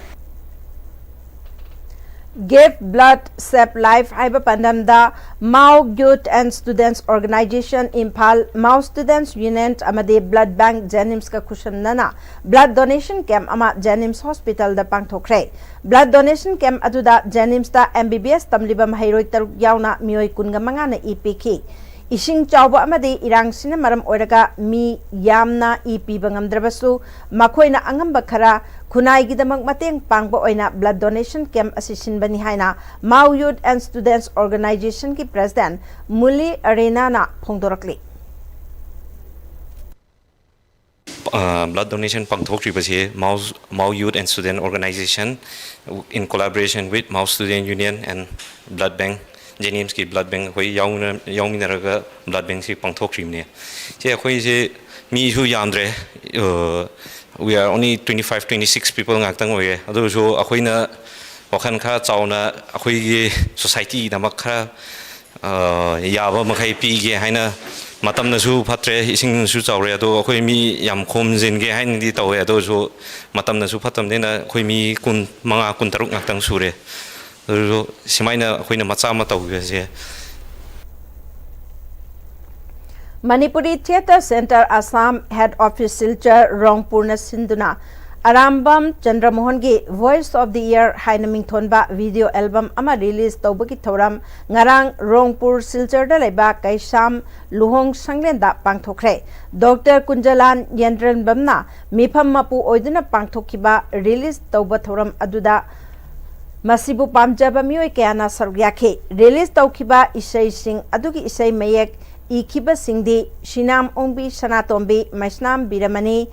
Give Blood Save Life ꯍꯥꯏꯕ ꯄꯥꯟꯗꯝꯗ Mao Youth and Students Organisation Imphal, Mao Students Union ꯑꯃꯗꯤ Blood Bank JNIMS ꯀ ꯈꯨꯠꯁꯝꯅꯅ blood donation camp ꯑꯃ JNIMS Hospital ꯗ ꯄꯥꯡꯊꯣꯛꯈ꯭ꯔꯦ꯫ Blood donation camp ꯑꯗꯨꯗ JNIMS ꯇ MBBS ꯇꯝꯂꯤꯕ ꯃꯍꯩꯔꯣꯏ ꯇꯔꯨꯛ ꯌꯥꯎꯅ ꯃꯤꯑꯣꯏ ꯀꯨꯟꯒ ꯃꯉꯥꯅ ꯏ ꯄꯤꯈꯤ꯫ ꯏꯁꯤꯡ ꯆꯥꯎꯕ ꯑꯃꯗꯤ ꯏꯔꯥꯡꯁꯤꯅ ꯃꯔꯝ ꯑꯣꯏꯔꯒ ꯃꯤ ꯌꯥꯝꯅ ꯏ ꯄꯤꯕ ꯉꯝꯗ꯭ꯔꯕꯁꯨ, ꯃꯈꯣꯏꯅ ꯑꯉꯝꯕ ꯈꯔ ꯈꯨꯟꯅꯥꯏꯒꯤꯗꯃꯛ ꯃꯇꯦꯡ ꯄꯥꯡꯕ ꯑꯣꯏꯅ blood donation camp ꯑꯁꯤ ꯁꯤꯟꯕꯅꯤ ꯍꯥꯏꯅ Mao Youth and Students Organization ꯒꯤ President ꯃꯨꯂꯤ ꯑꯔꯦꯅꯥꯅ ꯐꯣꯡꯗꯣꯔꯛꯂꯤ꯫ ꯕ꯭ꯂꯗ ꯗꯣꯅꯦꯁꯟ ꯄꯥꯡꯊꯣꯛꯈ꯭ꯔꯤꯕꯁꯤ Mao Mao youth and student organization, in collaboration with Mao Student Union and blood bank, ꯖꯦꯅꯤꯝꯁꯀꯤ ꯕ꯭ꯂꯗ ꯕꯦꯡ ꯑꯩꯈꯣꯏ ꯌꯥꯎꯅ ꯌꯥꯎꯃꯤꯟꯅꯔꯒ ꯕ꯭ꯂꯗ ꯕꯦꯡꯁꯤ ꯄꯥꯡꯊꯣꯛꯈ꯭ꯔꯤꯕꯅꯦ꯫ ꯁꯤ ꯑꯩꯈꯣꯏꯁꯦ ꯃꯤꯁꯨ ꯌꯥꯝꯗ꯭ꯔꯦ, we are only twenty five, twenty six people ꯉꯥꯛꯇꯪ ꯑꯣꯏꯌꯦ꯫ ꯑꯗꯨ ꯑꯣꯏꯔꯁꯨ ꯑꯩꯈꯣꯏꯅ ꯋꯥꯈꯜ ꯈꯔ ꯆꯥꯎꯅ ꯑꯩꯈꯣꯏꯒꯤ ꯁꯣꯁꯥꯏꯇꯤꯒꯤꯗꯃꯛ ꯈꯔ ꯌꯥꯕ ꯃꯈꯩ ꯄꯤꯒꯦ ꯍꯥꯏꯅ, ꯃꯇꯝꯅꯁꯨ ꯐꯠꯇ꯭ꯔꯦ, ꯏꯁꯤꯡꯁꯨ ꯆꯥꯎꯔꯦ, ꯑꯗꯣ ꯑꯩꯈꯣꯏ ꯃꯤ ꯌꯥꯝ ꯈꯣꯝꯖꯤꯟꯒꯦ ꯍꯥꯏꯅꯗꯤ ꯇꯧꯋꯦ, ꯑꯗꯨ ꯑꯣꯏꯔꯁꯨ ꯃꯇꯝꯅꯁꯨ ꯐꯠꯇꯕꯅꯤꯅ ꯑꯩꯈꯣꯏ ꯃꯤ ꯀꯨꯟ ꯃꯉꯥ, ꯀꯨꯟ ꯇꯔꯨꯛ ꯉꯥꯛꯇꯪ ꯁꯨꯔꯦ꯫ ꯑꯗꯨꯁꯨ ꯁꯨꯃꯥꯏꯅ ꯑꯩꯈꯣꯏꯅ ꯃꯆꯥ ꯑꯃ ꯇꯧꯕꯤꯕꯁꯦ꯫ Manipuri Theatre Centre Assam Head Office Silchar ꯔꯣꯡꯄꯨꯔꯅ ꯁꯤꯟꯗꯨꯅ Arambam ꯆꯟꯗ꯭ꯔꯃꯣꯍꯟꯒꯤ Voice of the Year ꯍꯥꯏꯅ ꯃꯤꯡꯊꯣꯟꯕ video album ꯑꯃ release ꯇꯧꯕꯒꯤ ꯊꯧꯔꯝ ꯉꯔꯥꯡ ꯔꯣꯡꯄꯨꯔ ꯁꯤꯜꯆꯔꯗ ꯂꯩꯕ ꯀꯩꯁꯥꯝ ꯂꯨꯍꯣꯡ ꯁꯪꯂꯦꯟꯗ ꯄꯥꯡꯊꯣꯛꯈ꯭ꯔꯦ꯫ ꯗꯣꯛꯇꯔ ꯀꯨꯟꯖꯂꯥꯟ ꯌꯦꯟꯗ꯭ꯔꯟꯕꯝꯅ ꯃꯤꯐꯝ ꯃꯄꯨ ꯑꯣꯏꯗꯨꯅ ꯄꯥꯡꯊꯣꯛꯈꯤꯕ release ꯇꯧꯕ ꯊꯧꯔꯝ ꯑꯗꯨꯗ ꯃꯁꯤꯕꯨ ꯄꯥꯝꯖꯕ ꯃꯤꯑꯣꯏ ꯀꯌꯥꯅ ꯁꯔꯨꯛ ꯌꯥꯈꯤ꯫ Release ꯇꯧꯈꯤꯕ ꯏꯁꯩꯁꯤꯡ ꯑꯗꯨꯒꯤ ꯏꯁꯩ ꯃꯌꯦꯛ ꯏꯈꯤꯕꯁꯤꯡꯗꯤ ꯁꯤꯅꯥꯝ ꯑꯣꯡꯕꯤ ꯁꯅꯥꯇꯣꯝꯕꯤ, ꯃꯩꯁꯅꯥꯝ ꯕꯤꯔꯃꯅꯤ,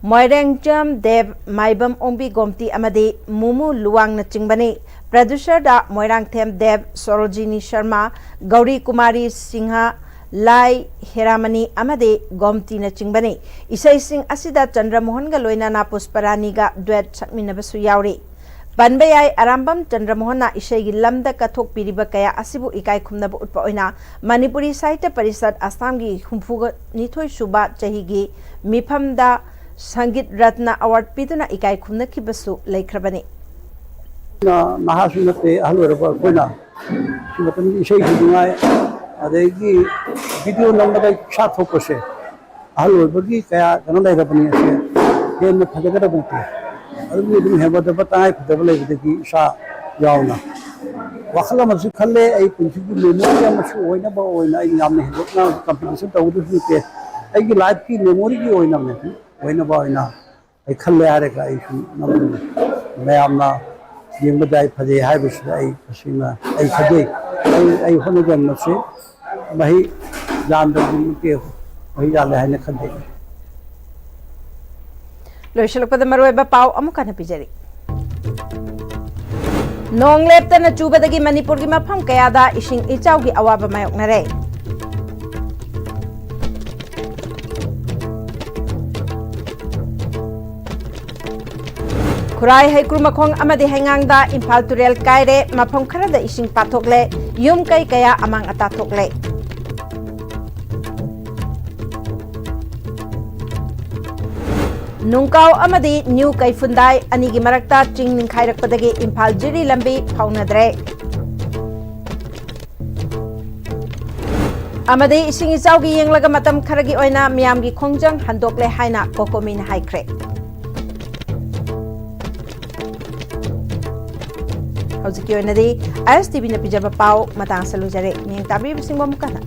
ꯃꯣꯏꯔꯦꯡꯖꯝ ꯗꯦꯕ, ꯃꯥꯏꯕꯝ ꯑꯣꯡꯕꯤ ꯒꯣꯝꯇꯤ ꯑꯃꯗꯤ ꯃꯨꯃꯨ ꯂꯨꯋꯥꯡꯅꯆꯤꯡꯕꯅꯤ꯫ Producerꯗ ꯃꯣꯏꯔꯥꯡꯊꯦꯝ ꯗꯦꯕ, ꯁꯣꯔꯣꯖꯤꯅꯤ ꯁꯔꯃ, ꯒꯧꯔꯤ ꯀꯨꯃꯥꯔꯤ ꯁꯤꯡꯍ, ꯂꯥꯏ ꯍꯦꯔꯥꯃꯅꯤ ꯑꯃꯗꯤ ꯒꯣꯝꯇꯤꯅꯆꯤꯡꯕꯅꯤ꯫ ꯏꯁꯩꯁꯤꯡ ꯑꯁꯤꯗ ꯆꯟꯗ꯭ꯔꯃꯣꯍꯟꯒ ꯂꯣꯏꯅꯅ ꯄꯨꯁꯄꯔꯥꯅꯤꯒ duet ꯁꯛꯃꯤꯟꯅꯕꯁꯨ ꯌꯥꯎꯔꯤ꯫ ꯄꯟꯕ ꯌꯥꯏ, ꯑꯔꯥꯝꯕꯝ ꯆꯟꯗ꯭ꯔꯃꯣꯍꯟꯅ ꯏꯁꯩꯒꯤ ꯂꯝꯗ ꯀꯠꯊꯣꯛꯄꯤꯔꯤꯕ ꯀꯌꯥ ꯑꯁꯤꯕꯨ ꯏꯀꯥꯏ ꯈꯨꯝꯅꯕ ꯎꯠꯄ ꯑꯣꯏꯅ ꯃꯅꯤꯄꯨꯔꯤ ꯁꯥꯍꯤꯇ꯭ꯌ ꯄꯔꯤꯁꯠ ꯑꯁꯥꯝꯒꯤ ꯍꯨꯝꯐꯨꯅꯤꯊꯣꯏ ꯁꯨꯕ ꯆꯍꯤꯒꯤ ꯃꯤꯐꯝꯗ ꯁꯪꯒꯤꯠ ꯔꯠꯅ award ꯄꯤꯗꯨꯅ ꯏꯀꯥꯏ ꯈꯨꯝꯅꯈꯤꯕꯁꯨ ꯂꯩꯈ꯭ꯔꯕꯅꯤ꯫ ꯅꯍꯥꯁꯨ ꯅꯠꯇꯦ, ꯑꯍꯜ ꯑꯣꯏꯔꯕ ꯑꯩꯈꯣꯏꯅ ꯁꯤ ꯃꯇꯝꯒꯤ ꯏꯁꯩꯁꯨ ꯅꯨꯡꯉꯥꯏ, ꯑꯗꯒꯤ video ꯅꯝꯕꯗ ꯏꯁꯥ ꯊꯣꯛꯄꯁꯦ ꯑꯍꯜ ꯑꯣꯏꯕꯒꯤ ꯀꯌꯥ ꯀꯩꯅꯣ ꯂꯩꯔꯕꯅꯤ꯫ ꯑꯁꯦ ꯍꯦꯟꯅ ꯐꯖꯒꯗꯕ ꯅꯠꯇꯦ, ꯑꯗꯨꯒꯤ ꯑꯗꯨꯝ ꯍꯦꯟꯒꯗꯕ ꯇꯉꯥꯏ ꯐꯗꯕ ꯂꯩꯕꯗꯒꯤ ꯏꯁꯥ ꯌꯥꯎꯅ ꯋꯥꯈꯜ ꯑꯃꯁꯨ ꯈꯜꯂꯦ꯫ ꯑꯩ ꯄꯨꯟꯁꯤꯒꯤ ꯃꯦꯃꯣꯔꯤ ꯑꯃꯁꯨ ꯑꯣꯏꯅꯕ ꯑꯣꯏꯅ ꯑꯩ ꯌꯥꯝꯅ ꯍꯦꯟꯗꯣꯛꯅ ꯀꯝꯄꯤꯇꯤꯁꯟ ꯇꯧꯒꯗꯕꯁꯨ ꯅꯠꯇꯦ꯫ ꯑꯩꯒꯤ ꯂꯥꯏꯐꯀꯤ ꯃꯦꯃꯣꯔꯤꯒꯤ ꯑꯣꯏꯅ ꯑꯣꯏꯅꯕ ꯑꯣꯏꯅ ꯑꯩ ꯈꯜꯂꯦ ꯍꯥꯏꯔꯒ ꯑꯩꯁꯨ ꯅꯝꯕꯅꯤ꯫ ꯃꯌꯥꯝꯅ ꯌꯦꯡꯕꯗ ꯑꯩ ꯐꯖꯩ ꯍꯥꯏꯕꯁꯤꯗ ꯑꯩ ꯇꯁꯦꯡꯅ ꯑꯩ ꯈꯟꯖꯩ꯫ ꯑꯩ ꯑꯩ ꯍꯣꯠꯅꯖꯃꯟꯁꯦ ꯃꯍꯩ ꯌꯥꯟꯗꯕꯗꯤ ꯅꯠꯇꯦ, ꯃꯍꯩ ꯌꯥꯜꯂꯦ ꯍꯥꯏꯅ ꯈꯟꯖꯩ꯫ ꯂꯣꯏꯁꯤꯜꯂꯛꯄꯗ ꯃꯔꯨꯑꯣꯏꯕ ꯄꯥꯎ ꯑꯃꯨꯛ ꯍꯟꯅ ꯄꯤꯖꯔꯤ꯫ ꯅꯣꯡ ꯂꯦꯞꯇꯅ ꯆꯨꯕꯗꯒꯤ ꯃꯅꯤꯄꯨꯔꯒꯤ ꯃꯐꯝ ꯀꯌꯥꯗ ꯏꯁꯤꯡ ꯏꯆꯥꯎꯒꯤ ꯑꯋꯥꯕ ꯃꯥꯌꯣꯛꯅꯔꯦ꯫ ꯈꯨꯔꯥꯏ, ꯍꯩꯀ꯭ꯔꯨꯃꯈꯣꯡ ꯑꯃꯗꯤ ꯍꯩꯉꯥꯡꯗ ꯏꯝꯐꯥꯜ ꯇꯨꯔꯦꯜ ꯀꯥꯏꯔꯦ, ꯃꯐꯝ ꯈꯔꯗ ꯏꯁꯤꯡ ꯄꯥꯊꯣꯛꯂꯦ, ꯌꯨꯝ ꯀꯩ ꯀꯌꯥ ꯑꯃꯥꯡ ꯑꯇꯥ ꯊꯣꯛꯂꯦ꯫ ꯅꯨꯡꯀꯥꯎ ꯑꯃꯗꯤ ꯅ꯭ꯌꯨ ꯀꯩꯐꯨꯟꯗꯥꯏ ꯑꯅꯤꯒꯤ ꯃꯔꯛꯇ ꯆꯤꯡ ꯅꯤꯡꯈꯥꯏꯔꯛꯄꯗꯒꯤ ꯏꯝꯐꯥꯜ ꯖꯤꯔꯤ ꯂꯝꯕꯤ ꯐꯥꯎꯅꯗ꯭ꯔꯦ꯫ ꯑꯃꯗꯤ ꯏꯁꯤꯡ ꯏꯆꯥꯎꯒꯤ ꯌꯦꯡꯂꯒ ꯃꯇꯝ ꯈꯔꯒꯤ ꯑꯣꯏꯅ ꯃꯤꯌꯥꯝꯒꯤ ꯈꯣꯡꯖꯪ ꯍꯟꯗꯣꯛꯂꯦ ꯍꯥꯏꯅ ꯀꯣꯀꯣꯃꯤꯅ ꯍꯥꯏꯈ꯭ꯔꯦ꯫ ꯍꯧꯖꯤꯛꯀꯤ ꯑꯣꯏꯅꯗꯤ ꯑꯥꯏ ꯑꯦꯁ ꯇꯤ ꯚꯤꯅ ꯄꯤꯖꯕ ꯄꯥꯎ ꯃꯇꯥꯡ ꯑꯁꯤꯗ ꯂꯣꯏꯖꯔꯦ꯫ ꯃꯤꯠꯌꯦꯡ ꯇꯥꯕꯤꯔꯤꯕꯁꯤꯡꯕꯨ ꯑꯃꯨꯛꯀ ꯍꯟꯅ